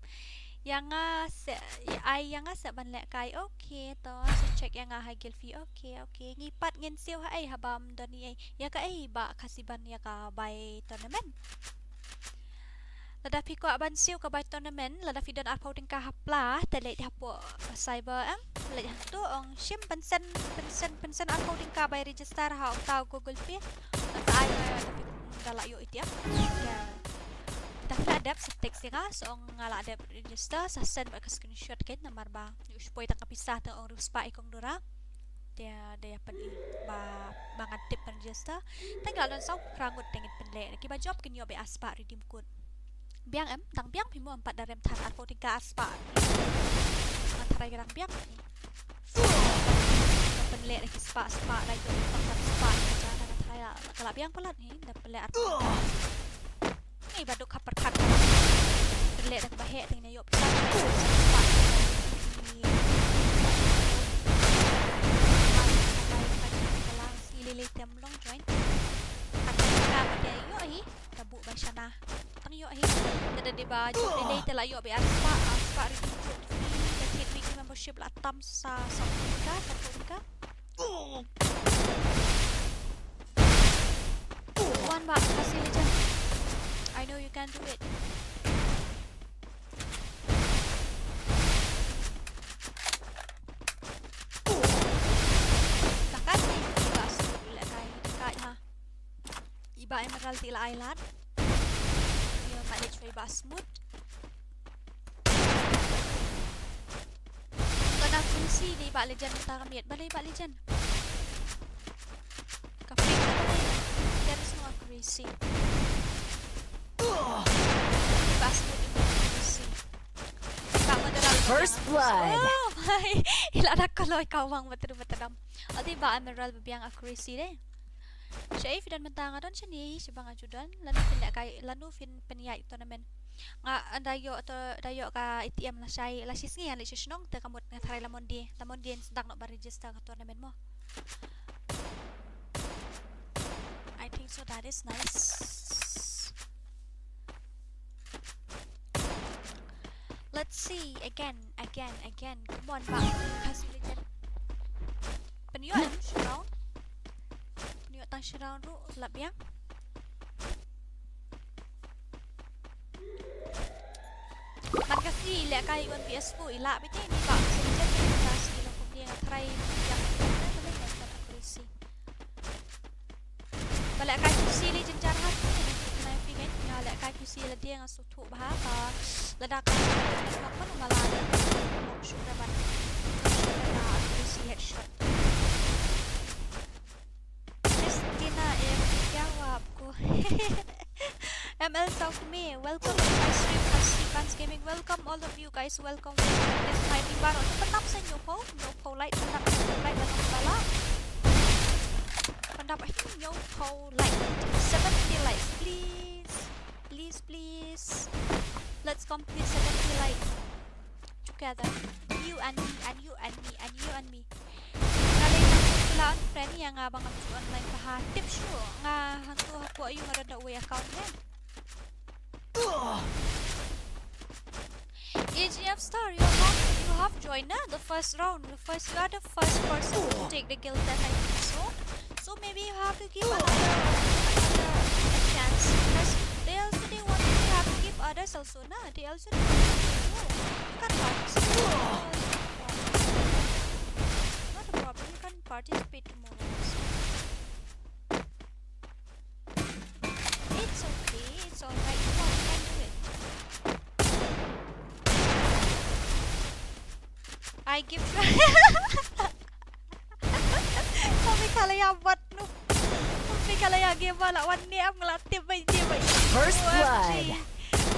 Ïa nga se, ïa ai ïa nga se ban leh kai. Okay, to sa check ïa nga ha guild phi. Okay, okay. Ngi pat ngin siew ha ei haba ym don ei. Ïa ka ei Bah Khasi ban ïa ka bai tournament. Lada phi kwah ban siew ka bai tournament, lada phi don arphew tyngka ha pla, te leit hapoh cyber em, leit hangtu ong shim pynsen, pynsen, pynsen arphew tyngka bai register ha uta u Google Pay. Ngan sa ai nga, lada phi, da lah ïoh iti em. Ïa. Da phi la dep sa text ïa nga, sa ong nga la dep register, sa send bad ka screenshot kein namar ba u shu poi tang ka pisa te ong hynriew spah i kong Dora. Te da ïa pyni ba, ba ngan tip ban register. Te ngi la don saw phra ngut te ngin pynleh. Kiba jop kin ïoh beit ar spah redeem code. Biang em, dang biang phi mo, em pat da rem than arphew tyngka ar spah. Ngan tharai ka dang biang phi. pynleh da ki spah spah, da ïoh tang tang spah, ka ja da ka tharai la ka la biang palat hi, da pynleh ar. Ni ba duk ka pyrkhat ka. Pynleh da kaba heh te ngin ïoh pisa spah. Lei lei tem long join. Ka ba ïoh hi. Ka buh ba shana. Tang ïoh hi. Te da dei ba jop lei lei te la ïoh ba ar spah, ar spah ri. Ka kit weekly membership la tam sa sa ka, sa ka. Wan ba, Khasi Legend. I know you can do it. Takat ni, iba smooth leh kai, kai ha. Iba Emerald te la ai lad. Ïa, manage ba iba smooth. Tana Quincy ni ba Legend mynta ka miet, ba dei ba Legend. Ka ping ka dei. There is no accuracy. Ba smooth in accuracy. Ba Emerald ba biang accuracy. First blood. Oh my. Ila da ka loi ka wang batru batram. Ati ba Emerald ba biang accuracy de. Sha i phi don mynta nga don shane, sha ba nga ju don. Lano phin leh kai, lano phin pynïaid tournament. Nga, ah, da ïoh to, da ïoh ka A T M lashai, la shisngi ngan leit sha shnong te ka mut nga tharai la Monday, la Monday sdang noh ban register ka tournament mo. I think so, that is nice. Let's see, again, again, again. Come on, ba, Khasi Legend. Pynïoh em shi round. Pynïoh tang shi round ruh, lap biang. Man ka sngi leh kai one V S four i lah beit ni ba. Sngewbha ïa ka sngi long kumne nga try ïa ka, ka leh ka accuracy. Ba leh kai Q C leh jynjar ha, nga leh kai Q C leh dia nga sngewthuh bha ba lada ka long man ma la ïa ka long shuh da ban shuh da ka accuracy headshot. Miss Tina, ये क्या हुआ आपको? M L Saukme, welcome to my stream, Khasi Fans Gaming. Welcome all of you guys, welcome, welcome. This time, ibarat tu pynap sa hynñiewphew, hynñiewphew like, pynap hynñiewphew like, pynap bala. Pynap hynñiewphew like, seventy likes, please, please, please. Let's complete seventy likes together. You and me, and you and me, and you and me. Nga lei nang shu la unfriend ïa nga ba ngam ju online bha. Tip shuh nga hangtu hapoh ïa nga don da uwei account ne. A G F Star, you have, you have joined, na, the first round. The first, you are the first person to take the guild test, I think so. So maybe you have to give another, another chance because they also, they want, they have to give others also, na. They also need to go. You can participate tomorrow also. Not a problem. You can participate tomorrow also. It's okay. It's all right. Come on, you can do it. I give. Kami kala ya buat nu. Kami kala ya game la wan ni am la tip bai dia bai. First blood. O M G.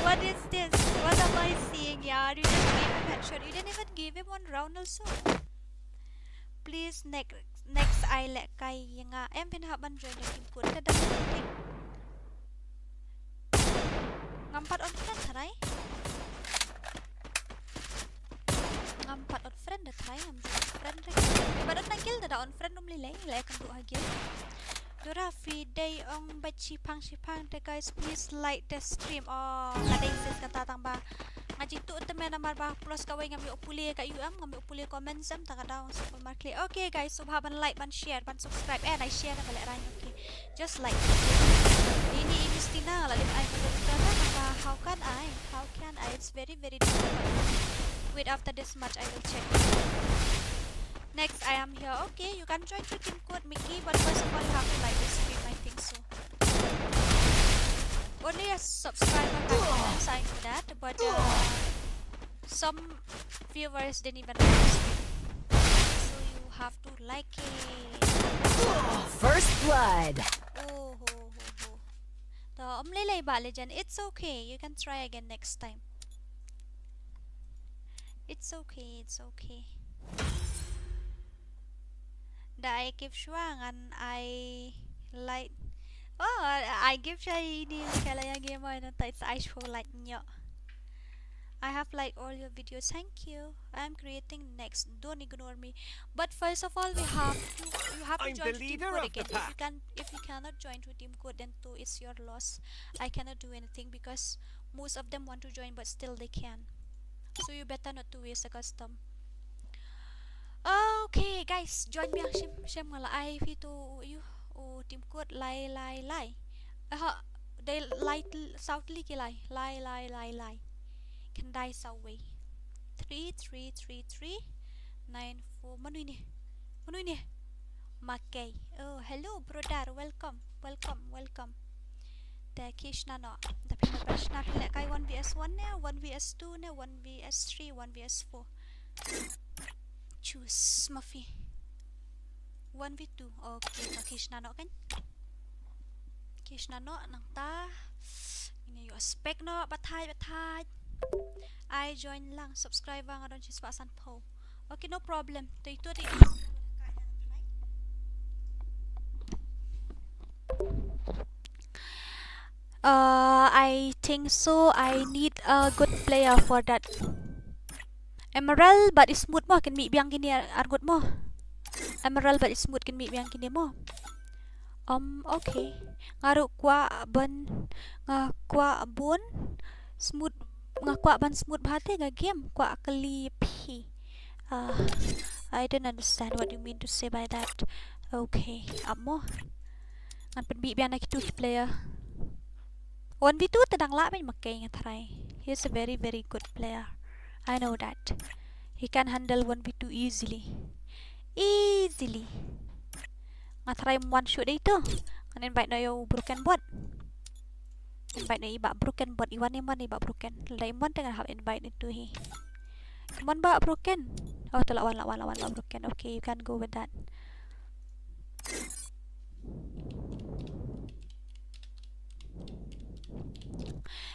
What is this? What am I seeing here? You just gave him headshot. You didn't even give him one round also. Please, next, next ai leh kai ïa nga. Em phin hap ban join the team code. Ka dang Ngam pat on friend tharai. Ngam pat on friend da tharai, ngam pat on friend da. Ba don na guild da on friend um lei lei, lei kan du ha guild. Dora phi dei ong ba shiphang shiphang te guys, please like the stream. Oh, ka dei sis kata tang ba. Nga jingtuh te me namar ba plus kawei ngam ïoh pule ka U M, ngam ïoh pule comment sem ta ka daw super mark. Okay guys, sngewbha ban like, ban share, ban subscribe. Eh, nai share na ba leh rang. Okay. Just like. Ini Miss Tina, la dei ai moderator na, ba how can I? How can I? It's very, very difficult. Wait, after this match I will check. Next, I am here. Okay, you can join through team code Mickey, but first of all you have to like the stream, I think so. Only a subscriber can comments, I know that, but uh, some viewers didn't even like the stream. So you have to like it. First blood. Oh ho ho ho. To, um lei lei ba Legend. It's okay. You can try again next time. It's okay. It's okay. Da ai gift shuwa ngan ai like. Oh, ai gift shuwa ïa ini Kalaya Gamer, nangta it's ai shuwa like ñiuh. I have like all your videos. Thank you. I am creating next. Don't ignore me. But first of all, we have to, you have to join to Team Code again. If you can, if you cannot join to Team Code, then too, it's your loss. I cannot do anything because most of them want to join, but still they can. So you better not to waste a custom. Okay, guys, join biang. Shim, shim nga la ai phi tu, ïa u Team Code lai lai lai. Aha, dei lai, saw tylli ki lai. Lai lai lai lai. Khyndai saw wei. Three three three three nine four. Mano ine? Mano ine? Makei. Oh, hello brother. Welcome. Welcome. Welcome. Te ki shna noh. Da phi, phi shna, phi leh kai one v s one ne, one v s two ne, one v s three, one v s four. Choose ma phi. One v two. Okay, to ki shna noh kan. Ki shna noh nangta. Ine ïoh spec noh, batai, batai. Ai join lang, subscriber nga don shispah sanphew. Okay, no problem. Te ito te. Uh, I think so. I need a good player for that. Emerald bad Smooth mo, kin mih biang kine ar-, arngut mo. Emerald bad Smooth kin mih biang kine mo. Um, okay. Nga ruh kwah ban, nga kwah bun Smooth, nga kwah ban Smooth bha te ka game, kwah kylli phi. Uh, I don't understand what you mean to say by that. Okay, ap mo. Ngan pynmih biang na kitu ki player. One v two te dang lah bad Makei, nga tharai. He is a very, very good player. I know that. He can handle one v two easily. Easily. Nga tharai one shot dei tu. Ngan invite noh ïa u Broken Bot. Invite noh i Bah Broken Bot, i wan, i wan i Bah Broken. Lada i wan te ngan hap invite into hi. Come on Bah Broken. Oh, to la wan, la wan, la wan Bah Broken. Okay, you can go with that.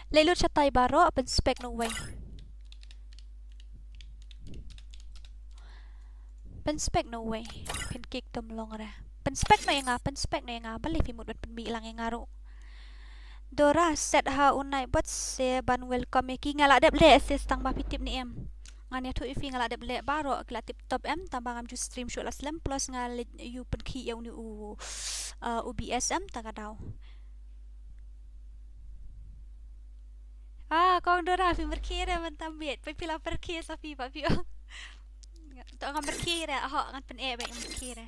Leit lut shatai baroh, pynspec noh wei. Pynspec noh wei. Pynkick tum long re. Pynspec noh ïa nga, pynspec noh ïa nga. Balei phi mut ban pynmih lang ïa nga ruh. Dora, set ha u Nightbot se ban welcome ïa ki, nga la dep leh sis, tang ba phi tip ne em. Ngan ïathuh ïa phi, nga la dep leh baroh, ki la tip top em, tang ba ngam ju stream shuh la slem, plus nga leit ïa u pynkhih ïa uni u, uh, O B S em, tang ka daw. Ah, kong Dora, phi myrkhie re mynta miet, phi la pyrkhie sa phi ba phi. To ngam myrkhie re, ho, ngan pyn-e ba ngam myrkhie re.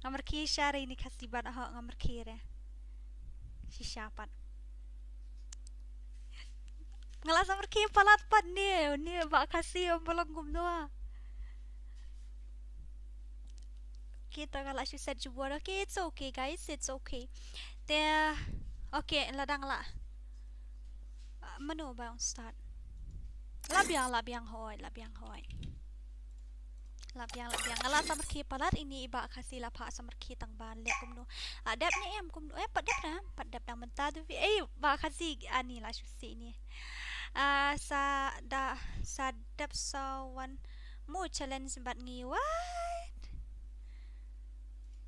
Ngam myrkhie sha re ini Khasi ban, ho, ngam myrkhie re. Shisha pat. Nga la sa myrkhie palat pat ne, ne ba Khasi ym ba long kumno. Okay, to nga la shu set jubor. Okay, it's okay guys, it's okay. Te, okay, la dang la. Ah, mano ba ong start? La biang, la biang hoi, la biang hoi. La biang, la biang. Nga la sa myrkhie palat, ini i Bah Khasi la phah sa myrkhie tang ban leh kumno. Ah, dep ne em kumno? Eh, pat dep ne em? Pat dep dang mynta tu phi. Eh, Bah Khasi, ani la shu si ni. Ah, sa da, sa dep sa wan mo challenge bad ngi, what?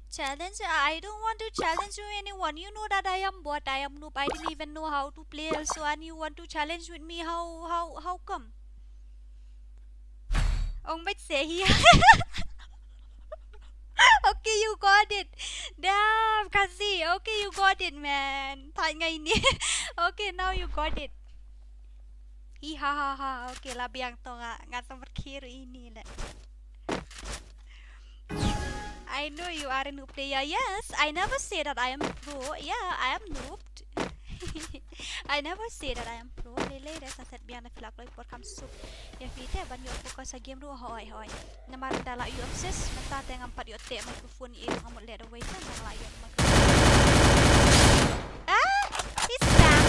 Challenge? I don't want to challenge you anyone. You know that I am bot, I am noob. I didn't even know how to play also, and you want to challenge with me. How, how, how come? Ong bad se hi. Okay, you got it. Damn, Khasi. Okay, you got it, man. Thait ngai ni. Okay, now you got it. Hi ha ha ha. Okay, la biang to nga, nga sa myrkhie ruh ini le. I know you are a noob player. Yes, I never say that I am pro. Yeah, I am noob. I never say that I am pro. Lei lei re, sa set biang na phi la kloi por kham suk. Ïa phi te ban ïoh focus ha game ruh, hoi hoi. Namar da la ïoh assist, mynta te ngam pat ïoh teh microphone, i ruh ngam mut leh da wei te, ngam la ïoh microphone. Ah, he's spam.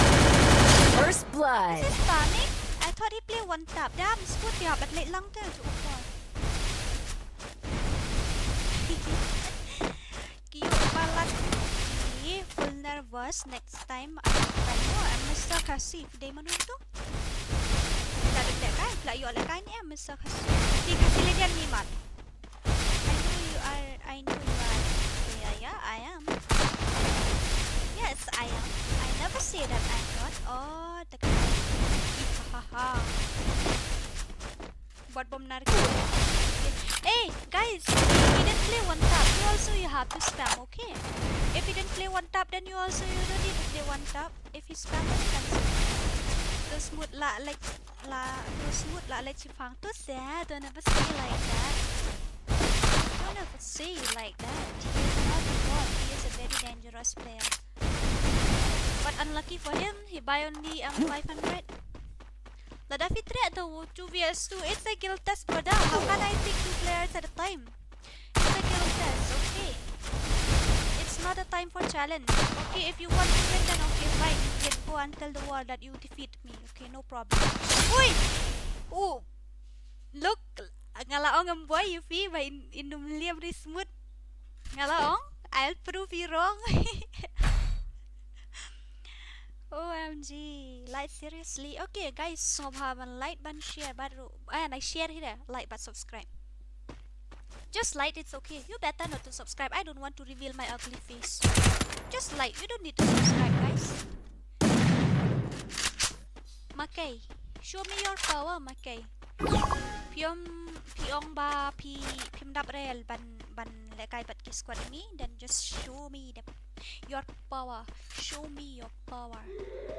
First blood. Is he spamming? I thought he play one tap. Damn, scoot ya, but late lang te, tu upor. Ki ïoh palat ki full nervous, next time I try. Oh, eh, Mister Khasi, phi dei mano tu? Phi la dep leh kai, phi la ïoh leh kai ne em, Mister Khasi? Phi Khasi Ledian Mimat. I know you are, I know you I am. I never say that I'm not. Oh, the guy. Ha ha ha. Buat bom nar. Hey, guys, if you didn't play one tap, you also you have to spam, okay? If you didn't play one tap, then you also you don't need to play one tap. If he spam, then cancel. Too smooth la, like, la, too smooth la, like, chipang. Too sad, don't ever say like that. Don't ever say like that. He is not a god. He is a very dangerous player. But unlucky for him, he buy only, um, five hundred. Lada phi treh tu two versus two, it's a guild test, brother. How can I pick two players at a time? It's a guild test, okay? It's not a time for challenge. Okay, if you want to win, then okay, fine. You can go and tell the world that you defeat me. Okay, no problem. Ui! Oh! Look, nga la ong em buai ïa phi ba in, in ym liam ri smooth. Nga la ong, I'll prove you wrong. O M G, like, seriously. Okay, guys, sngewbha ban like, ban share, ban ru-, eh, na share hi da, like, ban subscribe. Just like, it's okay. You better not to subscribe. I don't want to reveal my ugly face. Just like, you don't need to subscribe, guys. Makai, show me your power, Makai. Phi ong, phi ong ba phi, phim dap rel ban, ban lehkai bad ki squad ngi, then just show me the, your power. Show me your power.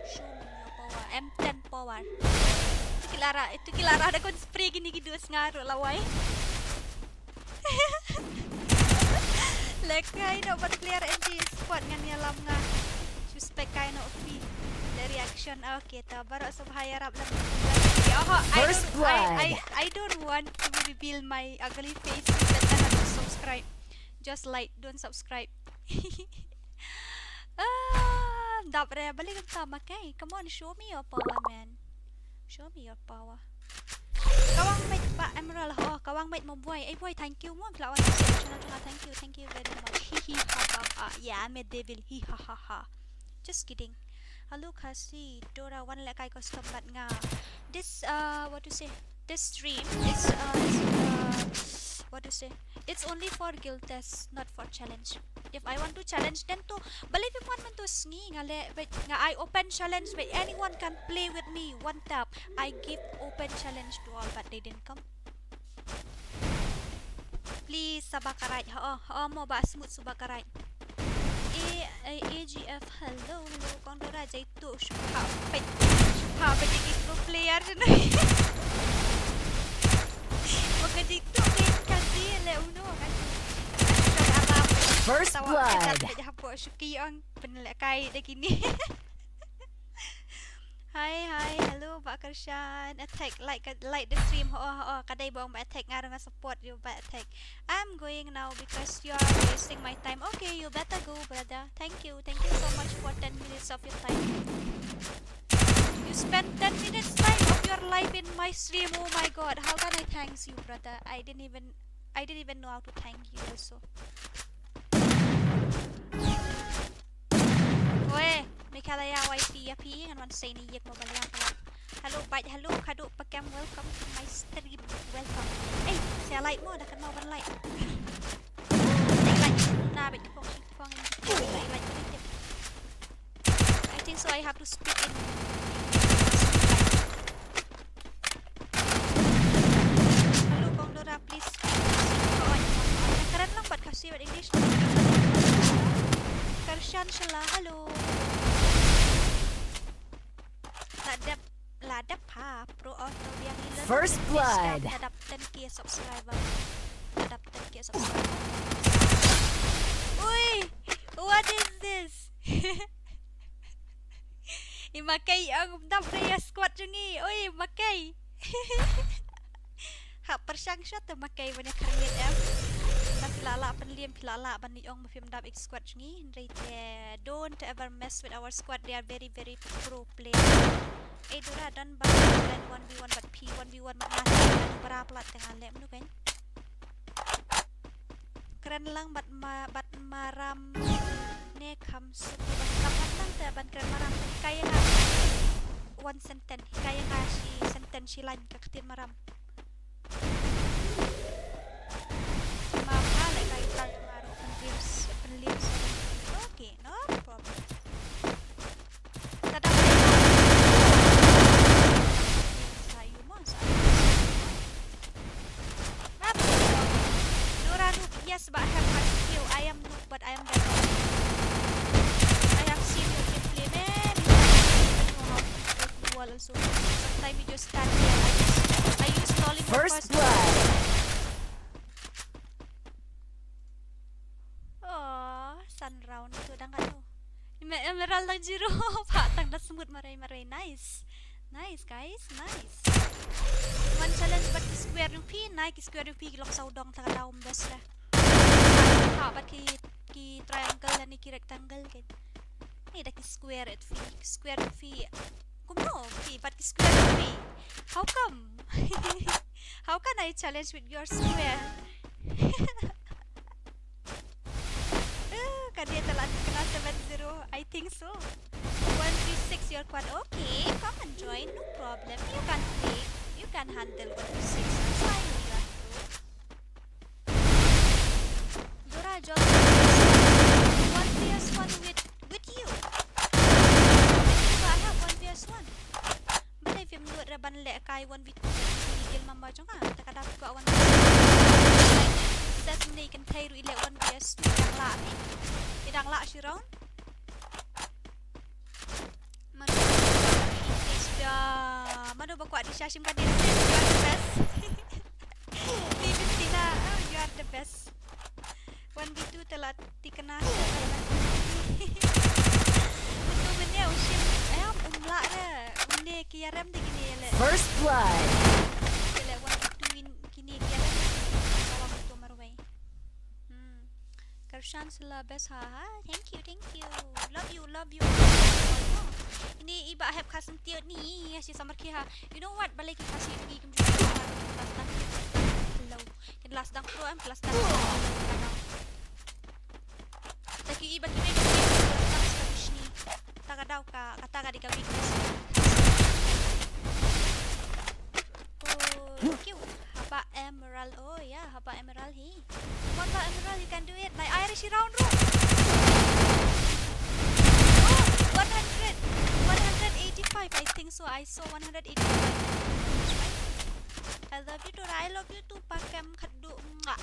Show me your power. M ten power. Itu ki Lara, itu ki Lara da kon spray kine ki dos nga ruh lawei. Lehkai noh bad player M G squad ngan ïalam nga. Suspek kai noh phi. The reaction. Okay, ta baroh sngewbha ïarap lem. Oh, I First don't, I, I, blood. I don't want to reveal my ugly face. You better not to subscribe. Just like, don't subscribe. Ah, dap re balik ka Makai. Come on, show me your power, man. Show me your power. Kawang mate ba Emerald, oh, kawang mate mo buai. Ai buai, thank you mo. Phi la wan share channel jong nga, thank you, thank you very much. Hi hi ha ha ha. Yeah, I'm a devil. Hi ha ha ha. Just kidding. Hello Khasi, Dora, wan lehkai custom bad nga. This, uh, what to say? This stream is, uh, is, uh, what to say? It's only for guild test, not for challenge. If I want to challenge, then to, believe him, one man to sngi nga le, but nga, I open challenge, but anyone can play with me. One tap, I give open challenge to all, but they didn't come. Please, saba karai. Ha, ha, mo ba smooth saba karai. A, A, A G F, hello, hello, kong Dora jai tu, shupa pet, shupa pet, jadi pro player je ni. Maka jitu ni kasi le uno kan. First blood. Hapo shuki ang penelekai de kini. Hi, hi, hello, Bah Kershan. Attack, like, like the stream. Ho, ho, ka dei bong ba attack, nga ruh nga support you ba attack. I'm going now because you are wasting my time. Okay, you better go, brother. Thank you, thank you so much for ten minutes of your time. You spent ten minutes time of your life in my stream. Oh my God, how can I thanks you, brother? I didn't even, I didn't even know how to thank you also. Oi, Meghalaya Y P ïa phi, ngan wan sei ne ïek mo ba liang pala. Hello, bait, hello, khadduh pakem, welcome to my stream, welcome. Ei, sia like mo, da kan mo ban like. Like, like, na bait kong, kong, like, like, like. I think so, I have to speak in. Hello, Kong Dora, please speak Khasi. Karen lang bad Khasi bad English. Kershan Shala, hello. La dep, la dep ha, pro auto biang ila. First blood. La dep ten K subscriber. La dep ten K subscriber. Ui, what is this? I Makai ang dap re ïa squad jong ngi. Oi, Makai. Ha pyrshang shot te Makai ban ïa khyrngit em. Ba phi la lah pynliem, phi la lah ban ïa ong ba phim dap ïa squad jong ngi. Hynrei te don't ever mess with our squad. They are very, very pro player. Ei Dora, don ba one v one bad phi, one v one bad nga, bra plat te nga leh mano kan. Kren lang bad ma, bad maram ne kham suk bad kam nang te ban kren maram te kai nga one sentence, kai nga shi sentence shi line ka ktien maram. Ma pha le kai tal maru pynlips, pynlips. Okay, no problem. You're stuck here. I use, I use Lolly for first blood. Oh, san round tu dang katu. Em-, Emerald dang zero. Pha tang da smooth marai marai. Nice. Nice, guys. Nice. One challenge bad ki square jong phi. Nai ki square jong phi ki long sawdong tang da um best lah. Ha, bad ki, ki triangle lane ki rectangle ki. Ni da ki square jong phi. Ki square jong phi. Kumno phi bad ki square jong phi. How come? How can I challenge with your square? Uh, ka dei ta la kena seven zero, I think so. One v six, you're quite okay. Come and join, no problem. You can play. You can handle one v six. I'm fine with you, bro. Dora John, one v one with, with you. But I have one v one. Balei phim nud re ban leh kai one v two, ki guild member jong nga. Te ka dap kwah one v one. Session ne kynthei ruh i leh one v two, dang lah ne. I dang lah shi round. Mano ba kwah di sha shim ka di, you are the best. Ni Christina, oh, you are the best. One v two te la tikna. Utu bene u shim, eh, um lah re. Une ki yarem de kini le. First blood. Kini le one v two in, kini ki yarem. Kawan utu marwei. Hmm. Karshan sila best ha ha. Thank you, thank you. Love you, love you. Ini iba hep Khasi tiot ni, ya si samar ki ha. You know what? Balei ki Khasi ni kim ju last time. Hello. Kin last dang pro em, last dang. Taki iba ki mei ki last dang sa bishni. Taga daw ka, kata ka di ka weakness. Oh, thank you. Haba Emerald. Oh yeah, haba Emerald hi. Come on, ba Emerald, you can do it. Nai Irish round ro. Oh, one hundred. One hundred eighty-five, I think so. I saw one hundred eighty-five. I love you too. I love you too. Pakem khadu. Mwah.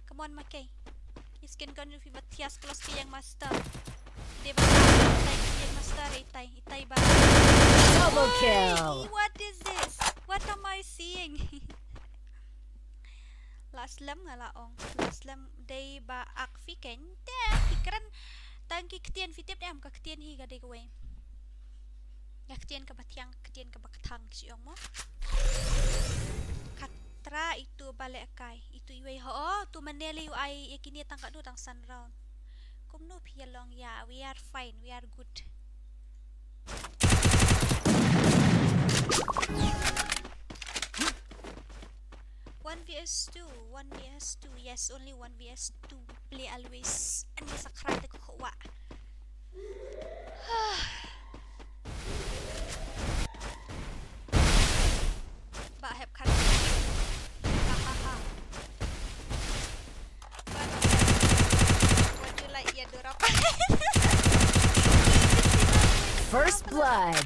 Come on, Makei. Iskin kan rufi Mathias plus ki yang master. Dia bakal tai ki yang master, itai, itai ba. Double kill. What is this? What am I seeing? Last lem nga la ong. Last lem dei ba ak fi ken. Te, ki kren tang ki ktien fi tip em ka ktien hi ka dei kawei. Ka ktien kaba thiang, ka ktien kaba kthang ki ong mo. Katra itu bale kai, itu iwei ho, tu maneli u ai ya kini tang kadu tang san round. Kumno phi ya long ya, we are fine, we are good. One v two, one v two, yes, only one v two. Play always. Ani sa krai te ko wa. Ba hep khat. Ha ha ha. What, what do you like, ya, Dora? First blood.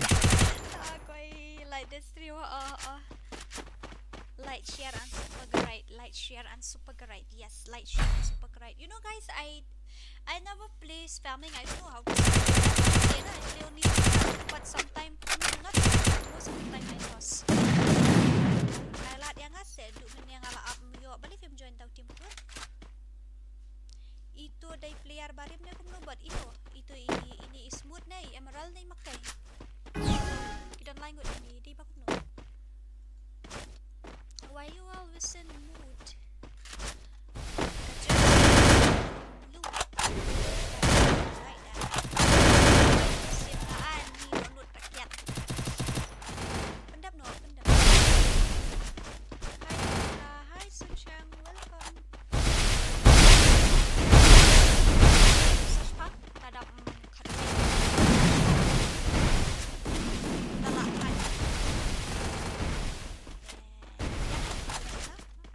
Ah, koi like the stream. Oh, oh. Like, share and subscribe. Like, share and subscribe. Yes, like, share and subscribe. You know, guys, I I never play spamming. I don't know how to play. I play, I play only, but sometimes, not most of the time I lost. Ai lad ïa nga se, du men ïa nga la ap ym ïoh. Balei phim join tau team ku? Itu dei player barim ne kumno bad ito. Itu i, ini i smooth ne i emerald ne i makai. Ki don lai ngut ini dei ba kumno. Why you always in mood?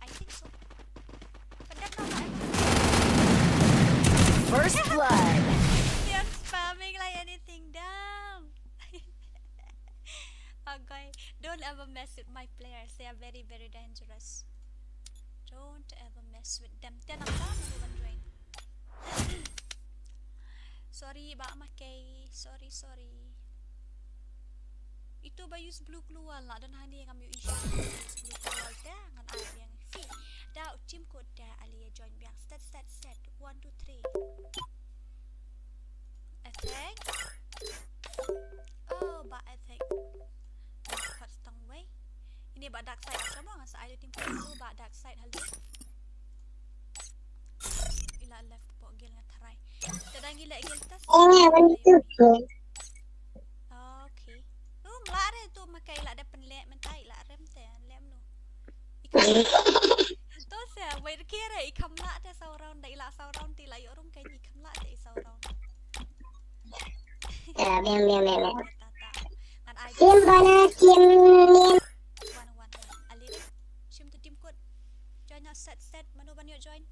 I think so. But that's not what I want. First blood. They're spamming like anything down. Okay, don't ever mess with my players. They are very, very dangerous. Don't ever mess with them. They're not gonna even join. Sorry, ba makai. Sorry, sorry. Tu ba use blue glue wall, la don hangne ngam ïohi shuh ba use blue glue wall te ngan ai biang phi. Da u team code te, ale ïa join biang. Stat, stat, stat. One, two, three. Attack. Oh, ba attack. Khot tang wei. Ine ba dark side, ap sha mo, ngan sa ai da u team code. Hello ba dark side, hello. I la left pok gel nga tharai. Te dang i leh gel test. Ine, one, two, three. Okay. Um, la re tu ma ka i la dep pynleh mynta, i la rem te lem nu. I kham to se wei re kire, i kham la te saw round, da i la saw round te i la ïoh rung ka, i kham la te i saw round. Ya, biang, biang, biang, biang. Ta, ta. Ngan ai. Team bana, team niam. Wan, wan, wan. Ale re. Shim tu team code. Join na set, set. Mano ban ïoh join?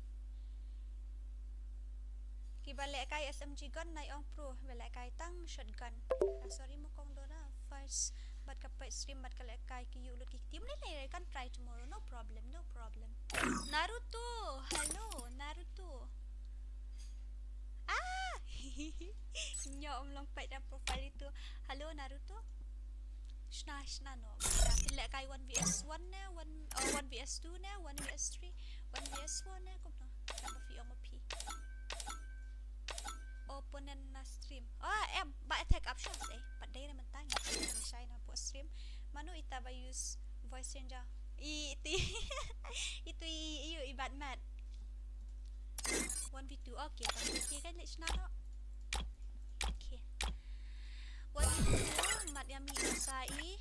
Kiba lehkai S M G gun, nai ong pro, ba lehkai tang shotgun. Ah, sorry, mo kong Dora, first, bad ka peit stream, bad ka lehkai ki ïuh lut ki team, lei lei, I can try tomorrow, no problem, no problem. Naruto, hello, Naruto. Ah! Nyo um long peit da profile itu. Hello, Naruto. Shna, shna no. Phi lehkai one V S one ne, one, oh, one V S two ne, one V S three, one V S four ne, kumno. Kaba phi ong ma phi. Opponent na stream. Ah, em, ba attack up shots eh. Pat dei na mentang. Shai na po stream. Mano ita ba use voice changer. I, itu, itu i, i, i bad mat. One V two. Okay, okay, kan leh shna no. Okay. One V two, mat ïa mi sa i.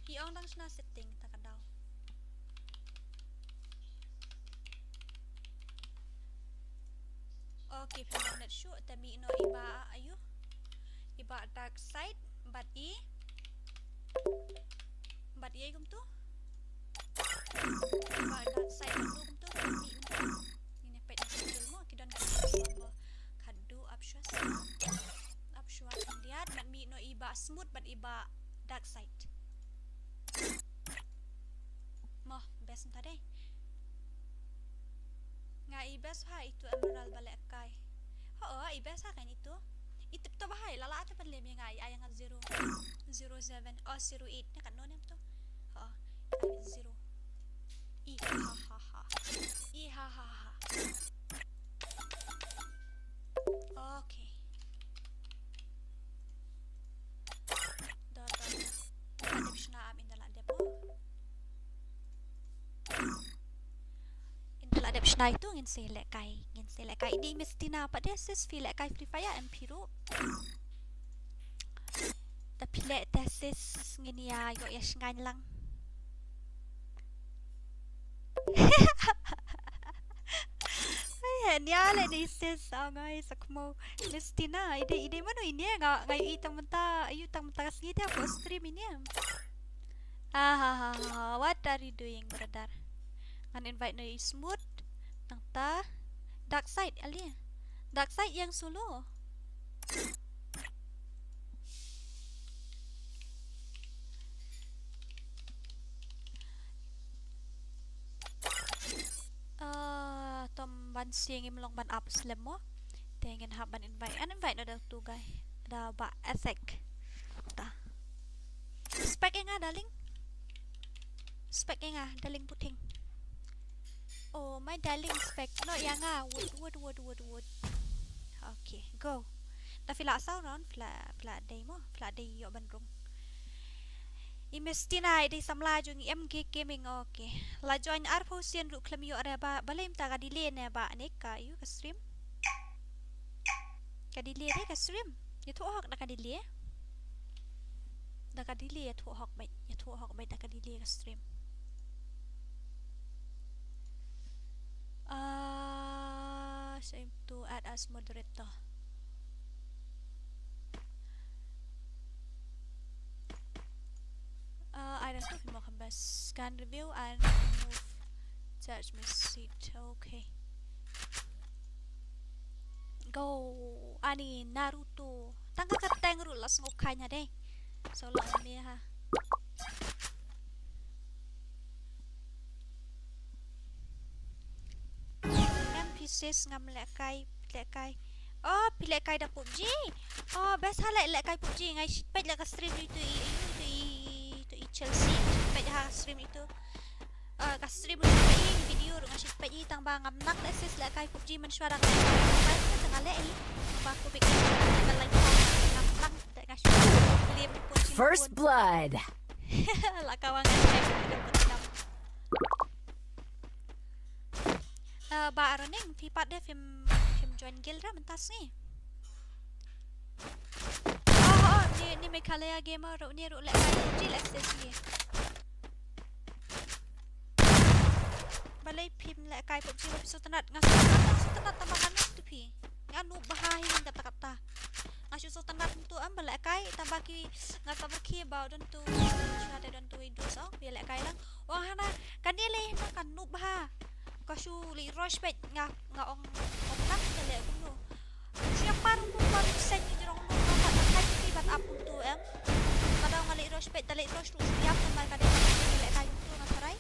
I ong dang shna setting ta ka daw. Okay, pynlong net shuh, te mih noh iba ayu. Iba dark side, bad i. Bad i kumtu. Iba dark side kumtu, kumtu, te mih kumtu. Ngin ïa peit na skill mo, ki don ka skill mo. Khadduh, up shwa. Up shwa khyndiat, bad mih noh iba smooth, bad iba dark side. Mo, best mynta dei. Nga i best ha itu emerald ba lehkai. Ho, i best ha kan itu. Itu to ba hai, lala ata pynlem ïa nga, i ai nga zero. Zero seven, oh, zero eight. Ne kan no nem to. Ho, i zero. I ha ha ha. I ha ha ha. Okay. Da, da, da. Ynda la dep shna am, ynda la dep mo. Ynda la dep shna itu ngin sa lehkai, ngin sa lehkai. Ini Mistina pat de sis phi lehkai Free Fire em phi ruh. Da phi leh te sis ngin ïa ïoh ïa shngaiñ lang. Ai, nia leh ni sis, ah, ngai sa khmo. Mistina, ide, ide mano ine nga, nga ïohi tang mynta, ïohi tang mynta ka sngi te ha stream ine. Ah, ha, ha, ha, what are you doing, brother? Ngan invite noh i Smooth, nangta Dark Side, ale. Dark Side ïeng solo. Ah, tom ban sieng im long ban ap slem mo. Te ngin hap ban invite. An invite na da tu guy. Da ba Athek. Ta. Spec ïa nga, darling. Spec ïa nga, darling puting. Oh, my darling spec. No, ïa nga. Wood, wood, wood, wood, wood. Okay, go. Ta phi la saw round, phi la, phi la dei mo, phi la dei ïoh ban rung. I Mistina i dei samla jong i M K Gaming, okay. La join arphew sien ruh khlem ïoh re ba, balei mynta ka delay ne ba ne ka ïu ka stream. Ka delay re ka stream. Ïathuh hok da ka delay. Da ka delay ïathuh hok beit, ïathuh hok beit da ka delay ka stream. Ah, same to add as moderator. Uh, I don't know if more can best scan review and move search my seat. Okay. Go ani Naruto. Tang ka teng ruh la sngew khain ha dei. So la ni ha. Em phi sis ngam lehkai, lehkai. Oh, phi lehkai da PUBG. Oh, best ha leh lehkai PUBG, nga shait peit leh ka stream ïa itu i, i, itu i, itu i Chelsea, nga shait peit ha stream itu. Eh, ka stream itu i video ruh nga shait peit i, tang ba ngam nang leh sis lehkai PUBG mynshuwa da nga lehkai, tang ba nga leh i, tang ba ku bit ka lane ka line phone ngam nang, da nga shu lem pun shi First pun. Blood. La ka wang nga shait peit i, ka dam. Eh, Bah Aroning, phi pat de phim, phim join guild ra mynta sngi. Oh, oh, ni, ni Meghalaya Gamer ruh, ni ruh lehkai PUBG leh sis ni. Balei phim lehkai PUBG ba phi sngewtynnat, nga sngewtynnat, nga sngewtynnat tang ba nga noob tu phi. Nga noob bha hi katta katta. Nga shu sngewtynnat ntu em ba lehkai, tang ba ki, nga tang ba ki ba don tu, shu hate don tu i dus, oh, ïa lehkai lang. Ong hana, kane lei hana ka noob bha. Ka shu leit rush beit nga, nga ong, ong nang ka leh kumno. Shu ïa par kum par sen ni jrong lu nga pat na kai ti ban ap kumtu em. Ka daw nga leit rush beit, da leit rush ruh shu ïap namar ka dei ka lehkai kumtu nga tharai.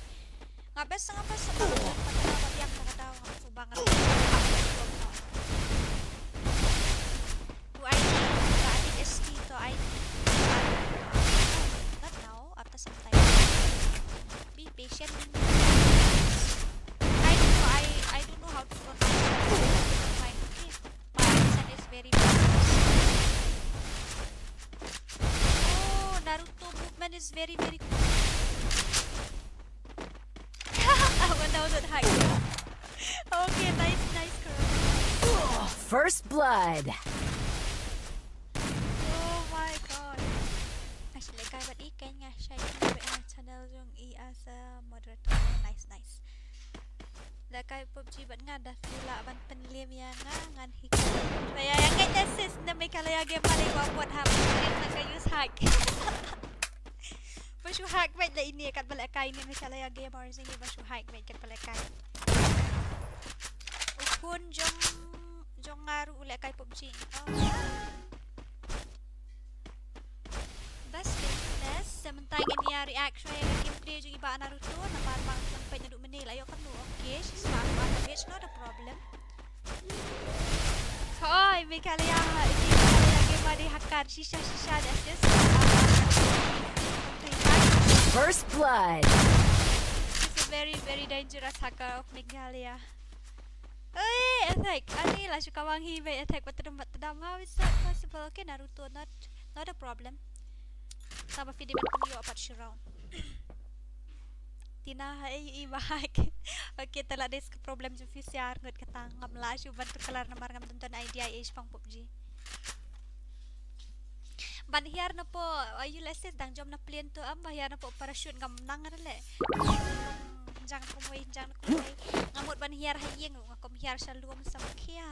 Nga best nga best sa ka daw ka biang ka daw nga su bang. Tu I D, tu I D S T, tu I D. Not now, after some time. Be patient. I don't know, I, I don't know how to pronounce it. My, my accent is very bad. Oh, Naruto movement is very, very cool. One thousand high. Okay, nice, nice, girl. First blood. Oh my god. Actually, kai bat ikan nga shai channel jong i as a moderator. Nice, nice. Lehkai PUBG bad nga da phi lah ban pynlem ïa nga ngan hi. Ba ïa, ïa ngai da sis na Meghalaya Gamer ba bot ha pynlem na ka use hack. Ba shu hack bad la ini kat ba lehkai ni Meghalaya Gamer sini ba shu hack bad kat ba lehkai. U khun jong, jong nga ruh u lehkai PUBG. Oh. Best game, best. Sa mynta ngin ïa react shuwa ïa ka gameplay jong i Bah Naruto namar ba nga shu peit naduh mynne la ïoh kano. Okay, shisha, Bah Naruto, not a problem. Hoi, Meghalaya, ini Meghalaya game ada hacker, shisha, shisha, that's just. First blood. He's a very, very dangerous hacker of Meghalaya. Oi, attack. Ani la shu kawang hi, bai attack, bat tedam, bat tedam. How is that possible? Okay, Naruto, not, not a problem. Tang ba phi dei ban pynïoh pat shi round. Tina, ha ei i ba hack. Okay, te la dei ka problem jong phi, sha arngut kata ngam lah shuh ban tuklar namar ngam don idea ei shaphang PUBG. Ban hiar na po, ayu leh sis dang jom na plane tu em, ban hiar na po parachute ngam nang re leh. Jang kumwei, jang kumwei. Nga mut ban hiar ha ïing ruh, nga kum hiar sha lum sa ma khia.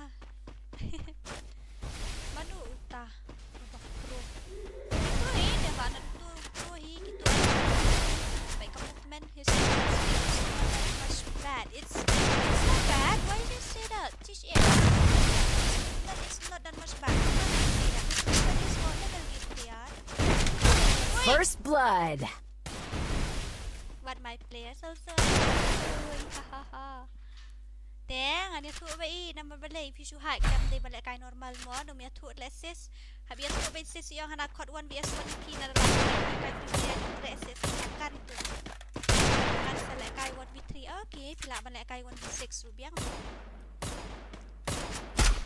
Mano uta? Bah pro. Kito hi, da ba na tu, tu hi, kito. Bai ka movement, his movement is not that much bad. It's, it's not bad. Why you say that? Teach it. It's not, it's not that much bad. Why you say that? His movement is not level gitu ya. Wait. First blood. But my players also. Ha ha ha. Te ngan ïathuh ba i namar balei phi shu hack, kam dei ba lehkai normal mo, nym ïathuh leh sis. Hap ïathuh ba i sis, ïong hana khot one V S one ki na la kai phi ïa leh sis. Kan itu. Kan sa lehkai one V three. Okay, phi lah ban lehkai one V six ruh biang.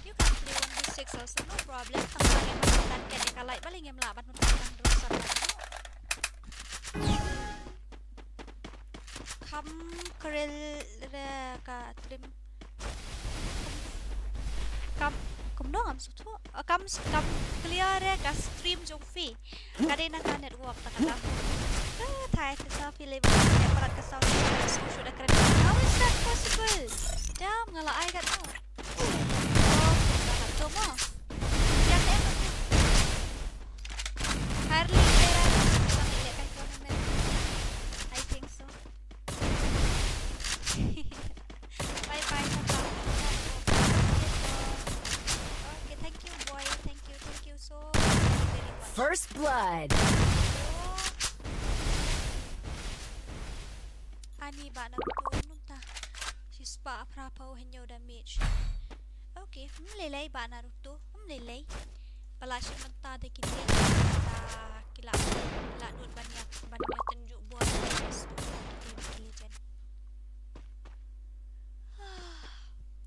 You can play one V six also, no problem. Tang ba ngim lah ban kat ïa ka light, balei ngim lah ban kat ïa ka light. Kham kyril re ka trim. Kham, kumno ngam sngewthuh. Kham, kham clear re ka stream jong phi. Ka dei na ka network ta ka dang. Ka thai te sa phi leh ba ka palat ka sound ka sngewthuh da kren. How is that possible? Damn, nga la ai kat no. Oh, ka to mo. Yang em tu. Harley Vera. Sampai lihat kan tournament. I think so. Bye bye, Papa. Okay, thank you, boy. Thank you, thank you so very, very much. First blood. Ani ba Naruto nung ta. Shi spah phra phew hynñiew damage. Okay, hmm, lei lei ba Naruto. Hmm, lei lei. Pala shi mynta de ki tieng la ki la, ki la nud ban ïa, ban ïa tynjuh bor ki best tu ki tieng ki legend.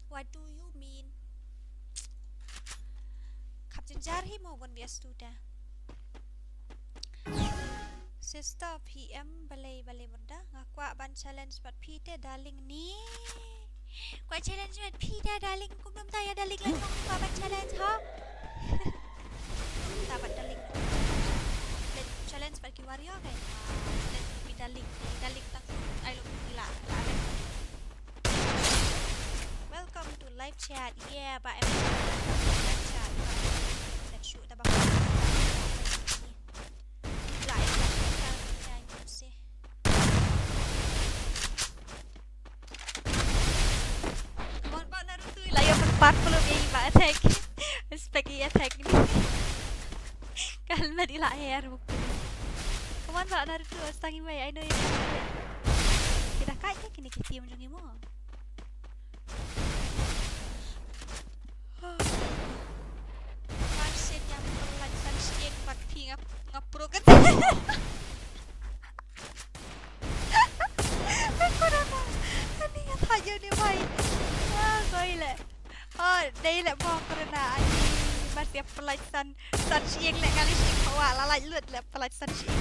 What do you mean? Khap jynjar hi mo ban bias tu da. Sister P M balei balei benda nga kwah ban challenge bad phi te darling ni. Kwah challenge bad phi te darling, kumno mynta ïa darling lei kwah ban challenge ha. Mynta bad darling. Challenge bad ki warrior kai. Challenge bad phi darling. Darling tak ai lo la la. Welcome to live chat. Yeah, ba em live chat. Ba em shoot ta ba. La em la em se. Mon ba Naruto la ya pun part puluh bi ba attack. Respect i attack ni. Kalmat i la air buk. Come on ba Naruto, stang i mai, I know you can do it. Kita kai ke kini ki team jong i mo. Marsin yang perlajan siang bak phi ngap ngap pro kan. Aku dah mau. Ani nga thajau ni mai. Ah, koi le. Oh, dei le mo corona ani. Mas ya pelajan san siang le ngali siang bawa lalai lut le pelajan siang.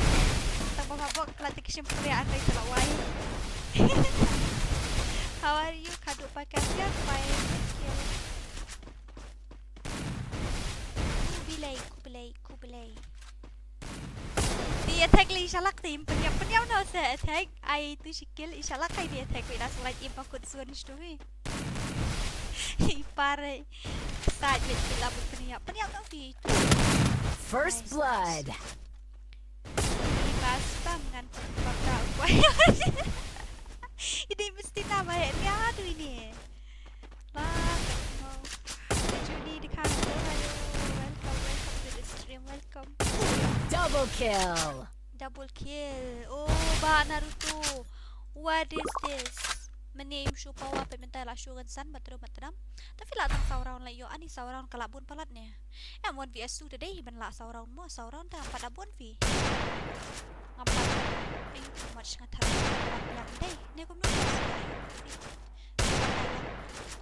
Tang ba mabok pelatih kisim pria andai telah wai. How are you? Kadu pakai fire. Thank you. Kubilai, kubilai, kubilai. Di attack li shalak tim penyap penyap no se attack. Ai tu shikil i shalak ai di attack wei das light im pakut suan shtu hi. I pare. Side wei kila bu penyap penyap no fi. First blood. I bas pam ngan pam da kwai. Ini mesti nama ya ni adu ini. Lah, no. Judy di kan. Hello, hello. Welcome, welcome to the stream. Welcome. Double kill. Double kill. Oh, ba Naruto. What is this? Mane im shu pawa pe mentai la shu gan san matro matram. Tapi la tang saw round la yo ani saw round kala bun palat ne. Em one V S two today ban la saw round mo saw round ta pat abun fi. Ngam pat. Thank you so much nga thar. Yang dei. Ne kumno.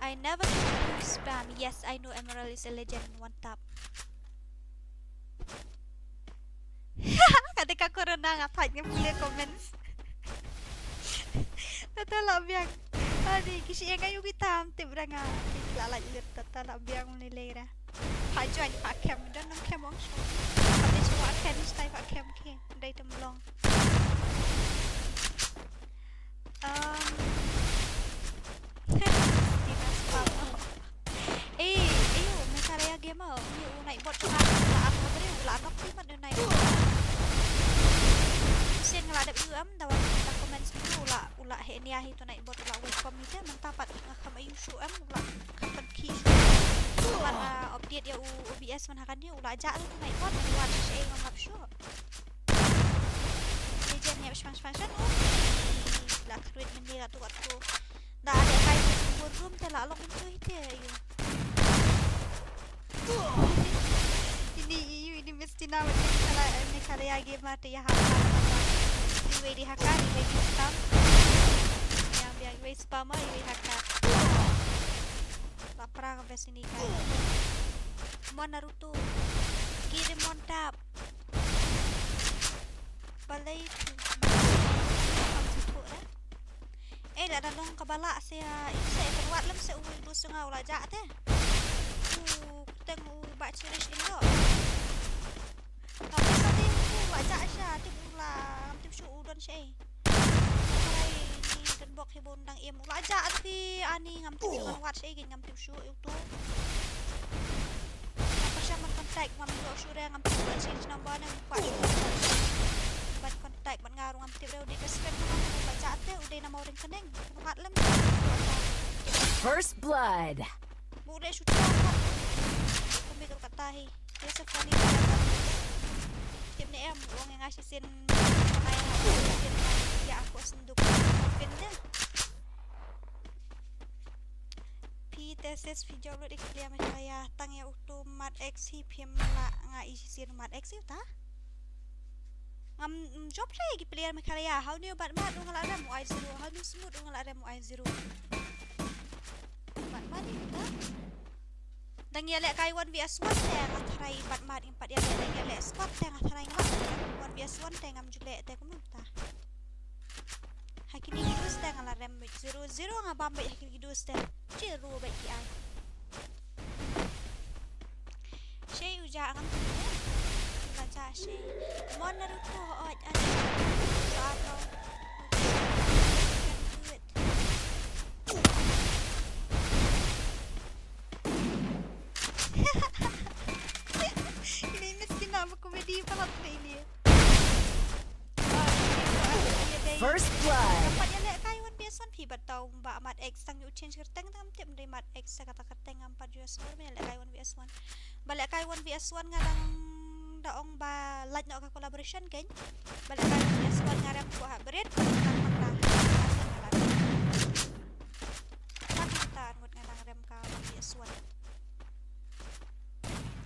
I never do spam. Yes, I know Emerald is a legend. One tap. Kata ka corona nga thait nga pule comments. Tata la biang. Adi kishi yang ayu kitam tip ranga. Kila la ilir tata la biang ni lera. Pha join pha kem don nang kem ong sho. Pha de chwa kem stai pha kem ke. Dai tem long. Um. Tina spam. Eh, ayo, Meghalaya Gamer, ni u Nightbot ka la ap ka bre, u la nok ti mat u Nightbot. Sien nga la dep U M da wan da comments tu u la u la he nia hi tu Nightbot u la welcome hi te mynta pat nga kham ayu shu em u la kham ki shu. Pat, ah, update ya u O B S man hakan ni u la ja tu Nightbot ni wan shi ngam hap shu. Legend ïa shpang shpang shan u. La kruid mending atu atu. Da ada kai tu bur room te la long tu ite ayu. Ini iu ini mesti na mesti kala ini kala ya game mate ya ha. Iwe di haka iwe di spam. Yang biang iwe spam iwe haka. La perang bes ini kai. Mon Naruto. Kiri mon tap. Balei tu. Eh, la da long ka bala se, ah, i se ka wat lem se u du sunga u la ja te. U teng u ba cherish indo. Ka pisa te u ba ja sha te u la ngam tip shu u don sha. Balei ni don bok hi bun dang im u la ja te ani ngam tip shu wat sha ngam tip shu u tu. Ngam pyrshah ban contact, ngam ïoh shuh re, ngam tip ban change number ne ngam kwah ban contact bad nga ruh ngam tip re u dei best friend nga ruh ba jah te u dei namar u ring kyneng. Ngat lem. First blood. Mu re shu tip. Kumbe ka kata hi. Dia sa funny ka kata. Tip ne em, wong nga shisien. Nga shisien ya aku senduk. Pin ne. Phi Te sis phi jop lut ïa ki player Meghalaya, tang ïa utu Mat X hi phim lah. Nga i shisien Mat X hi uta. Ngam jop shisha ïa ki player Meghalaya. Hau ne Batmat u nga la rem u ai zero. Hau ne Smooth u nga la rem u ai zero. Batmat hi uta. Dang ïalehkai one versus one te nga tharai Batmat, ngim pat ïaleh, dang ïaleh squad te nga tharai nga one versus one te ngam ju leh te kumno uta. Ha kine ki duos te nga la rem beit zero zero, nga bam beit ha kine ki duos te. Zero beit ki ai. Shei u ja ngam tu ne. La ja shei. Mon Naruto, oj an. Ba ko. Can do it. Kine miskin na ba comedy palat kine. First blood. Nampat ïalehkai one versus one phi bad tau Batmat X, tang ïa u change kyrteng, tang ngam tip, ym dei Mat X, sa kata kyrteng, nampat U S War, ïalehkai one versus one. Ba lehkai one versus one nga dang da ong ba lait noh ka collaboration kein. Ba lehkai one versus one nga rem ko ha brit, tang kata. Kata ngut nga dang rem ka one versus one.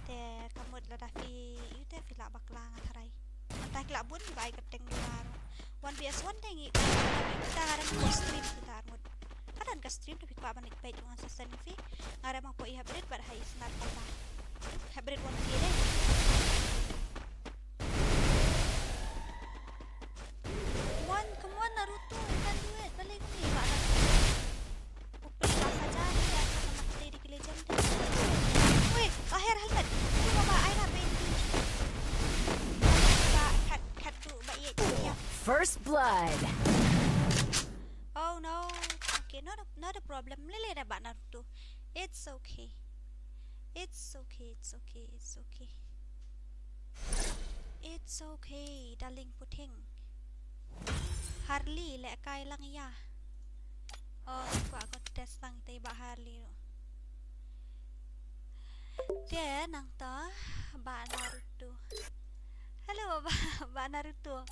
Te ka mut lada phi ïoh te phi lah bakla nga tharai. Mynta ki lah bun kiba ai kyrteng Dora ruh. One versus one te ngi, kita nga rem ko stream kita arngut. Ka don ka stream te phi kwah ban leit peit, wan sa send phi. Nga rem hapoh i hybrid bad ha i sniper ba. Hybrid one K dei. Come on, come on, Naruto, you can do it. Balei kumne, Bah Naruto? Hopefully, ba saja ni, ya, sa mati di ki legend di. Weh, akhir helmet. Cuba, Bah, ai na main di. Ba, kat, kat tu, ba, iya, iya. First blood. Oh no. Okay, not a, not a problem. Lele da, Bah Naruto. It's okay. It's okay, it's okay, it's okay. It's okay, darling Puting. Harley, lehkai lang ïa. Oh, kwah ko test lang te Bah Harley ruh. Te nangta Bah Naruto. Hello, Bah, Bah Naruto.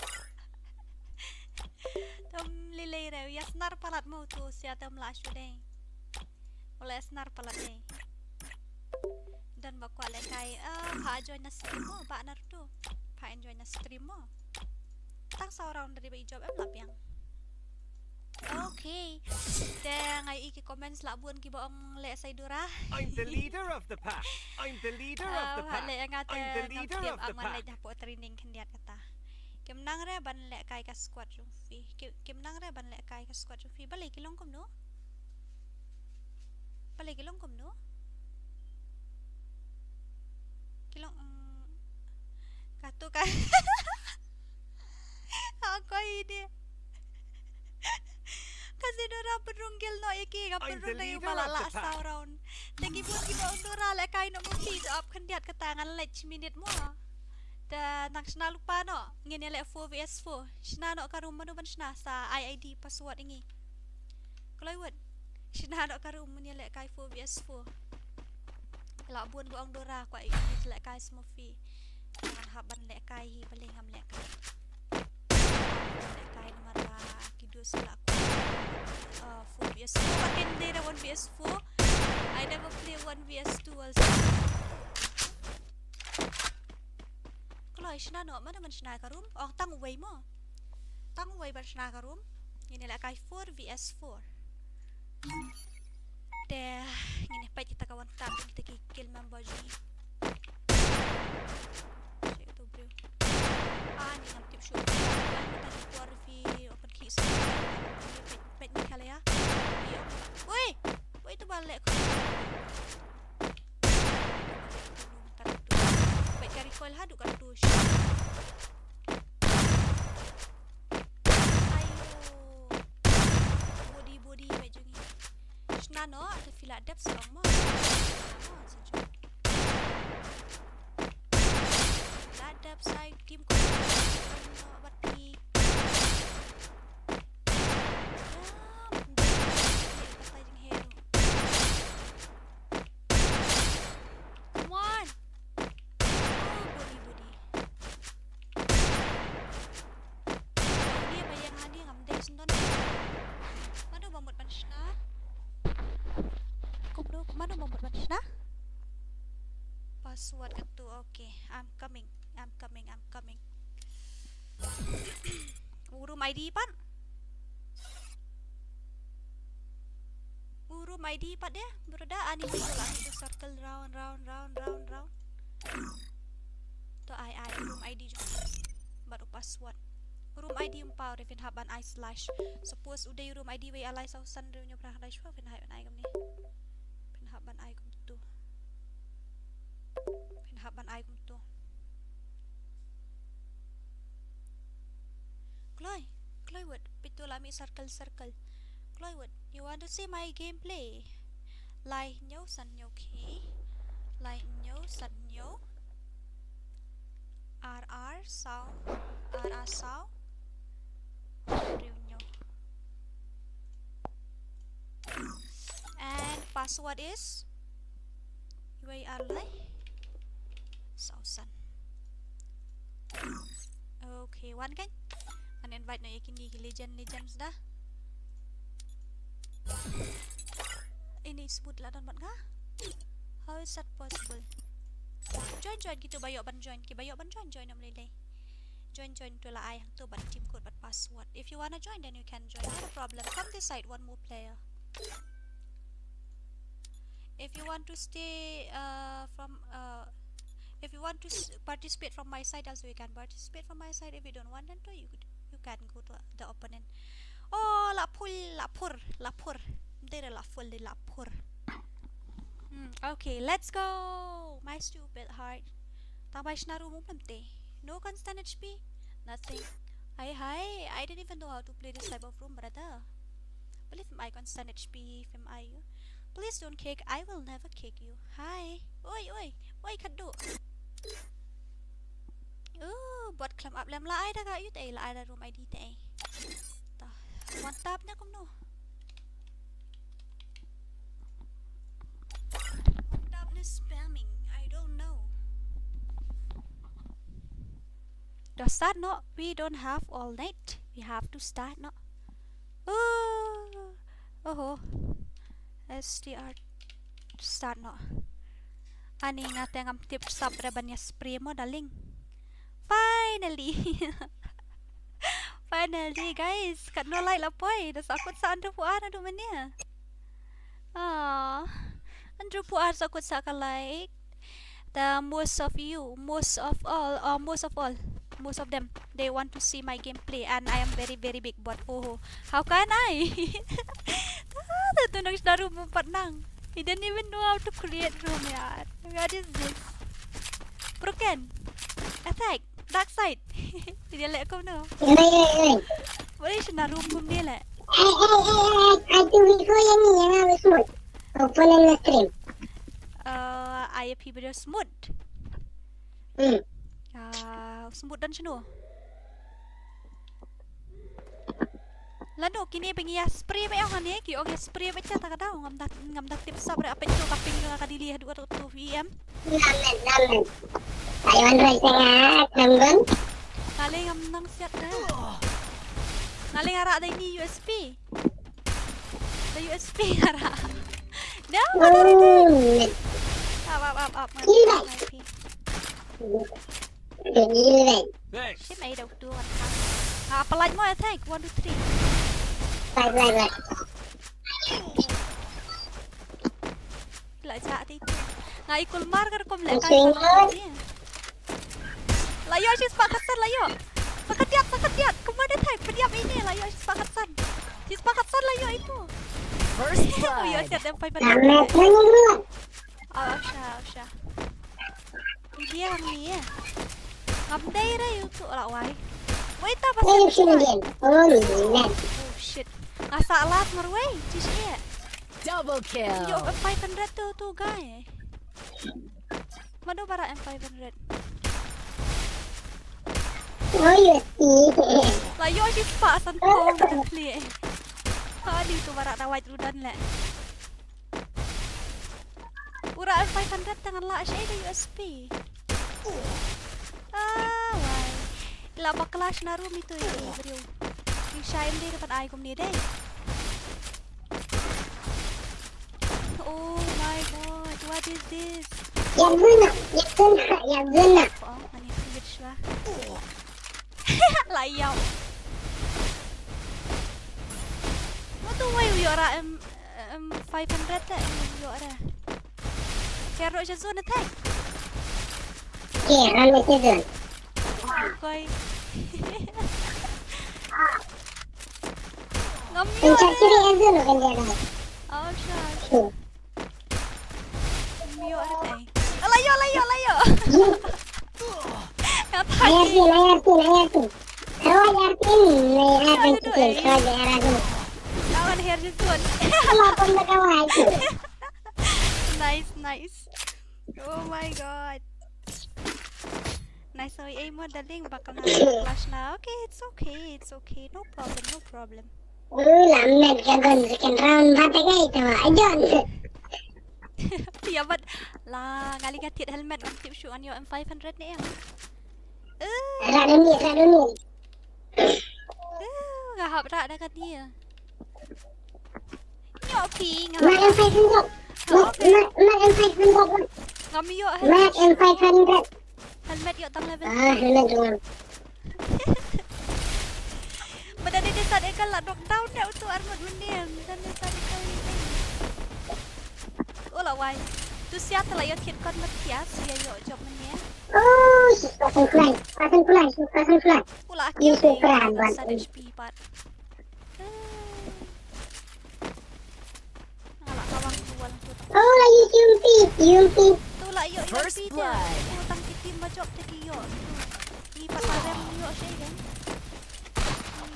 Tam lilei re, ïa snar palat mo tu, sia tam la shu dei. Ule snar palat dei. Don ba kwah lehkai, ah, pha join na stream mo, Bah Naruto. Pha enjoy na stream mo. Tang saw round dari ba i job em lah biang. Okay. Te nga ïohi ki comments lah bun kiba ong leh sa i Dora. I'm the leader of the pack. I'm the leader of the pack. Ah, leh nga te ngam tip, ngam leh hapoh training khyndiat kata. Kim nang re ban lehkai ka squad jong phi. Kim, kim nang re ban lehkai ka squad jong phi. Balei ki long kumno? Balei ki long kumno? Ki long, mm, katu ka. Ha ko ini. Ka si Dora pynrung gel noh ïa ki, ka pynrung da ïa ba la lah saw round. Te ki bun kiba ong Dora lehkai noh mo phi, to ap khyndiat kata, ngan leit shi minit mo. Te nang shna lypa noh, ngin ïaleh four versus four. Shna noh ka room, mano ban shna, sa ai I D password ïa ngi. Kloi wut. Shna noh ka room, ngin ïalehkai four versus four. Lah bun ba ong Dora, kwah ïa ngi lehkai Smurfy. Ngan hap ban lehkai hi, balei ngam lehkai. Lehkai namar ba ki duos lah kwah, uh, four versus four. Ba kin dei da one versus four. I never play one versus two also. Kloi shna noh, mano ban shna ka room? Ong tang uwei mo. Tang uwei ban shna ka room. Ngin ïalehkai four versus four. Te ngin ïa peit kita ka wan tap kita ki kill member jong ngi. Shit, to briew. Ah, ni ngam tip shuh. Kita ki por phi open ki sa. Peit, peit ni kala ïa. Oi! Oi, to ba leh ko. Peit ka recoil haduh ka tu. Ayo. Body, body, peit jong ngi. Shna noh, ata phi la dep sa ong mo. Shna noh, sa jong. La dep sa team ko. Shna noh, bad phi. Come on. Oh, body, body. Body ba ïeng hangne ngam dei sngewdon. Mano ba mut ban shna. Kumno, kumno. Password katto. Okay, I'm coming. I'm coming. I'm coming. U room I D pat. U room I D pat de. Brother, ani ni la ni circle round, round, round, round, round. To ai ai room I D jong. Bad u password. Room I D um paw re, phin hap ban ai slash. Suppose u dei room I D wei ar lai saw san hynriew hynñiew phra khyndai shiphew, phin hap ban ai kumne. Phin hap ban ai kumtu. Phin hap ban ai kumtu. Chloe, Chloe Wood, peit to la mih circle, circle. Chloe Wood, you want to see my gameplay? Lai hynñiew san hynñiew, okay. Lai hynñiew san hynñiew. Ar ar saw, ar ar saw. Hynriew hynñiew. And password is wei ar lai saw san. Okay, wan kan? An invite noh ïa kine ki legend, legends da. Ini sebut la don bad nga. How is that possible? Join, join, kito ba ïoh ban join, ki ba ïoh ban join, join ym lei lei. Join, join, to la ai hangto bad team code bad password. If you wanna join, then you can join. Not a problem. Come this side, one more player. If you want to stay, uh, from, uh, if you want to s- participate from my side also, you can participate from my side. If you don't want, then to you, you can go to the opponent. Oh, la phul, la phur, la phur. Dei la phul, dei la phur. Hmm, okay, let's go. My stupid heart. Tang bai shna room um te. No constant H P. Nothing. Hi, hi. I didn't even know how to play this type of room, brother. Believe my constant H P, fam I. Please don't kick. I will never kick you. Hi. Oi, oi. Oi, khadduh. Oh, bot khlem ap lem la ai da ka ïa te, la ai da room I D te. Ta. One tap ne kumno? One tap ne spamming. I don't know. Dah start noh. We don't have all night. We have to start noh. Oh. Oho. S T R. Start noh. Ani nga te ngam tip sap re ban ïa spray mo, darling. Finally. Finally, guys. Katno lai la poi. Da sa kut sa hynriewphew ar naduh mynne. Ah. Hynriewphew ar sa kut sa ka like. The most of you, most of all, or most of all, most of them, they want to see my gameplay, and I am very, very big bot. Oh, how can I? Ah, tu nang shna room pat nang. He didn't even know how to create room, yaar. What is this? Broken. Attack. Dark side. Dia leh kumno? Oi, oi, oi. Boleh shna room kumne leh. Eh, eh, eh, eh, atu biko yang ni, yang harus smooth. Open and stream. Uh, I P video smooth. Hmm. Ah, smooth dan shano. Lano kine ba ngi ïa spray ba ong ne, ki ong ïa spray ba cha ta ka daw, ngam da, ngam da tip sap re, apa itu kaping nga ka dili haduh tu V M. Lamen, lamen. Ai wan rai tengah, nanggun. Kali ngam nang siat dah. Kali ngarak dah ini U S P. Dah U S P ngarak. Dah, mana dah? Up, up, up, up. Ini dah. Ini dah. Thanks. Shim ai dau tu kan. Ah, apa lagi mau attack? One, two, three. Bye, bye, bye. La ja ti tu. Nga ikul mar kar kom le kai. La yo shi spa khatsan la yo. Sakat diat, sakat diat. Kumada thai pediap ini la yo shi spa khatsan. Shi spa khatsan la yo itu. First blood. Yo siat M five. Aw sha, aw sha. Ini dia ni ya. Ngam dei re itu la wai. Wait ta pas. Oh shit. Nga sa last mar wei. Ci shi ya. Double kill. Yo, five hundred tu, tu, guy. Mano bara M five hundred. Oh, iya sih. La yo shi spa san ko. Li. Kali tu bara da wait rudan le. Ura M five hundred tangan la shi da U S P. Ah, wai. La bakla shna room itu ya, bro. Ni shaim dei dapat ai kumne dei. Oh my god, what is this? Ïa zun na, ïa zun na, ïa zun na. Oh, ani phi bit shwa. La ïaw. Mo tu wai u ïoh ra em, em, five hundred te, em, u ïoh ra. Kher ruh sha zun na thai. Kher ruh sha zun. Koi. Ngam ïoh. Pynchak siri ïa zun kan dia. Oh, sure. Ym ïoh ruh ei. Ala ïoh, ala ïoh, ala ïoh. Nga thait. Layar tu, layar tu, layar tu. Kawai layar tu, layar tu, layar tu. Kawan her je tuan. Ala pun da kawai tu. Nice, nice. Oh my God. Nice, oi, ei mo darling, bakal na clash na. Okay, it's okay, it's okay. No problem, no problem. Uh, la met ka gun second round ba ta kai ta wa John. Ïa bad la ngali ka thied helmet ngam tip shuh ngan ïoh M five hundred ne em. Eh. Ra duni, ra duni. Eh, nga hap ra da ka dia. Ïoh phi nga. Mat M five hundred. Mat, mat, mat M five hundred. Ngam ïoh helmet. Mat M five hundred. Helmet ïoh tang level. Ah, helmet doang. Ba da dei dei sa dei ka la knockdown ne utu armut mynnin. Da dei sa dei ka. Ula wai. Tu sia ta la ïoh thied kon mat sia sia ïoh jop mynnin. Oh, she's passing fly. Passing fly, she's passing fly. Ula kill dei. Sa dei H P pat. Nga la kawang tu wal tu. Oh, la ïoh U M P, U M P. Tu la ïoh U M P te. First blood. Tu tang ki team ba jop te ki ïoh. Ki pat la rem ïoh sha ïa.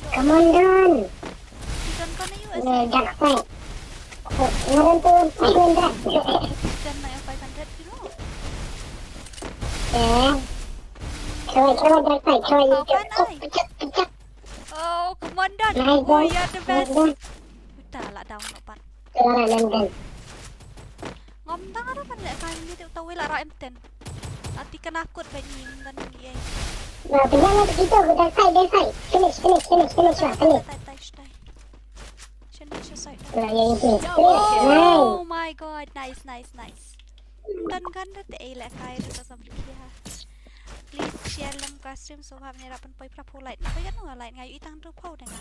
Come on, Don. Ki Don kane ïoh. Eh, dark side. Nga Don tu five hundred. Don na ïoh five hundred kilo. Eh. Try, try dark side, try. Tau kan ai. Pecak, pecak, pecak. Oh, come on, Don. Nice, Don. Oh, you're the best. Nice, Don. Uta la down no pat. Tara London. Ngam dang ada pan leh kai ni tu tawi la ra M ten. Ati kena kut ba ni dan ni ai. Nah, pejam lah begitu, dark side, dark side. Finish, finish, finish, finish lah, finish. Tai, tai, tai, tai. Sini, sini, sini. Nah, yang itu. Finish. Nice. Oh my God, nice, nice, nice. Dan kan da te ei leh kai da sa sam kia. Please share lem ka stream so hap ni ra pynpoi phra phew like. Napa ïa no like ngai i tang tu phew dang.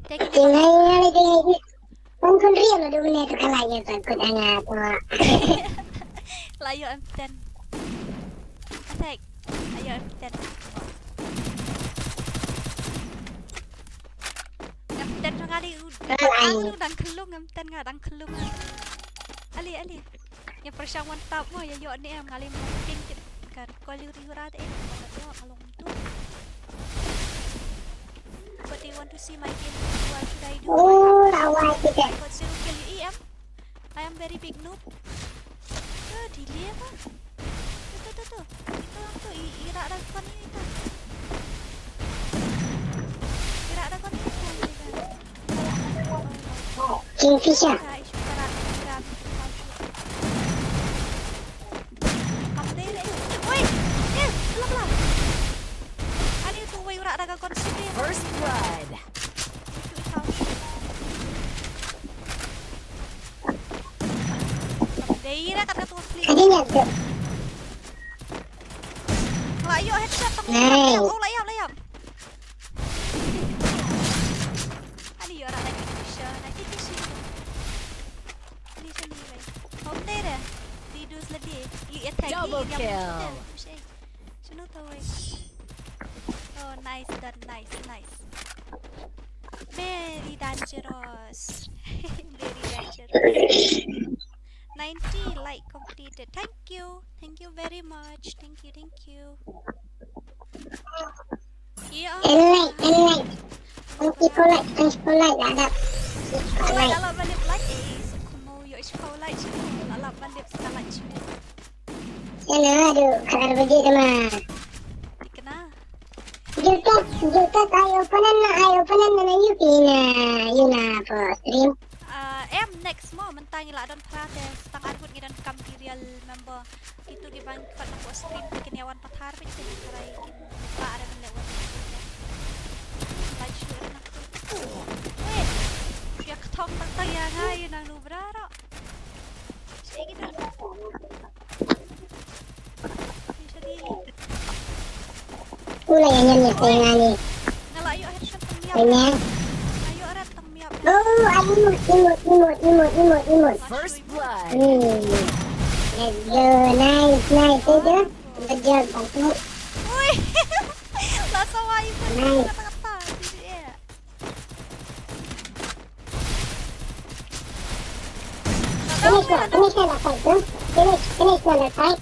Te ki ngai ngai te ngai. Pon kun ria ma du ne tu ka like ïa ta kut anga tu. La ïoh M ten. Attack. La ïoh M ten. Em ten jong ali u. Ai. Ang u dang khlung em ten nga dang khlung. Ali, ali. Ïa pyrshang wan tap mo ïa ïoh ne em ngali mo ping tip kan. Ko liu riu ra te em. Ko to along tu. What do you want to see my game? What should I do? Oh, lawan kita. Got zero kill you em. I am very big noob. Tu, delay apa? Tu, tu, tu, tu. Itu, tu, i, i rak rak kon ni itu. I rak rak kon ni itu. Kingfisher. Ka isu ka rak, ka rak, ka rak. Kam dei le. Oi! Eh, belum lah. Ani tu wei rak rak kon sini. First blood. Itu i kau. Dei ra kat ka tu flick. Ka dei ïa tu. La ïoh headshot tang. Nice. Oh, la ïap, la ïap. Ani ïoh ra lagi Kisha, lagi Kisha. Ani sini wei. Hom dei re. Di dus lagi. Ïoh attack. Double kill. Shano tawai? Oh, nice, done, nice, nice. Very dangerous. Very dangerous. Ninety like completed. Thank you. Thank you very much. Thank you, thank you. Yeah. Ten like, ten like. Thank you for like, thank you for like, ada. Like, ala balik like, eh, so kamu yo is for like, ala balik sekali. Hello, aduh, kabar begitu mah. Dikena. Jutek, jutek, eye opener na, eye opener na, na, yuki na, yuna po stream. Ah, em, next mo, mynta ngi la don phra te, tang argut ngi don kam ki real member. Kitu ki bang pat na po stream te kin ïa wan pathar bit te ngi try kin pa re men le wan. Lai shu re na. Weh, ïa kthong tang tang ïa ngai nang nu bra ro. Shi kita. Ulah yang nyan ni tengah ni. Nga la ïoh headshot tang miap. Tengah. Nga ïoh red tang miap. Oh, emote, emote, emote, emote, emote, emote. First blood. Hmm. Let's go. Nice, nice. Good job. Good job, Bangku. Ui. La sawa ïa ka. Nice. Kata kata. Finish na, finish na that fight, bro. Finish, finish na that fight.